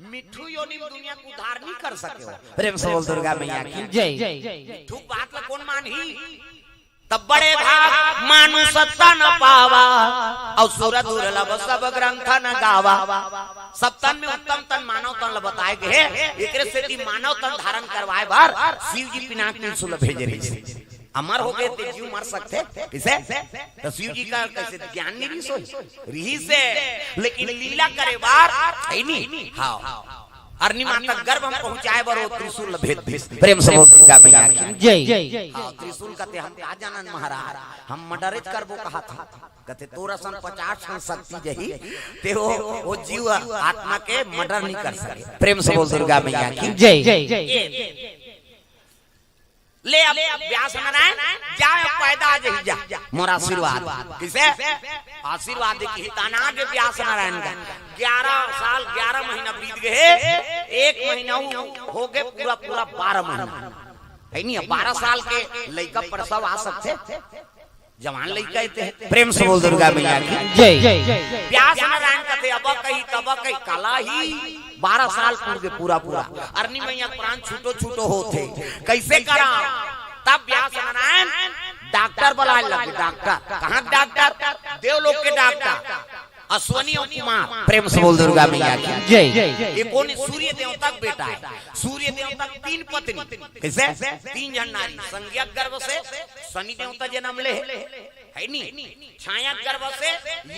मिट्ठू योनि में दुनिया के उद्धार नहीं कर सके हो। प्रेम से बोल दुर्गा मैया की जय। मिट्ठू बात ला कौन मानही? तब बड़े भाग मानुष तन पावा, अउ सुर दुर्लभ सब ग्रंथ न गावा। सब तन में उत्तम तन मानव तन ल बताए गे हे, एकरे सेती मानव तन धारण करवाए बर शिव जी पिनाक त्रिशूल भेजे रहिस। अमर हो गए ते जीव मर सकथे, किसे? तो शिव जी का कैसे ज्ञान नहीं रहिस होही? रहिस हे, लेकिन लीला करे बर है नहीं। हाँ, अरनी माता गर्भ में पहुंचाए बर वो त्रिशूल भेज दिस। प्रेम से बोल दुर्गा मैया की जय। हाँ, त्रिशूल कथे हम का जानन महाराज, हम मर्डर करबो कहा था। कथे, "तोर असन पचास ठन शक्ति जही, ते वो, वो जीव आत्मा के मर्डर नहीं कर सके।" प्रेम से बोल दुर्गा मैया की जय। ले अब व्यास नारायण, जा अब पैदा आ जही जा, मोर आशीर्वाद। किसे? आशीर्वाद की ताना के व्यास नारायण का। ग्यारह साल, ग्यारह महीना बीत गए, एक महीना हो गए पूरा, पूरा बारह महीना। है नहीं, बारह साल के लइका प्रसव आ सकथे? जवान लइका हे ते। प्रेम से बोल दुर्गा मैया की जय। व्यास नारायण कथे, "अब कही, तब कही, कला ही बारह साल पूर के पूरा, पूरा।" अरनी मैया प्राण छूटो, छूटो होथे। कैसे करा? तब व्यास नारायण डॉक्टर बलाए लगे, डॉक्टर। कहाँ डॉक्टर? देवलोक के डॉक्टर। अश्वनी अउ कुमार। प्रेम से बोल दुर्गा मैया की जय। ये कौन? सूर्य देवता के बेटा हे। सूर्य देवता के तीन पत्नी। कैसे? तीन झन नारी। संज्ञक गर्भ से शनि देवता जनम ले हे, है नी? छाया गर्भ से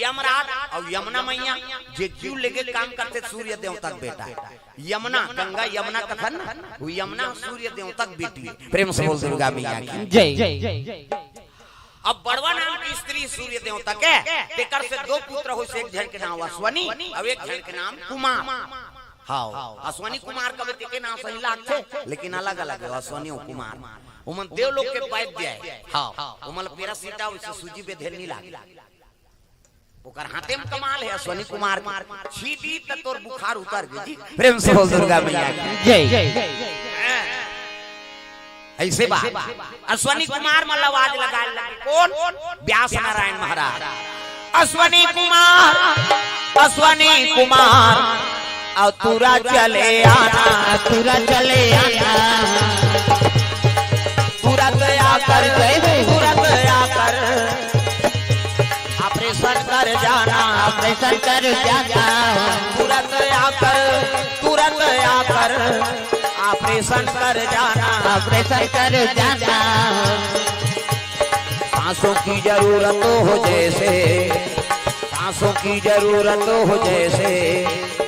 यमराज अउ यमुना मैया, जे जीव लेके काम करथे, सूर्य देवता के बेटा हे। यमुना, गंगा यमुना कथन ना, वो यमुना सूर्य देवता के बेटी हे। प्रेम से बोल दुर्गा मैया की जय। अब बड़वा नाम की स्त्री सूर्य देवता के, तेकर से दो पुत्र होइस, एक झन के नाम अश्वनी अउ एक झन के नाम कुमार। हाँ, अश्वनी कुमार कबे तेके नाम सही लागथे, लेकिन अलग-अलग हे अश्वनी अउ कुमार। ओमन देवलोक के वैद्य हे। हाँ, ओमन ल पैरासिटा वइसे सूजी बेधे नहीं लागे। ओकर हाथे में कमाल हे अश्वनी कुमार के। छींटी त तोर बुखार उतर गे जी। प्रेम से बोल दुर्गा मैया की जय। ऐसे बात। अश्वनी कुमार मन ल आवाज लगाए लगे। कौन? व्यास नारायण महाराज। अश्वनी कुमार, अश्वनी कुमार, अउ तुरा चले आना। तुरा चले आना। तुरंत आकर, तुरंत आकर ऑपरेशन कर जाना। ऑपरेशन कर जाना। तुरंत आकर, तुरंत आकर ऑपरेशन कर जाना। ऑपरेशन कर जाना। सांसों की जरूरत हो जैसे, सांसों की जरूरत हो जैसे,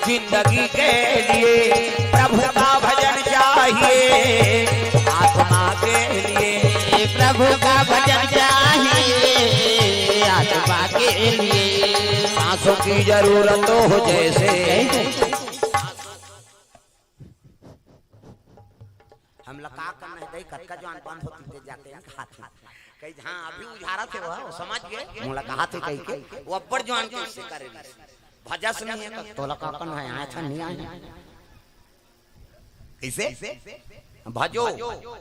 जिंदगी के लिए प्रभु का भजन चाहिए, आत्मा के लिए। प्रभु का भजन चाहिए, आत्मा के लिए। सांसों की जरूरत हो जैसे, कतका जुआन बंद होती ते जाते हैं, कहाथे। कही, "हाँ, अभी उझारत हे वो, वो समझ गे, मोला कहाथे," कहिके, वो अब्बड़ जुआन के उससे करे रहिस। भजस नहीं है, तोला का कन है, आया था, नहीं आया। कइसे? भजो,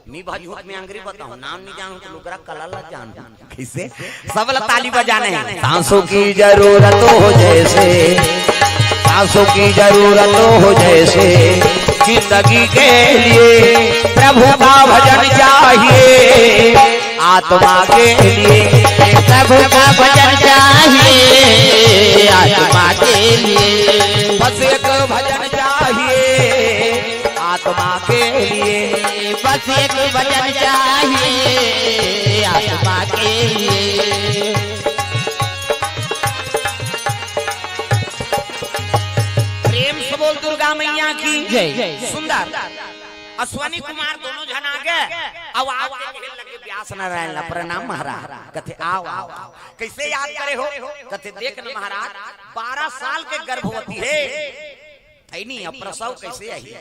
नी भजहूँ त मैं अंगरी बताहूँ, नाम नी जानहूँ त लुगरा कलर ला जानहूँ। कइसे? सब ला ताली बजाना हे। सांसों की जरूरत हो जैसे, सांसों की जरूरत हो जैसे, जिंदगी के लिए प्रभु का भजन चाहिए, आत्मा के लिए। प्रभु का भजन चाहिए, आत्मा के लिए। बस एक भजन चाहिए, आत्मा के लिए। बस एक भजन चाहिए, आत्मा के लिए। प्रेम से बोल दुर्गा मैया की जय। सुंदर। अश्वनी कुमार दोनों झन आगे, अब आके कहे लगे व्यास नारायण ला, "प्रणाम महाराज।" कथे, "आओ, आओ, आओ।" कइसे याद करे हो? कथे, "देख न महाराज, बारह साल के गर्भवती हे, हे नी, अब प्रसव कइसे आही?"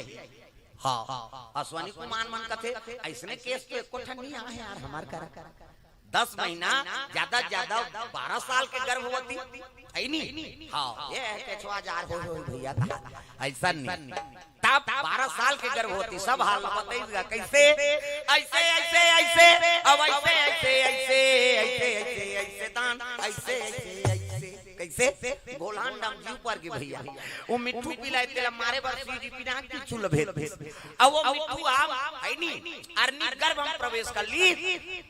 हाँ, अश्वनी कुमार मन कथे, "अइसने केस तो एको ठन नी आए यार हमर करा।" दस महीना, ज्यादा से ज्यादा बारह साल के गर्भवती, हे नी? हाँ, ये है केछवा जार हो, हो भैया का, अइसन नहीं। तब बारह साल के गर्भवती, सब हाल बताइएगा, कइसे? अइसे, अइसे, अइसे, अब अइसे, अइसे, अइसे, अइसे, अइसे, अइसे, दान, अइसे, अइसे, अइसे, कइसे? गोलान डम जीव पर गे भैया। वो मिट्ठू पिलाए तेला मारे बर शिव जी पिनाक पीछू ल भेज दिस। अब वो मिट्ठू आप, हे नी? अरनी गर्भ म प्रवेश कर ली,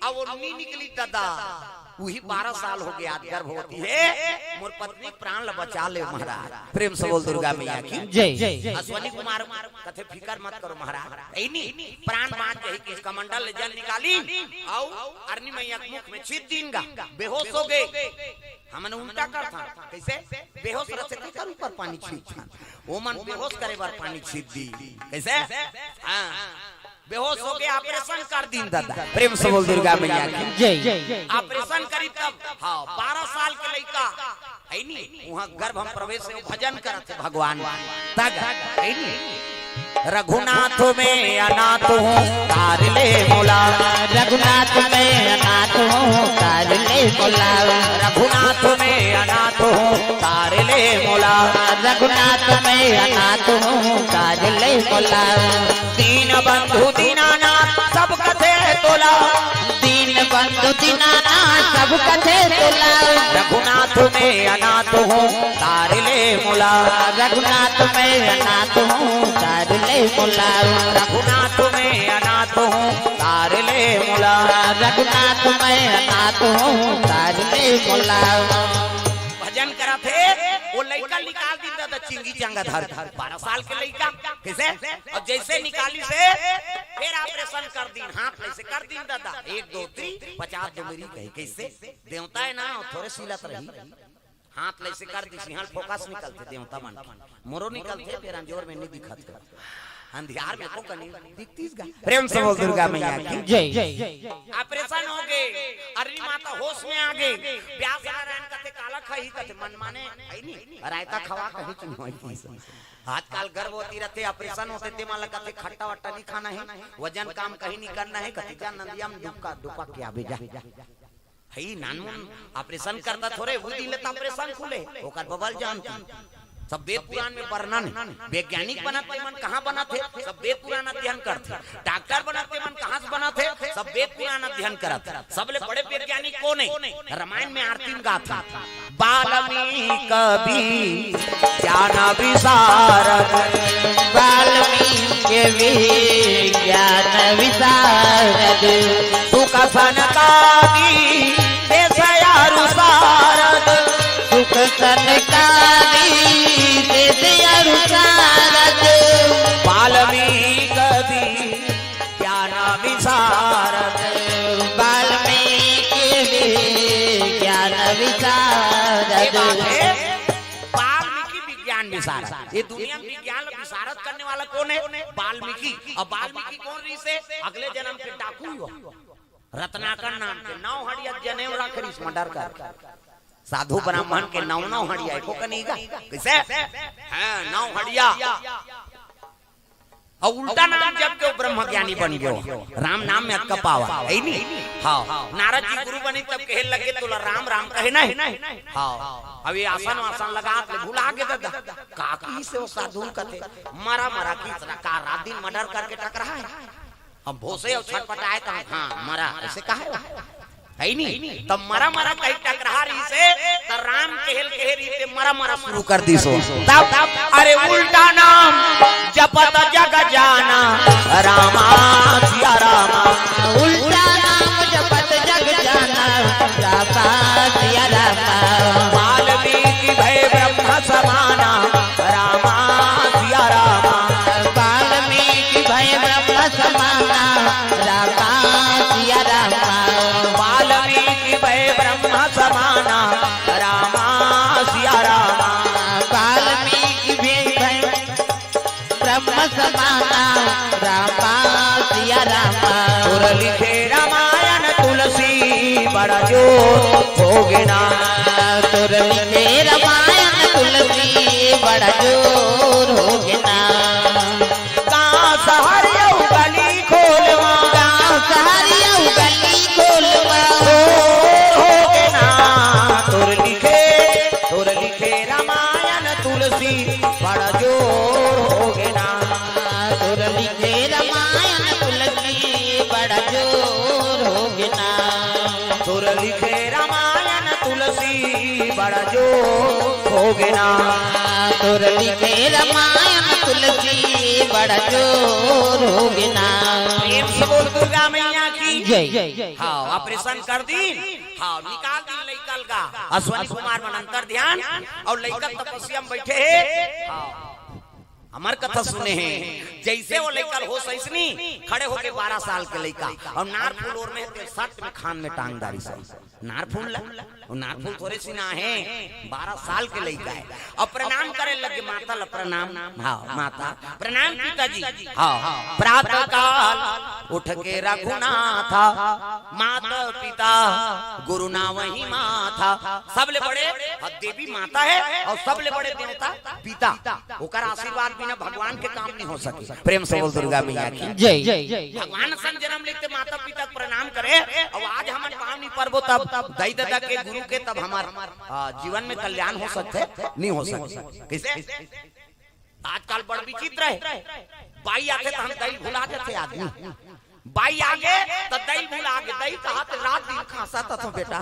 अब वो नी निकली दादा। उही बारह साल हो गे, आज गर्भवती हे, मोर पत्नी प्राण ल बचा ले महाराज। प्रेम से बोल दुर्गा मैया की जय। अश्वनी कुमार कथे, "फिकर मत करो महाराज, हे नी, प्राण बाँच जाही।" कि कमंडल ले जल निकाली, अउ अरनी मैया के मुख में छींच दीन गा, बेहोश हो गे। हमन उल्टा करथन, कइसे? बेहोश रथे तेकर ऊपर पानी छींचथन, ओमन बेहोश करे बर पानी छींच दी। कइसे? हाँ, बेहोश हो गे, ऑपरेशन कर दीन दादा। प्रेम से बोल दुर्गा मैया की जय। ऑपरेशन करी तब, हाँ, बारह साल के लइका, हे नी, उहाँ गर्भ म प्रवेश हे, भजन करत हे भगवान। तग, हे नी? रघुनाथ मैं अनाथ हूँ, तार ले मोला। रघुनाथ मैं अनाथ हूँ, तार ले मोला। रघुनाथ मैं अनाथ हूँ, तार ले मोला। रघुनाथ मैं अनाथ हूँ, तार ले मोला। दीन बंधु दीनानाथ, सब कथे तोला। दीन बंधु दीनानाथ, सब कथे तोला। रघुनाथ मैं अनाथ हूँ, तार ले मोला। रघुनाथ मैं अनाथ हूँ, तार ले मोला। रघुनाथ मैं अनाथ हूँ, तार ले मोला। रघुनाथ मैं अनाथ हूँ, तार ले मोला। भजन करत हे, वो लइका निकाल दीन दादा, चिंगी चंगा धर, बारह साल के लइका, कइसे? अउ जइसे निकालिस हे, फेर ऑपरेशन कर दीन, हाथ ल अइसे कर दीन दादा, एक, दो, तीन, पचास डुमरी कहे, कइसे? देवता हे ना, थोरे सीलत रही, हाथ ल अइसे कर दिस, इहाँ फोकस निकलथे देवता मन के, मोरो निकलथे, फेर अंजोर में नी दिखत हे। अंधियार में एको कनी दिखतिस गा। प्रेम से बोल दुर्गा मैया की जय। ऑपरेशन हो गे, अरनी माता होश में आ गे। व्यास नारायण कथे, "काला खाही?" कथे, "मन माने हे नी, रायता खवा," कहे चुनवाई। आजकल गर्भवती रथे, ऑपरेशन होथे, ते मन ल कथे, "खट्टा वट्टा नी खाना हे, वजन काम कहीं नी करना हे," कथे, "जा नंदिया म डुबका, डुबका के आबे जा।" हई नानमुन ऑपरेशन करता थोरे, वो दिन ले त ऑपरेशन खुले, ओकर बबल जानती। सब वेद पुराण में वर्णन हे। वैज्ञानिक बनत ते मन कहाँ बनत हे? सब वेद पुराण अध्ययन करथे। डॉक्टर बनत ते मन कहाँ से बनत हे? सब वेद पुराण अध्ययन करत हे। सबले बड़े वैज्ञानिक कोन हे? रामायण में आरती म गाथे, वाल्मीकि ज्ञान विशारद। वाल्मीकि ज्ञान विशारद। सुख सनकादि देश अरु सारद। सुख सनकादि देश अरु सारद। वाल्मीकि ज्ञान विशारद। वाल्मीकि ज्ञान विशारद। ये बात हे, वाल्मीकि विज्ञान विशारद। ये दुनिया में विज्ञान विशारद करने वाला कोन हे? वाल्मीकि। अउ वाल्मीकि कोन रहिस हे? अगले जनम के डाकू ही हो। रत्नाकर नाम के नौ हड़िया जनेऊ रख रहिस, मर्डर कर। साधु ब्राह्मण के नौ नौ हड़िया, एको कनी गा। कइसे? हाँ, नौ हड़िया। अउ उल्टा नाम जप के वो ब्रह्मज्ञानी बन गयो। राम नाम में अतका पावर हे नी। हाँ, नारद जी गुरु बने तब कहे लगे, "तोला राम राम कहे नहीं।" हाँ, अब ये आसन वासन लगा के भुला गे दादा। का कहिसे वो साधु कथे, "मरा मरा किहिस ना, का रात दिन मर्डर करके टकराय?" हम भोसे अउ छटपटाय त, "हाँ, मरा," अइसे कहे हे नी? तब मरा मरा कहि टकराय रहिसे, त राम कहे ल कहे रहिसे, मरा मरा शुरू कर दिस। तब, अरे उल्टा नाम जपत जग जाना, रामा सिया रामा। उल्टा नाम जपत जग जाना, रामा सिया रामा। वाल्मीकि भए ब्रह्म समाना, रामा सिया रामा। वाल्मीकि भए ब्रह्म समाना, रामा सिया रामा। वाल्मीकि भए ब्रह्म समाना, रामा सिया रामा। वाल्मीकि भए ब्रह्म समाना, रामा सिया रामा। तोर लिखे रामायण तुलसी बड़ा जोर होगे ना। तोर लिखे रामायण तुलसी बड़ा जोर होगे ना। गाँव शहर अउ गली खोलवा। गाँव शहर अउ गली खोलवा। जोर होगे ना। तोर लिखे, तोर लिखे रामायण तुलसी बड़ा जोर होगे ना। तोर लिखे रामायण तुलसी बड़ा जोर होगे ना। तोर लिखे रामायण तुलसी बड़ा जोर होगे ना। तोर लिखे रामायण तुलसी बड़ा जोर होगे ना। प्रेम से बोल दुर्गा मैया की जय। हाँ, ऑपरेशन कर दिन। हाँ, निकाल दिन लइका ल गा। अश्वनी कुमार मन अंतर ध्यान अउ लइका तपस्या में बइठे हे। हाँ। हमर कथा सुने हे, जइसे वो लइका ल होस अइसनी, खड़े होके बारह साल के लइका, अउ नार फूल ओर में हे, ते सट में खान में टांग डारिस। नार फूल ला, वो नार फूल थोरे सिना हे, बारह साल के लइका हे। अउ प्रणाम करे लगे, माता ल प्रणाम, हाँ, माता, प्रणाम पिताजी, हाँ, प्रातः काल उठ के रघुनाथा, माता पिता गुरु नावहि माथा। सबले बड़े देवी माता हे अउ सबले बड़े देवता पिता। ओकर आशीर्वाद बिना भगवान के काम नहीं हो सके। प्रेम से बोल दुर्गा मैया की जय। भगवान असन जनम लेते माता पिता के प्रणाम करे, अउ आज हमन पाँव नहीं परबो तब दई ददा के गुरु के तब हमर, आ, जीवन में कल्याण हो सकथे, नहीं हो सकथे। कइसे? आजकल बड़ विचित्र हे, बाई आथे त हम दई भुला देथे आदमी। बाई आगे त दई भुला गे, दई कहा त रात दिन खांसत हस बेटा,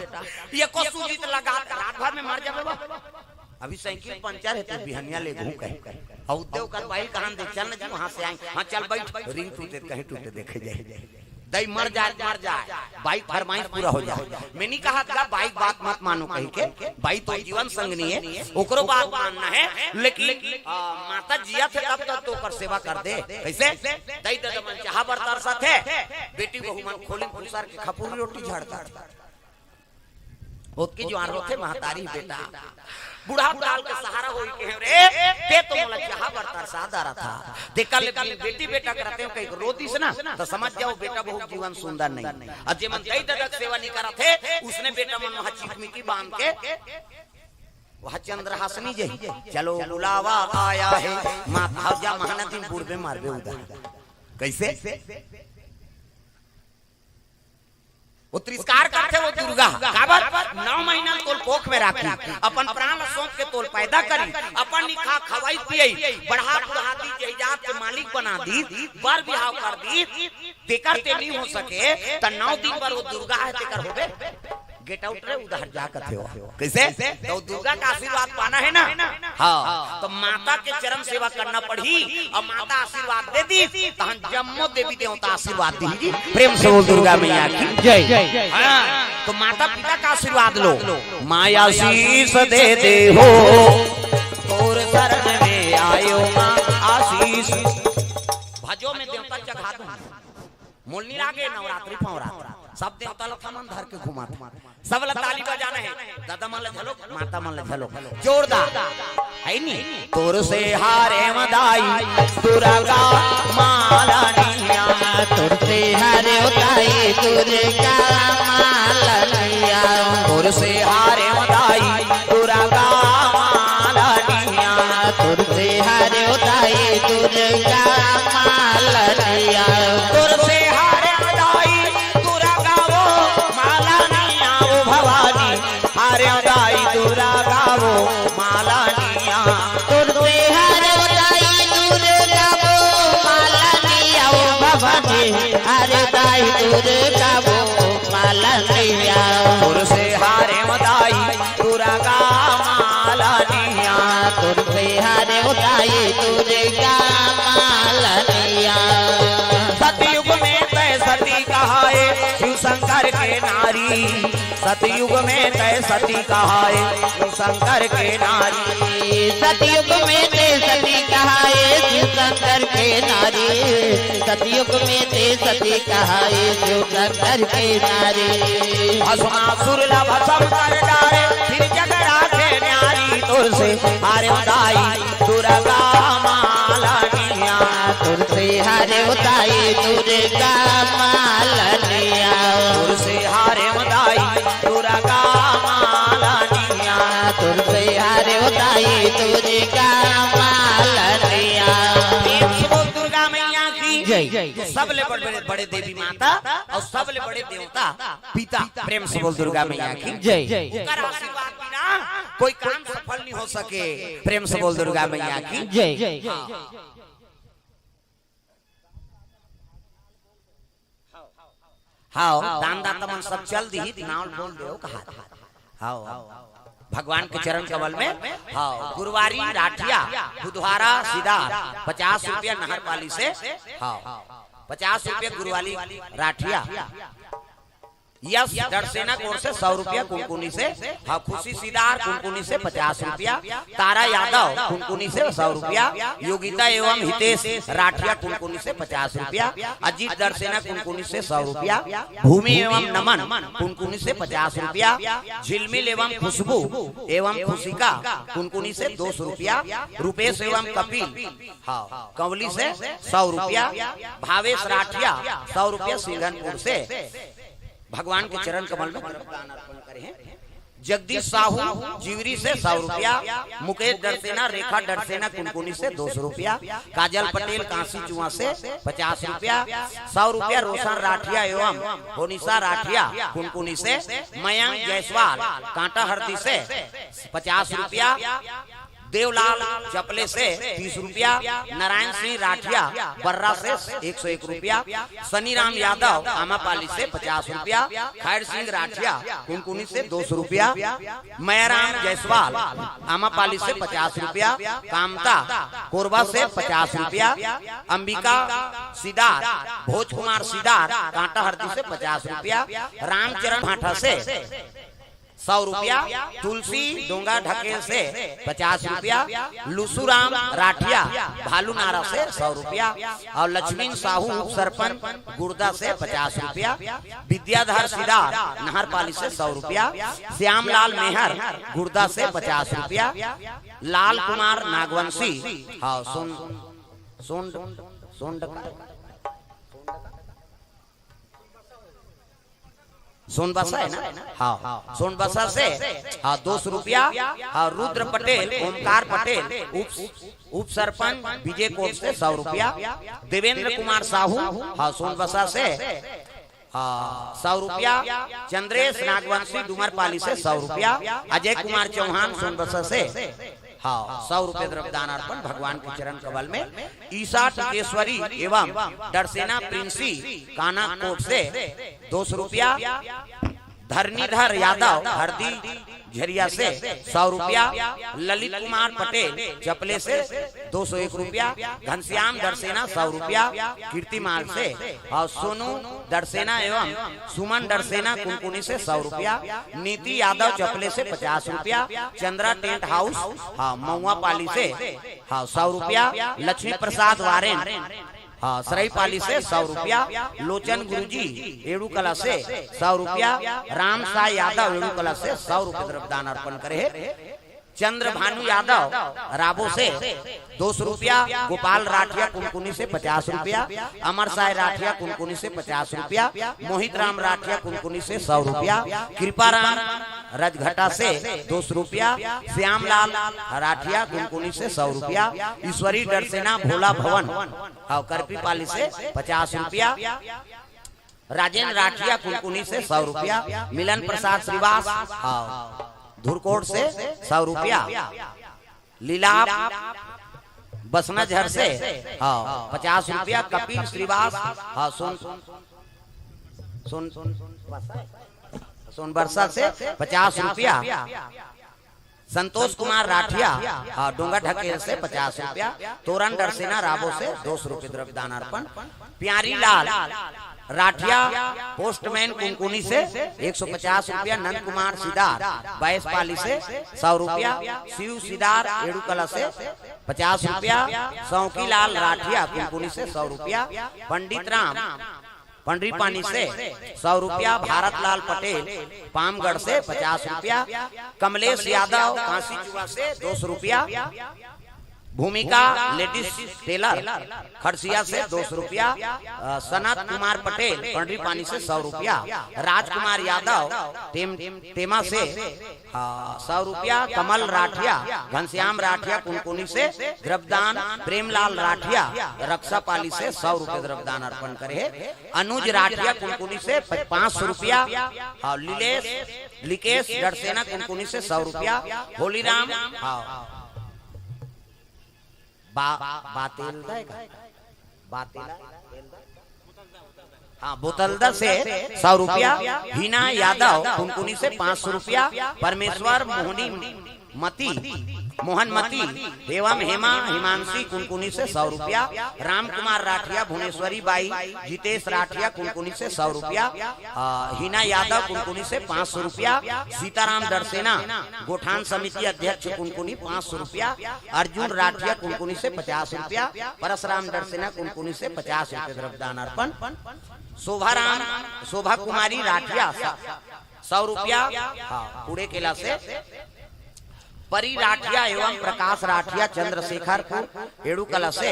एको सूजी त लगा, रात भर में मर जाबे बा। अभी साइकिल पंचर हे त बिहनिया लेगहूं कहे। अउ ते ओकर बाई कहा दे, चल न जी वहां से आए। हाँ चल बइठ, रिंग टूटे कहीं टूटे देखे जाए। दई मर जाए, मर जाए, बाई के फरमाइश पूरा हो जाए। मैं नहीं कहा था बाई के बात मत मानो कहि के, बाई तो जीवन संगनी हे, ओकरो बात मानना हे, लेकिन, आ, माता जियत हे तब तक तो ओकर सेवा कर दे। कइसे? दई ददा मन चाहा बर तरसत हे, बेटी बहू मन खोली खुसर के खपुरी रोटी झड़ता। ओतकी जुवार रोथे महतारी बेटा, बुढ़ा काल के सहारा होई के रे, ते तो मोला चाहा बर तरसा डारत हस। तेकर ले बेटी बेटा करते हो कहीं रो दिस ना, त समझ जाओ बेटा बहू जीवन सुंदर नहीं। अउ जे मन दई ददा के सेवा नहीं करत हे, उसने बेटा मन वहाँ चिकमिकी बांध के, वहाँ चंद्रहासनी जही, चलो बुलावा आया है, माथा जा महानदी में बुड़बे मारबे उदा। कइसे? वो तिरस्कार करथे वो दुर्गा। काबर? नौ महीना तोल कोख में राखी, अपन प्राण सौंप के तोल पैदा करी, अपन निखा खवाई पियई, बढ़ा बुढ़ा दी, जहिजात के मालिक बना दी, बर बिहाव कर दी, तेकर ते नहीं हो सके, त नौ दिन बर वो दुर्गा हे, तेकर होबे? Get out रे, उधर जा कथे हो। कइसे? त दुर्गा के आशीर्वाद पाना हे ना? हाँ, त माता के चरण सेवा करना पड़ही, अउ माता आशीर्वाद दे दिस, तहन जम्मो देवी देवता आशीर्वाद दिही जी। प्रेम से बोल दुर्गा मैया की जय। हाँ, त माता पिता के आशीर्वाद लो। माँ आशीष दे दे हो, तोर शरण में आयो माँ आशीष। भजो में देवता जगा दो। मोल नइ लागे नवरात्रि फवरात्रि, सब देवता ल थमन धर के घुमात। सब ल ताली बजाना हे, ददा मन ल घलो, माता मन ल घलो। जोरदार। हे नी? तोर से हारे म दाई दुर्गा मालनिया। तोर से हारे ओ दाई दुर्गा मालनिया। तोर से हारे म दाई दुर्गा मालनिया। तोर से हारे ओ दाई दुर्गा मालनिया। सतयुग में तै सती कहाए, शंकर के नारी। सतयुग में तै सती कहाए, शिव शंकर के नारी। सतयुग में तै सती कहाए, शिव शंकर के नारी। भस्मासुर ला भस्म कर डारे, फिर जग राखे न्यारी। तोर से हारे दाई दुर्गा मालनिया। तोर से हारे दाई दुर्गा मालनिया। तोर से हारे दाई दुर्गा मालनिया। तोर से हारे दाई दुर्गा मालनिया। प्रेम से बोल दुर्गा मैया की जय। सबले बड़े, बड़े, बड़े देवी माता अउ सबले बड़े देवता पिता। प्रेम से बोल दुर्गा मैया की जय। ओकर आशीर्वाद बिना कोई काम सफल नहीं हो सके। प्रेम से बोल दुर्गा मैया की जय। हाँ। हाँ, दान दाता मन सब चल दिही, नाव बोल देव कहा। हाँ, भगवान के चरण कमल में। हाँ, गुरुवारी राठिया, बुधवारा सिदार, पचास रुपया नहर पाली से। हाँ, पचास रुपया गुरुवारी राठिया। यश डरसेना कोर से सौ रुपया कुनकुनी से। हाँ, खुशी सिदार कुनकुनी से पचास रुपया। तारा यादव कुनकुनी से सौ रुपया। योगिता एवं हितेश राठिया कुनकुनी से पचास रुपया। अजीत डरसेना कुनकुनी से सौ रुपया। भूमि एवं नमन कुनकुनी से पचास रुपया। झिलमिल एवं खुशबू एवं खुशिका कुनकुनी से दो सौ रुपया। रुपेश एवं कपिल, हाँ, कंवली से सौ रुपया। भावेश राठिया सौ रुपया सिंघनपुर से। भगवान के चरण कमल में दीपदान अर्पण करे हैं। जगदीश साहू जिवरी से सौ रुपया, मुकेश डरसेना, रेखा डरसेना कुनकुनी से दो सौ रुपया, काजल पटेल कांसी चुआ से पचास रुपया, सौ रुपया रोशन राठिया एवं होनिसा राठिया कुनकुनी से, मयंक जायसवाल कांटा हरदी से पचास रुपया, देवलाल चपले से तीस रुपया, नारायण सिंह राठिया बर्रा से एक सौ एक रुपया, सनीराम यादव आमापाली से पचास रुपया, खैर सिंह राठिया कुनकुनी से दो सौ रुपया, मयाराम जायसवाल आमापाली से पचास रुपया, कामता कोरबा से पचास रुपया, अंबिका सिदार, भोज कुमार सिदार कांटा हरदी से पचास रुपया, रामचरण भाठा से सौ रुपया, तुलसी डोंगा ढकेल से पचास रुपया, लुसुराम राठिया भालूनारा से सौ रुपया अउ लक्ष्मी साहू उप सरपंच गुर्दा से पचास रुपया, विद्याधर सिदार नहरपाली से सौ रुपया, श्यामलाल मेहर गुर्दा से पचास रुपया, लाल कुमार नागवंशी, हाँ, सोन, सोंड, सोंड का सोनबसा है ना? हाँ, सोनबसा से, हाँ, दो सौ रुपया। हाँ, रुद्र पटेल, ओमकार पटेल, उप उप सरपंच विजय कोट से सौ रुपया, देवेंद्र कुमार साहू, हाँ, सोनबसा से, हाँ, सौ रुपया, चंद्रेश नागवंशी डूमरपाली से सौ रुपया, अजय कुमार चौहान सोनबसा से, हाँ, सौ रुपये द्रव्य दान अर्पण भगवान के चरण कमल में। ईशा टिकेश्वरी एवं डरसेना प्रिंसी काना कोट से दो सौ रुपया, धरणीधर यादव हरदी झरिया से सौ रुपया, ललित कुमार पटेल चपले से दो सौ एक रुपया, घनश्याम डरसेना सौ रुपया कीर्तिमान से, और सोनू डरसेना एवं सुमन डरसेना कुनकुनी से सौ रुपया, नीति यादव चपले से पचास रुपया, चंद्रा टेंट हाउस, हाँ, मऊआ पाली से, हाँ, सौ रुपया, लक्ष्मी प्रसाद वारेन, हाँ, सराईपाली से सौ रुपया, लोचन गुरुजी एड़ू कला से सौ रुपया, राम साय यादव एड़ू कला से सौ रुपये द्रव्यदान अर्पण करे हे। चंद्र भानु यादव राबो से दो सौ रुपया, गोपाल राठिया कुनकुनी से पचास रुपया, अमर साय राठिया कुनकुनी से पचास रुपया, मोहित राम राठिया कुनकुनी से सौ रुपया, कृपा राम रजघटा से दो सौ रुपया, श्यामलाल राठिया कुनकुनी से सौ रुपया, ईश्वरी डरसेना भोला भवन, हाँ, करपीपाली से पचास रुपया, राजेंद्र राठिया कुनकुनी से सौ रुपया, मिलन प्रसाद श्रीवास, हाँ, धुरकोट से सौ रुपया, लीलाप बसनाझर से, हाँ, पचास रुपया, कपिल श्रीवास, हाँ, सोन, सोन, सोनबरसा से पचास रुपया, संतोष कुमार राठिया, हाँ, डोंगा ढकेल से पचास रुपया, तोरन डरसेना राबो से दो सौ रुपये द्रव्यदान अर्पण, प्यारी लाल राठिया, पोस्टमैन कुनकुनी से एक सौ पचास रुपया, नंद कुमार सिदार, बैस पाली से सौ रुपया, शिव सिदार, एड़ूकला से पचास रुपया, सौकी लाल राठिया, कुनकुनी से सौ रुपया, पंडित राम, पंडरी पानी से सौ रुपया, भारत लाल पटेल, पामगढ़ से पचास रुपया, कमलेश यादव, कांसी चुआ से दो सौ रुपया, भूमिका लेडीज टेलर, खड़सिया से दो सौ रुपया, अ, सनत कुमार पटेल, पंडरी पानी से सौ रुपया, राजकुमार यादव, टेम-, टेमा से, अ, सौ रुपया, कमल राठिया, घनश्याम राठिया, कुनकुनी से द्रव्यदान, प्रेमलाल राठिया, रक्षापाली से सौ रुपये द्रव्यदान अर्पण करे हे, अनुज राठिया, कुनकुनी से प-, पाँच सौ रुपया, और लिलेश, लिकेश डरसेना, कुनकुनी से सौ रुपया, होलीराम, हाँ, बा-, बातेल दा है का? बातेला? हाँ, बोतलदा से सौ रुपया, हिना यादव, कुनकुनी से पाँच सौ रुपया, परमेश्वर मोहनी मती, मोहन मती, एवं हेमा हिमांशी, कुनकुनी से सौ रुपया, राम कुमार राठिया, भुवनेश्वरी बाई, जितेश राठिया, कुनकुनी से सौ रुपया, अ, हिना यादव, कुनकुनी से पाँच सौ रुपया, सीताराम डरसेना, गोठान समिति अध्यक्ष, कुनकुनी, पाँच सौ रुपया, अर्जुन राठिया, कुनकुनी से पचास रुपया, परसराम डरसेना, कुनकुनी से पचास रुपये द्रव्यदान अर्पण, शोभाराम, शोभा कुमारी राठिया, सौ रुपया, हाँ, कूड़े केला से, परी राठिया एवं प्रकाश राठिया, चंद्रशेखरपुर, एड़ूकला से,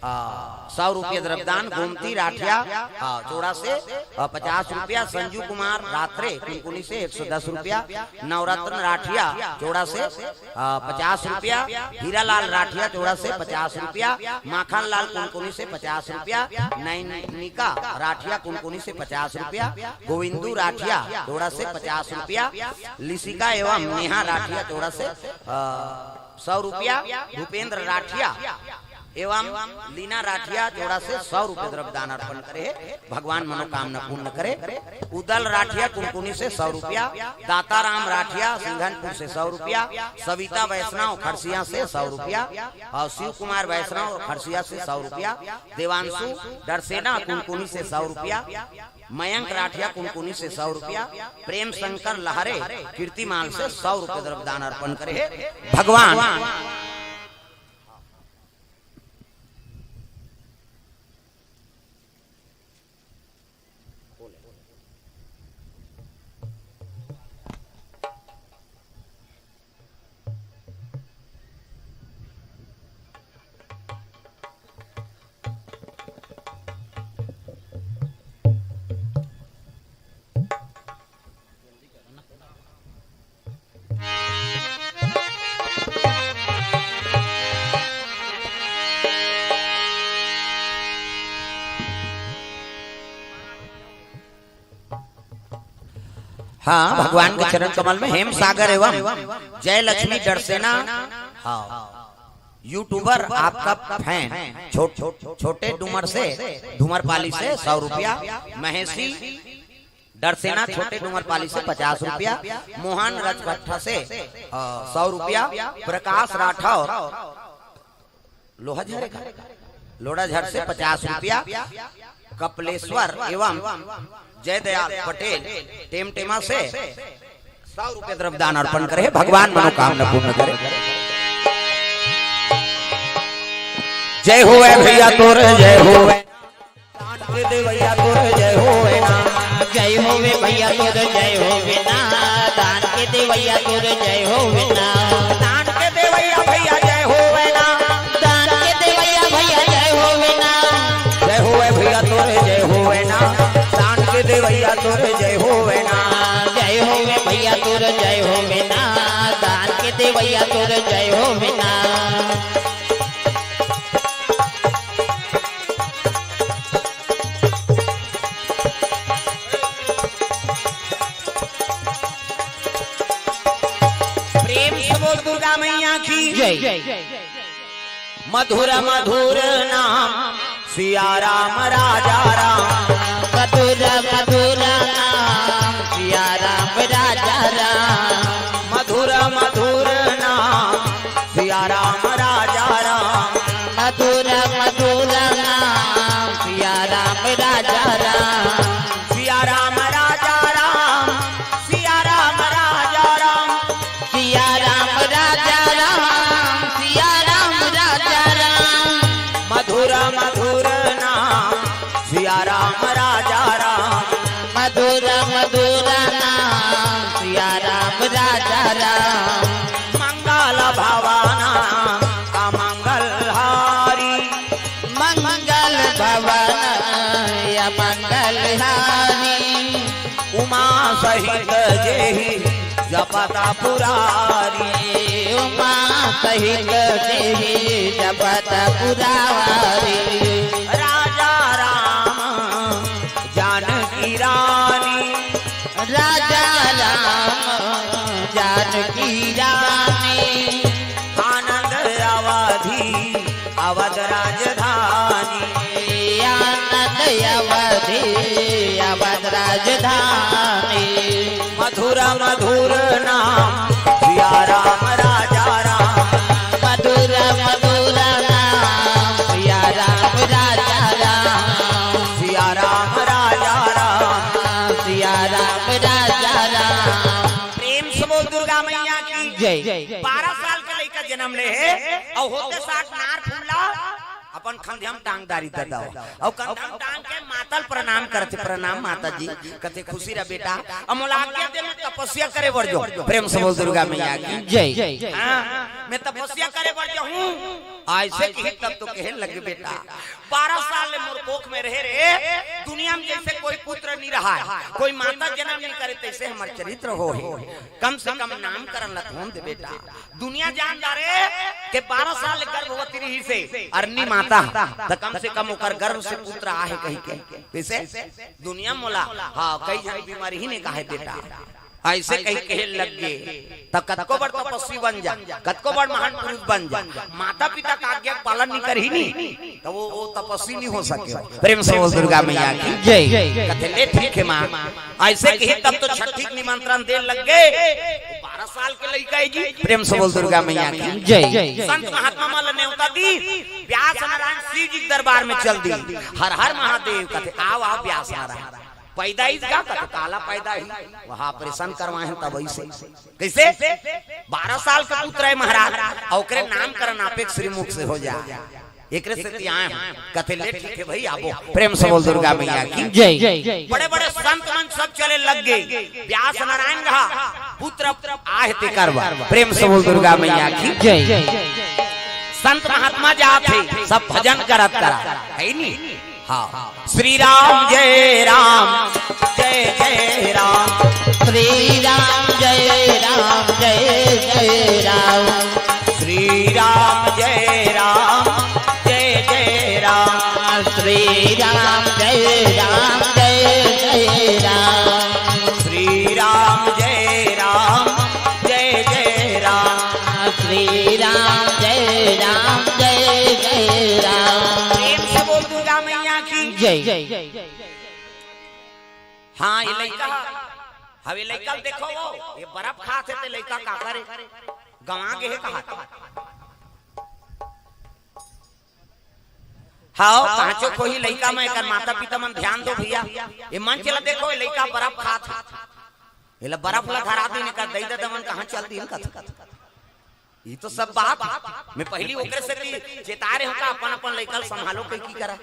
आ, सौ रुपये द्रव्यदान, गोमती राठिया, आ, चोड़ा से, आ, पचास रुपया, संजू कुमार रात्रे, कुनकुनी से एक सौ दस रुपया, नवरत्न राठिया, चोड़ा से, आ, पचास रुपया, हीरालाल राठिया, चोड़ा से पचास रुपया, माखनलाल कुनकुनी से पचास रुपया, नैनिका राठिया, कुनकुनी से पचास रुपया, गोविंदू राठिया, चोड़ा से पचास रुपया, लिसिका एवं नेहा राठिया, चोड़ा से, आ, सौ रुपया, भूपेंद्र राठिया एवं लीना राठिया, चोड़ा से सौ रुपये द्रव्यदान अर्पण करे हे, भगवान मनोकामना पूर्ण करे। उदल राठिया, कुनकुनी से सौ रुपया, दाताराम राठिया, सिंघनपुर से सौ रुपया, सविता वैष्णव, खड़सिया से सौ रुपया, और शिव कुमार वैष्णव, खड़सिया से सौ रुपया, देवांशु डरसेना, कुनकुनी से सौ रुपया, मयंक राठिया, कुनकुनी से सौ रुपया, प्रेम शंकर लहरे, कीर्तिमाल से सौ रुपये द्रव्यदान अर्पण करे हे। भगवान हाँ, भगवान के चरण कमल में हेम सागर एवं जय लक्ष्मी डरसेना, हाँ, यूट्यूबर आपका फैन, छो-, छोटे डूमर से, धूमरपाली से सौ रुपया, महेशी डरसेना छोटे डूमरपाली से पचास रुपया, मोहन रजकट्ठा से, अ, सौ रुपया, प्रकाश राठौर लोहाझर का, लोढ़ाझर से पचास रुपया, कपलेश्वर एवं जयदयाल पटेल टेमटेमा से सौ रुपये द्रव्यदान अर्पण करे हे, भगवान मनोकामना पूर्ण करे। जय होवे भैया तोर, जय होवे। दान के देवैया तोर जय होवे ना। जय होवे भैया तोर जय होवे ना। दान के देवैया तोर जय होवे ना। दान के देवैया भैया जय होवे ना। दान के देवैया भैया जय होवे ना। जय होवे भैया तोर जय होवे ना। दान के देवैया तोर जय होवे ना। जय होवे भैया तोर जय होवे ना। दान के देवैया तोर जय होवे ना। प्रेम से बोल दुर्गा मैया की जय। मधुर मधुर नाम सिया राम राजा राम। मधुर मधुर नाम सिया राम राजा राम। मधुर मधुर राम मधुर नाम, सिया राम राजा राम। मंगल भवन अमंगल हारी। मंगल भवन अमंगल हारी। उमा सहित जेहि जपत पुरारी। उमा सहित जेहि जपत पुरारी। राजा राम जानकी रानी। राजा राम जानकी रानी। आनंद अवधी अवध राजधानी। आनंद अवधी अवध राजधानी। मधुर मधुर नाम सिया राम राजा राम। मधुर मधुर नाम सिया राम राजा राम। सिया राम राजा राम। सिया राम राजा राम। प्रेम से बोल दुर्गा मैया की जय। बारह साल के लइका जन्म ले हे अउ होते साठ नार फूल ला अपन खंधिया म टांग डारिस ददा। अउ कंधा म टांग के माता ल प्रणाम करथे, "प्रणाम माता जी।" कथे, "खुशी रह बेटा, अब मोला आज्ञा दे, मैं तपस्या करे बर जाहूं।" प्रेम से बोल दुर्गा मैया की जय। हाँ, "मैं तपस्या करे बर जाहूं।" अइसे कही तब तो कहे लगे, "बेटा, बारह साल ले मोर कोख में रहे रे, दुनिया में जइसे कोई पुत्र नहीं रहा है, कोई माता जन्म नहीं करे, तइसे हमर चरित्र हो हे। कम से कम नामकरण ल त होन दे बेटा।" दुनिया जान डारे के बारह साल ले गर्भवती रहिस हे अरनी माता, त कम से कम ओकर गर्भ से पुत्र आहे कहिके। कइसे? दुनिया मोला, हाँ, कई झन बीमारी ही ने कहे बेटा, अइसे कही कहे लग गे। त कतको बड़ तपस्वी बन जा, कतको बड़ महान पुरुष बन जा, माता पिता का आज्ञा के पालन नहीं करही नी, त वो, वो तपस्वी नहीं हो सके। प्रेम से बोल दुर्गा मैया की जय। कथे, "ले ठीक हे माँ, अइसे कही तब तो छट्ठी के निमंत्रण दे लग गे।" बारह साल के लइका हे जी। प्रेम से बोल दुर्गा मैया की जय। संत महात्मा मन ल नेवता दिस, व्यास नारायण शिव जी के दरबार में चल दिस। हर हर महादेव कथे, "आव, आव व्यास नारायण।" पैदा ही का कथे, "काला पैदा ही।" वहाँ ऑपरेशन करवाए हे तब अइसे। कइसे? बारह साल के पुत्र हे महाराज, अउ ओकरे नामकरण आप एक श्रीमुख से हो जाए। एकरे सेती आए हंव। कथे, "ले ठीक हे भई, आबो।" प्रेम से बोल दुर्गा मैया की जय। बड़े बड़े संत मन सब चले लग गे। व्यास नारायण रहा, पुत्र आहे तेकर बर। प्रेम से बोल दुर्गा मैया की जय। संत महात्मा जात हे, सब भजन करत करत, हे नी? हाँ। श्री राम जय राम, जय जय राम। श्री राम जय राम, जय जय राम। श्री राम जय राम, जय जय राम। श्री राम जय राम, जय जय राम। श्री राम जय राम, जय जय राम। श्री राम जय राम, जय जय राम। प्रेम से बोल दुर्गा मैया की जय। हाँ, ये लइका, हवे लइका ल देखो वो, ये बर्फ खात हे ते लइका का करे? गंवा गे हे कहा? हाँ, कांचो कोही लइका में एकर माता पिता मन ध्यान दो भइया। ये मंच ला देखो, ये लइका बर्फ खात हे। एला बर्फ ला धरा दिन कर दई दे दमन कहाँ चल दिन कथ। ये तो सब बात। मैं पहिली ओकरे सेती चेता रहे हूँ का अपन अपन लइका ल संभालो कही की करा।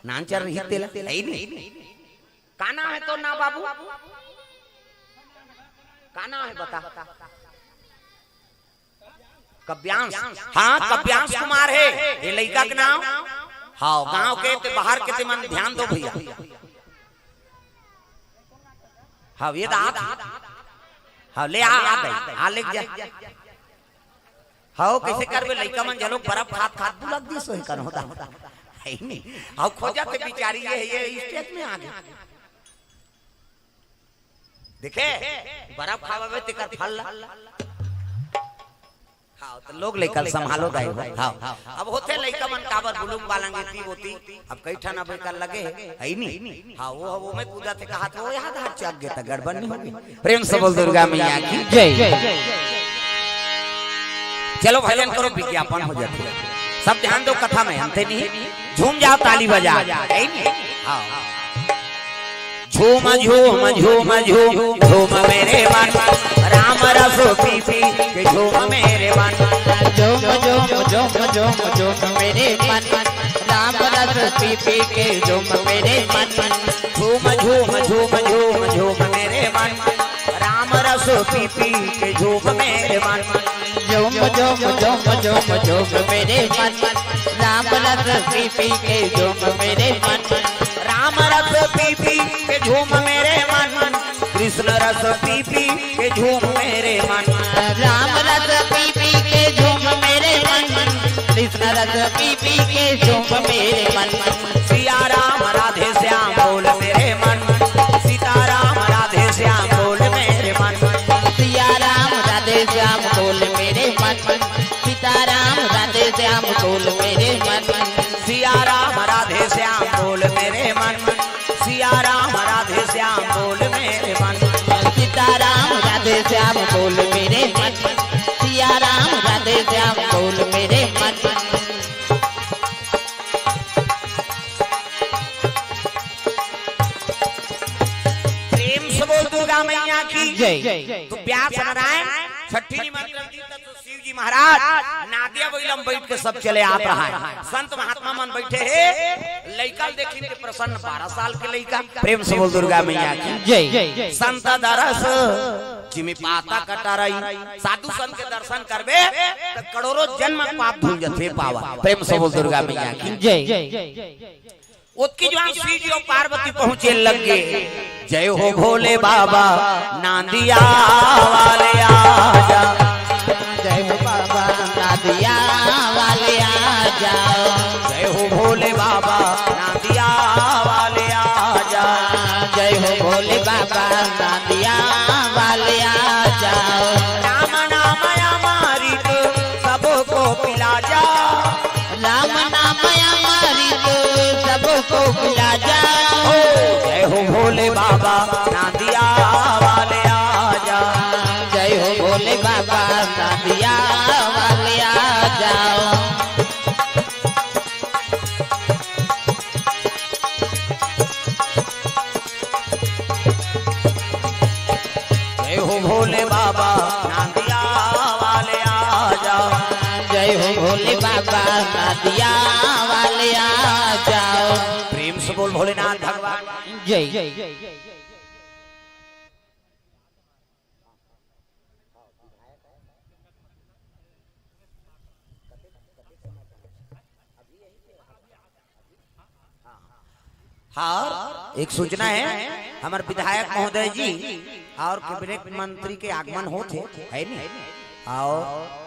नान चल रही तेला, हे नी? का नाम हे तोर नाम बाबू? का नाम हे बता? कव्यांश। हाँ, कव्यांश कुमार हे ये लइका के नाम। हाँ, गांव के ते बाहर के ते मन ध्यान दो भइया। हाँ, ये दांत। हाँ, ले आ, आ गई, आ ले जा। हाँ, कइसे करबे, लइका मन घलो बर्फ खात खात बुलक दिस होही कनो होता। हे नी? हाँ, खोजत हे बिचारी, ये, ये स्टेज में आ गे। देखे, बर्फ खावे तेकर फल ला। हाँ, तो लोग लइका ल संभालो दाई हो। हाँ, अब होथे लइका मन काबर बुलुक बालंग एती ओती, अब कई ठन अब एकर लगे हे, हे नी? हाँ, वो, वो में कूदत हे कहा तो वो यहाँ धार चक गे त गड़बड़ नहीं होगी। प्रेम से बोल दुर्गा मैया की जय। चलो भजन करो, विज्ञापन हो जाथे। सब ध्यान दो कथा में, अंते नहीं। झूम जाओ, ताली बजा। हे नी? हाँ। झूम, झूम, झूम, झूम, झूम मेरे मन, राम रस पी पी के झूम मेरे मन। झूम झूम झूम झूम झूम मेरे मन, राम रस पी पी के झूम मेरे मन। झूम झूम झूम झूम झूम मेरे मन, राम रस पी पी के झूम मेरे मन। झूम झूम झूम झूम झूम मेरे मन, राम रस पी पी के झूम मेरे मन। राम रस पी पी के झूम मेरे मन, कृष्ण रस पी पी के झूम मेरे मन। राम रस पी पी के झूम मेरे मन, कृष्ण रस पी पी के झूम मेरे मन। सिया राम राधे श्याम बोल मेरे मन, सीता राम राधे श्याम बोल मेरे मन। सिया राम राधे श्याम बोल मेरे मन, सीता राम राधे श्याम बोल मेरे मन। सिया राम राधे श्याम बोल मेरे मन, सिया राम राधे श्याम बोल मेरे मन। सीता राम राधे श्याम बोल मेरे मन, सिया राम राधे श्याम बोल मेरे मन। प्रेम से बोल दुर्गा मैया की जय। तो व्यास नारायण छठी निमंत्रण दी, तो शिव जी महाराज नादिया बइला म बइठ के सब चले आप रहा है। संत महात्मा मन बइठे हे, लइका ल देखिन के प्रसन्न, बारह साल के लइका। प्रेम से बोल दुर्गा मैया की जय। संत दरस जिमि पाता कटारई, साधु संत के दर्शन करबे त करोड़ों जन्म पाप धुल जथे पावन। प्रेम से बोल दुर्गा मैया की जय। ओतकी जुवार शिव जी अउ पार्वती पहुंचे लग गे। जय हो भोले बाबा नांदिया वाले आजा। जय हो बाबा नांदिया वाले आजा। जय हो भोले बाबा नांदिया वाले आजा। जय हो भोले बाबा नांदिया वाले आजा। राम नाम अमृत सबको पिला जा। राम नाम अमृत सबको पिला जा। ओ, जय हो भोले बाबा नांदिया वाले आजा। जय हो भोले बाबा नांदिया वाले आजा। जय हो भोले बाबा नांदिया वाले आजा। जय हो भोले बाबा नांदिया वाले आजा। प्रेम से बोल भोलेनाथ भगवान जय। हाँ, एक सूचना है, हमर विधायक महोदय जी अउ कैबिनेट मंत्री के आगमन होत हे, है नी? अउ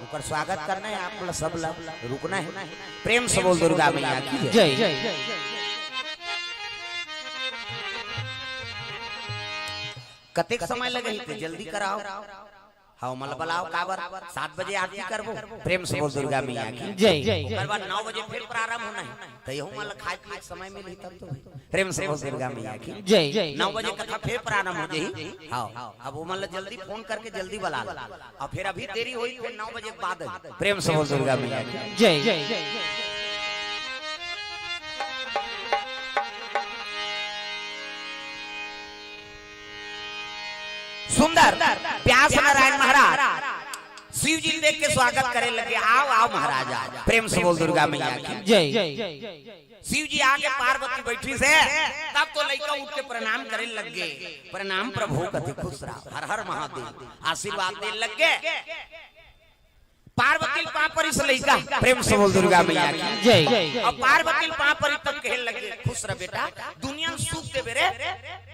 ओकर स्वागत करना है, आप ला सब ला रुकना है। प्रेम से बोल दुर्गा मैया की जय। जय। कतेक समय लगही, त जल्दी कराओ। हाँ, मतलब बुलाओ काबर, सात बजे आरती करबो। प्रेम से बोल दुर्गा मैया की जय। ओकर बाद नौ बजे फिर प्रारंभ होना है, त यहू मतलब खाए पिए के समय मिलही तब तो। प्रेम से बोल दुर्गा मैया की जय। नौ बजे कथा फिर प्रारंभ हो जाही। हाँ, अब वो मतलब जल्दी फोन करके जल्दी बुला लो, अउ फिर अभी देरी होही, फिर नौ बजे के बाद आई। प्रेम से बोल दुर्गा मैया की जय। सुंदर व्यास नारायण महाराज शिव जी देख के स्वागत करे लगे, "आओ, आओ महाराज, आओ।" प्रेम से बोल दुर्गा मैया की जय। शिव जी आके पार्वती बइठिस हे, तब तो लइका उठ के प्रणाम करे लग गे। "प्रणाम प्रभु," कथे, "खुश रहा, हर हर महादेव।" आशीर्वाद दे लग गे। पार्वती ल पाँव परिस लइका, प्रेम से बोल दुर्गा मैया की जय। अउ पार्वती ल पाँव परिस तब कहे लगे, "खुश रह बेटा, दुनिया ल सुख देबे रे।"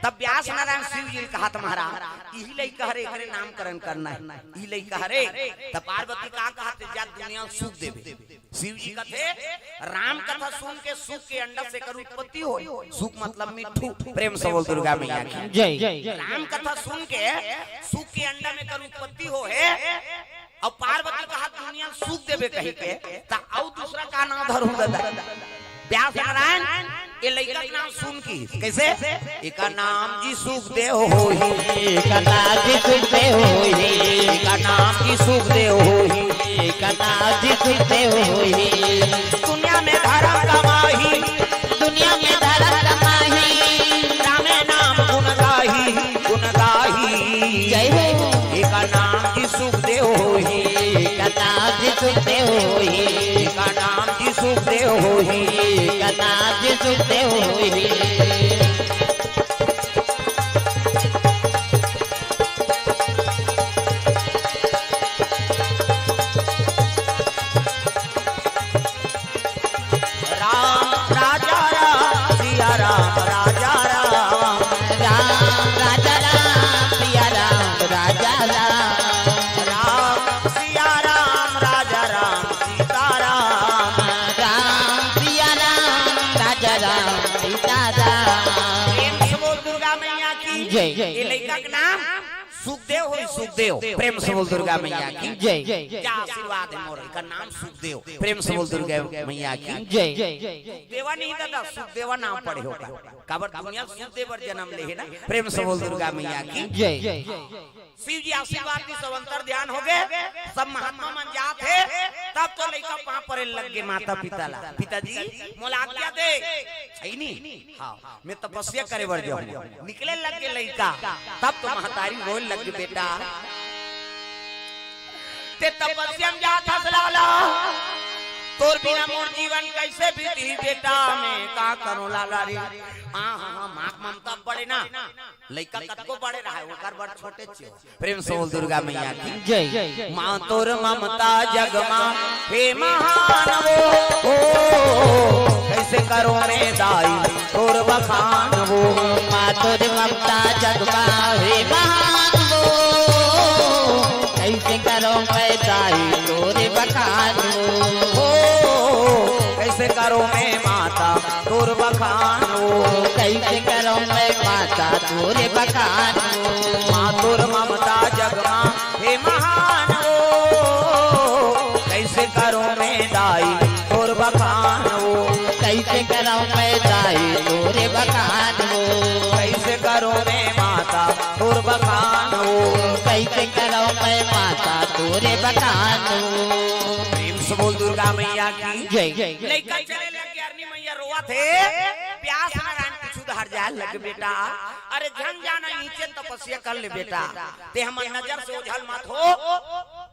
तब व्यास नारायण शिव जी ल कहत, "महाराज, इही लइका हरे, एकरे नामकरण करना है, इही लइका हरे।" तब पार्वती का कहत, "जा दुनिया ल सुख देबे।" शिव जी कथे, "राम कथा सुन के सुख के अंडा से एकर उत्पत्ति होय।" सुख मतलब मिट्ठू। प्रेम से बोल दुर्गा मैया की जय। राम कथा सुन के सुख के अंडा में एकर उत्पत्ति होय हे। अउ पार्वती कहा दुनिया ल सुख देबे कहिके, त अउ दूसरा का नाम धरहूं ददा? व्यास नारायण ए लइका के नाम सुन के कइसे? एकर नाम जी सुखदेव होही। एकर नाम जी सुखदेव होही। एकर नाम जी सुखदेव होही। एकर नाम जी सुखदेव होही। दुनिया में धरम कमाही। दुनिया में धरम कमाही। रामे नाम गुण गाही, गुण गाही। जय हो। एकर नाम जी सुखदेव होही। एकर नाम जी सुखदेव होही। का नाम जी सुखदेव होही। का नाम जी सुखदेव होही। राम राजा राम सिया राम राजा राम। राम राजा राम सिया राम राजा राम। राम सिया राम राजा राम सीता राम। राम सिया राम राजा राम सीता राम। प्रेम से बोल दुर्गा मैया की जय। ये लइका के नाम सुखदेव होई, सुखदेव। प्रेम से बोल दुर्गा मैया की जय। क्या आशीर्वाद है मोर, एकर नाम सुखदेव। प्रेम से बोल दुर्गा मैया की जय। देवा नहीं दादा, सुखदेवा नाम पड़े होगा। काबर दुनिया सुखदेव बर जन्म ले है ना। प्रेम से बोल दुर्गा मैया की जय। शिव जी आशीर्वाद दी, सब अंतर ध्यान हो गए, सब महात्मा मन जात है, तब तो लइका पाँव परे लग गए माता पिता ला, "पिताजी, मोला आज्ञा दे।" है नी? हाँ, मैं तपस्या करे बर जाऊँ। निकले लग गए लइका, तब तो महतारी रोए लग गए, "बेटा, ते तपस्या में जात हस लाला, तोर बिना मोर जीवन कैसे बीती बेटा, मैं का करूँ लाला रे?" हाँ, हाँ, हाँ, माँ के ममता बड़े ना, लइका कतको बड़े रहे, ओकर बर छोटे छे। प्रेम से बोल दुर्गा मैया की जय। माँ तोर ममता जग मा हे महान वो, ओ, कैसे करो मैं दाई तोर बखान वो। माँ तोर ममता जग मा हे महान वो, कैसे करो मैं दाई तोर बखान वो। ओ, कैसे करो मैं माता तोर बखान वो। कैसे करो मैं माता तोर बखान वो। माँ तोर ममता जग मा हे महान वो, कैसे करो मैं दाई तोर बखान वो। कैसे करो मैं दाई तोर बखान वो। कैसे करो मैं माता तोर बखान वो। कैसे करो मैं माता तोर बखान वो। प्रेम से बोल दुर्गा मैया की जय। लइका चले लग गया, अरनी मैया रोवत है। व्यास नारायण कुछ उधार जाए लग, "बेटा, अरे झन जाना, नीचे तपस्या कर ले बेटा, ते हमर नजर से ओझल मत हो।"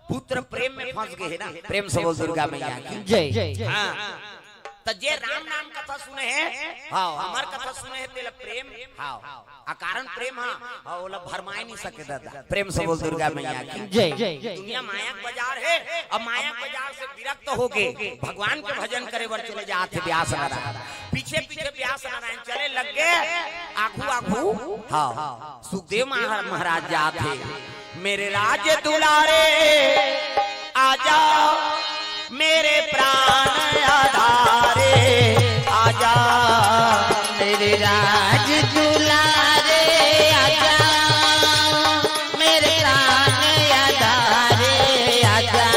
पुत्र प्रेम में फंस गए है ना। प्रेम से बोल दुर्गा मैया की जय। हाँ, त जे राम नाम कथा सुने है, हाँ, हमर कथा सुने है, तेला प्रेम, हाँ, अकारण प्रेम, हाँ, हाँ, ओला भरमाए नहीं सके दादा। प्रेम से बोल दुर्गा मैया की जय। दुनिया माया के बाजार है, अब माया के बाजार से विरक्त हो गए, भगवान के भजन करे बर चले जात है व्यास नारायण। पीछे पीछे व्यास नारायण चले लग गए, आगू आगू, हाँ, सुखदेव महा-, महाराज जात है। मेरे राज दुलारे आजा, मेरे प्राण आधारे आजा। मेरे राज दुलारे आजा, मेरे प्राण आधारे आजा।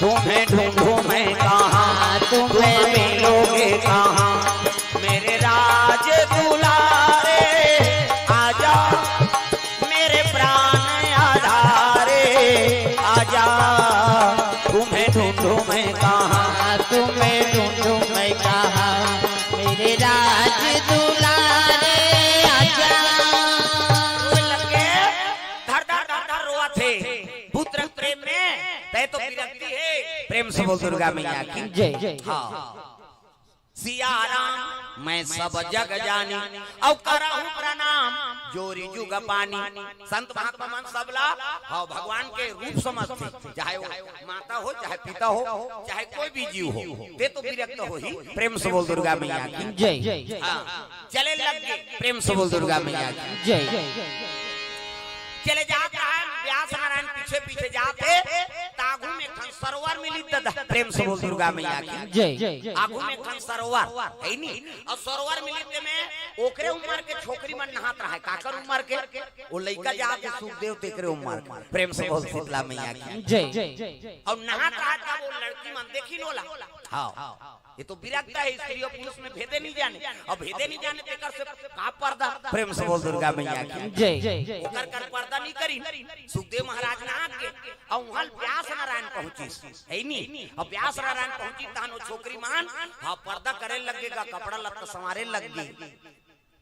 तुम्हें ढूंढूं मैं कहाँ, तुम्हें मिलोगे कहाँ, मेरे राज दुलारे आजा, मेरे प्राण आधारे आजा। तुम्हें ढूंढूं मैं कहाँ, तुम्हें ढूंढूं मैं कहाँ, मेरे राज दुलारे आजा। लगे धर धर धर धर रोवत हे पुत्र प्रेम में, तय तो विरक्ति है। प्रेम से बोल दुर्गा मैया की जय। हाँ। सिया राम मैं सब जग जानी, अउ करहु प्रणाम जोरी जुग पानी। संत महात्मा मन सबला, हाँ, भगवान के रूप समझथे, चाहे वो माता हो, चाहे पिता हो, चाहे कोई भी जीव हो, ते तो विरक्त होही। प्रेम से बोल दुर्गा मैया की जय। हाँ, चले लग गए। प्रेम से बोल दुर्गा मैया की जय। चले जात रहा है, व्यास नारायण पीछे पीछे जात हे, त आगू में एक ठन सरोवर मिली दादा। प्रेम से बोल दुर्गा मैया की जय। आगू में एक ठन सरोवर है नी, अउ सरोवर मिली ते में ओकरे उम्र के छोकरी मन नहात रहा है। काकर उम्र के? वो लइका जात हे सुखदेव, तेकरे उम्र के। प्रेम से बोल शीतला मैया की जय। अउ नहात रहा तब वो लड़की मन देखी नोला। हाँ। ये तो विरक्त हे, स्त्री अउ पुरुष में भेदे नहीं जाने। अब भेदे नहीं जाने, तेकर से का पर्दा? प्रेम से बोल दुर्गा मैया की जय। ओकर कर पर्दा नहीं करी। सुखदेव महाराज नहात के, अउ वहाँ व्यास नारायण पहुँचिस, है नी? अउ व्यास नारायण पहुँचिस, तहन वो छोकरी मन, हाँ, पर्दा करे लगे गा, कपड़ा लत्ता संवारे लग गई।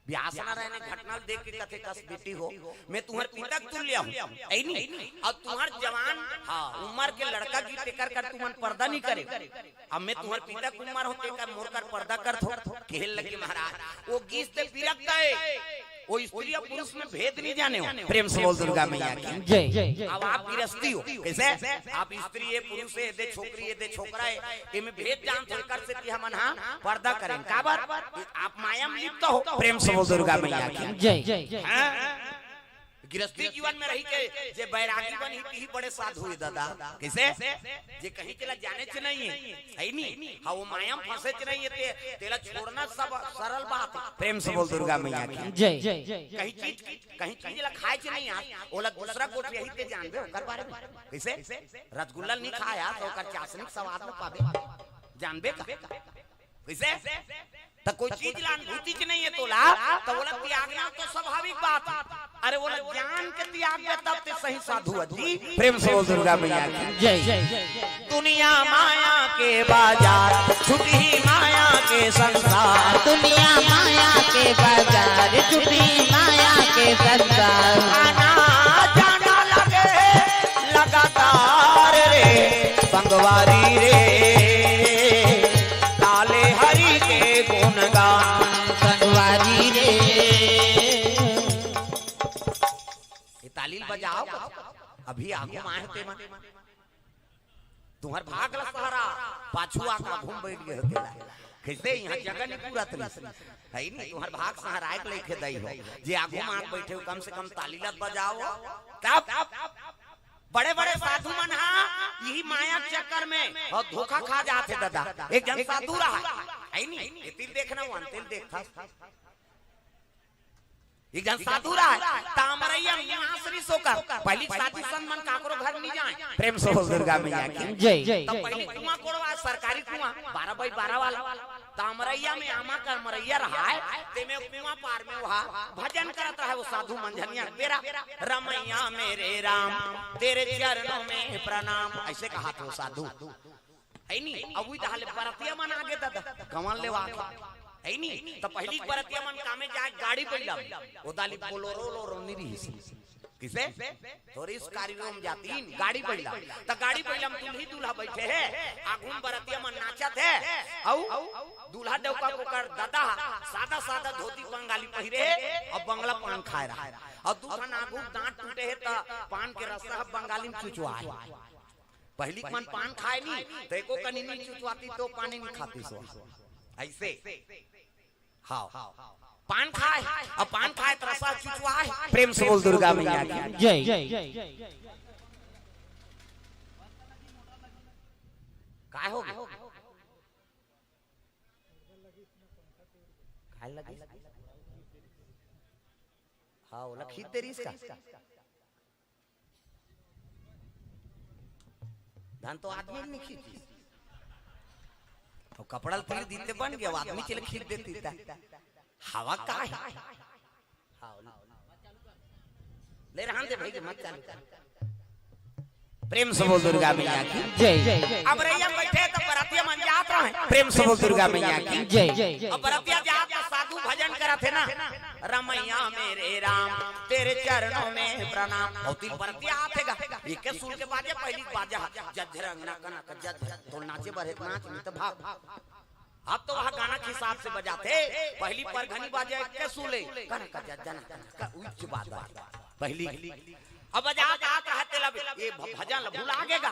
ब्यास नारायण घटना ल देख के कथे, "कस बेटी हो, मैं तुम्हर पिता के तुल्य हूँ, ऐ नी? अउ तुम्हर जवान, हाँ, उमर के लड़का गीत एकर कर तुमन पर्दा नहीं करे। अब मैं तुम्हर पिता के उमर हो, तेकर मोर कर पर्दा करथो।" केहे लगे महाराज, वो गीत से बिरक्त हे, वो स्त्री अउ पुरुष में भेद नहीं जाने हो। प्रेम से बोल दुर्गा मैया की। जय। अब आप गिरस्ती हो, कइसे? आप स्त्री हे, पुरुष हे, दे छोकरी हे, दे छोकरा हे, एमे भेद जानथो, एकर सेती हमन हा पर्दा करेन। काबर? आप माया में लिप्त हो। प्रेम से बोल दुर्गा मैया की। जय। हाँ? गिरस्ती जीवन में रहि के जे बैरागी बनही, तिही बड़े साधु हे दादा। कइसे? जे कहीं तेला जानेच नहीं हे, है नी? हाँ, वो माया में फंसेच नहीं हे, ते, तेला छोड़ना सब सरल बात हे। प्रेम से बोल दुर्गा मैया की। जय। कहीं चीज, कहीं चीज ला खाएच नहीं हे, ओला दूसरा गोठियाही ते जानबे ओकर बारे में। कइसे? रसगुल्ला नहीं खाया तो ओकर चाशनी के स्वाद न पाबे, जानबे का? कइसे? त कोई चीज ला अनुभूति के नहीं हे तोला, त ओला त्यागना तो स्वाभाविक बात हे। अरे, ओला जान के त्यागबे तब ते सही साधु अजी। प्रेम से बोल दुर्गा मैया की। जय। दुनिया माया के बाजार, छुटही माया के संसार। दुनिया माया के बाजार, छुटही माया के संसार। आना जाना लगे लगातार रे, संगवारी रे, काले हरि के गुणगान। संगवारी रे। ये ताली ल बजाओ, अभी आगू माहे ते मन। तुम्हर भाग ल सहरा, पाछू आके आगू में बैठ गए हो तेला। कइसे यहाँ जगह नहीं पूरा तरी? है नी, तुम्हर भाग सहराए के लइके दई हो। जे आगू में आके बैठे हो, कम से कम ताली ल बजाओ। तब बड़े-बड़े साधु मन हा इही माया चक्कर में अउ धोखा खा जाथे दादा। एक झन साधु रहा, है नी? ये तिल देखना, वो तिल देखता। एक झन साधु रहा, तामरैया में निवास रिहिस ओकर। पहिली साधु संत मन काकरो घर नहीं जाए। प्रेम से बोल दुर्गा मैया की। जय। तब पहिली कुआं कोड़वा, सरकारी कुआं, बारह बाई बारह वाला। तामरैया में आमा करमरैया रहा है, तेमे कुआं पार में वहा भजन करत रहा है वो साधु मंझनिया बेरा, "रमैया मेरे राम, तेरे चरणों में प्रणाम," अइसे कहा था वो साधु। है नी? अब वही तहां ले बरतिया मन आगे दादा, गंवा ले आगे। है नी? त पहिली बरतिया मन कामे जाए गाड़ी बइला में, ओ दाली बोलोरो लोरो नहीं रहिस। कइसे? थोड़ी इस कार्य में जाती गाड़ी बइला। त गाड़ी बइला में दुल्ही दूल्हा बैठे हे, आगू में बरतिया मन नाचत हे, अउ दूल्हा डौका कोकर दादा सादा सादा धोती बंगाली पहिरे हे, अउ बंगला पान खाए रहा। अउ दू ठन आगू दांत टूटे हे त पान के रस्सा ह बंगाली में चुचवाए। पहिली के मन पान खाए नी, त एको कनी नी चुचवाती त पानी नी खाती सो। अइसे। हाँ। पान खाए, अब पान खाए त रस्सा चुचवाए। प्रेम से बोल दुर्गा मैया की। जय। काय हो गया? काय लगी? हाँ, ओला खींच दे रहिस का? धन तो आदमी नहीं खींची। तो कपड़ा ल तीर दीते बन गया, आदमी चले खींच देती था। हवा का है? हाँ, ले रहन दे भाई, मत चालू कर। प्रेम से बोल दुर्गा मैया की। जय। अब रैया बैठे त बरतिया मन जात रहे। प्रेम से बोल दुर्गा मैया की। जय। अब बरतिया जात त साधु भजन करत हे ना, "रमैया मेरे राम, तेरे चरणों में प्रणाम।" अउ तिल बरतिया आथे गा, एके सुर के बाजे, पहिली बाजा, "जज्झर अंगना कनक जज्झर।" तो नाचे बर हे त नाच, नहीं त भाग। अब तो वह गाना के हिसाब से बजाथे, पहिली परघनी बाजे एके सुर ले, कनक जज्झर कनक उच्च बाजा। पहिली अब बजात आत रहा तेला, ये भ-, भजन ल भुला गे गा।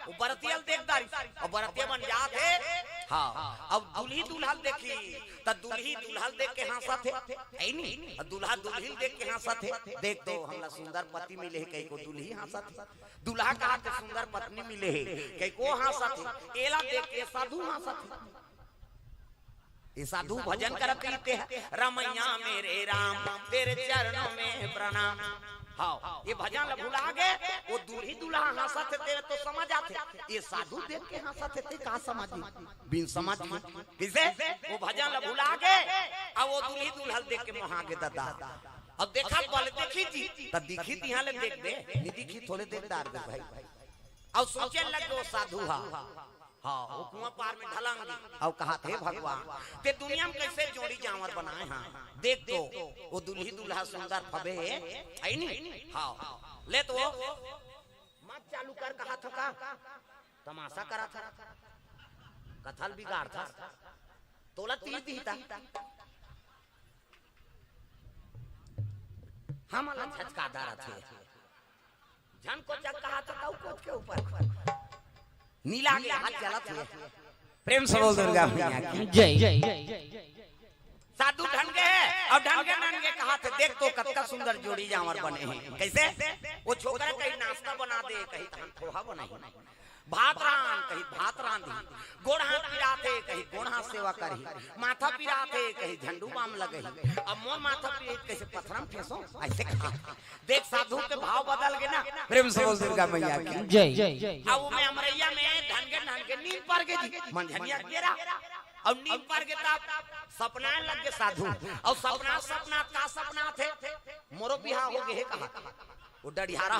वो बरतिया ल देख डारिस, अउ बरतिया मन जात हे। हाँ, अब दुल्ही दूल्हा ल देखही, त दुल्ही दूल्हा ल देख के हाँसत हे, है नी? अउ दूल्हा दुल्ही ल देख के हाँसत हे। देख तो हमला सुंदर पति मिले हे, कहिके दुल्ही हाँसत हे। दूल्हा कहा के सुंदर पत्नी मिले हे, कहिके हाँसत हे। एला देख के साधु हाँसत हे। ये साधु भजन करत रहिथे, "रमैया मेरे राम, तेरे चरणों में प्रणाम।" हाँ, ये भजन ल भुला गे, वो दुल्ही दूल्हा हाँसत हे, तेला तो समझ आथे। ये साधु देख के हाँसत हे, ते का समझही? बिन समझ के। कइसे? वो भजन ल भुला गे, अब वो दुल्ही दूल्हा ल देख के मोहा गे दादा। अब देखा बोले, "देखी जी, त दिखही तिहां ले देखबे, नी दिखही थोड़े देख डारबे भाई।" अब सोचे लगे वो साधु हा, हाँ, वो कुआं पार में ढलंग दी। अउ कहाथे, "भगवान, ते दुनिया में कइसे जोड़ी जांवर बनाए हा? देख तो, वो दुल्ही दुल्हा सुंदर फबे हे, है नी?" हाँ, ले तो, मत चालू कर, कहाथों का तमाशा करत हस, कथा ल बिगाड़थस, तोला तीर दिही ता। हमला झचकादा रथे। झन कोचक कहाथे, तउ कोच के ऊपर नीला के हाथ जलत हे। प्रेम से बोल दुर्गा मैया की। जय। साधु ढंगे हे अउ ढंगे ढंगे कहाथे, "देख तो कतका सुंदर जोड़ी जांवर बने हे।" कइसे? वो छोकरा कही, "नाश्ता बना दे," कही, "तहन पोहा बनाही।" भात रांध, कही भात रांधी, गोड़ हाथ पिराथे, कही गोड़ हाथ सेवा करही, माथा पिराथे, कही झंडू बाम लगही, अब मोर माथा पिराही, कइसे पथरा म ठेसो, अइसे कहा। देख साधु के भाव बदल गे ना। प्रेम से बोल दुर्गा मैया की। जय। अब वो में अमरैया में ढनगे ढनगे नींद पर गे जी, मंझनिया गेरा, अउ नींद पर गे तब सपना लग गे साधु, अउ सपना सपना का सपना थे, मोरो बिहाव हो गे हे कहा, वो डढ़ियारा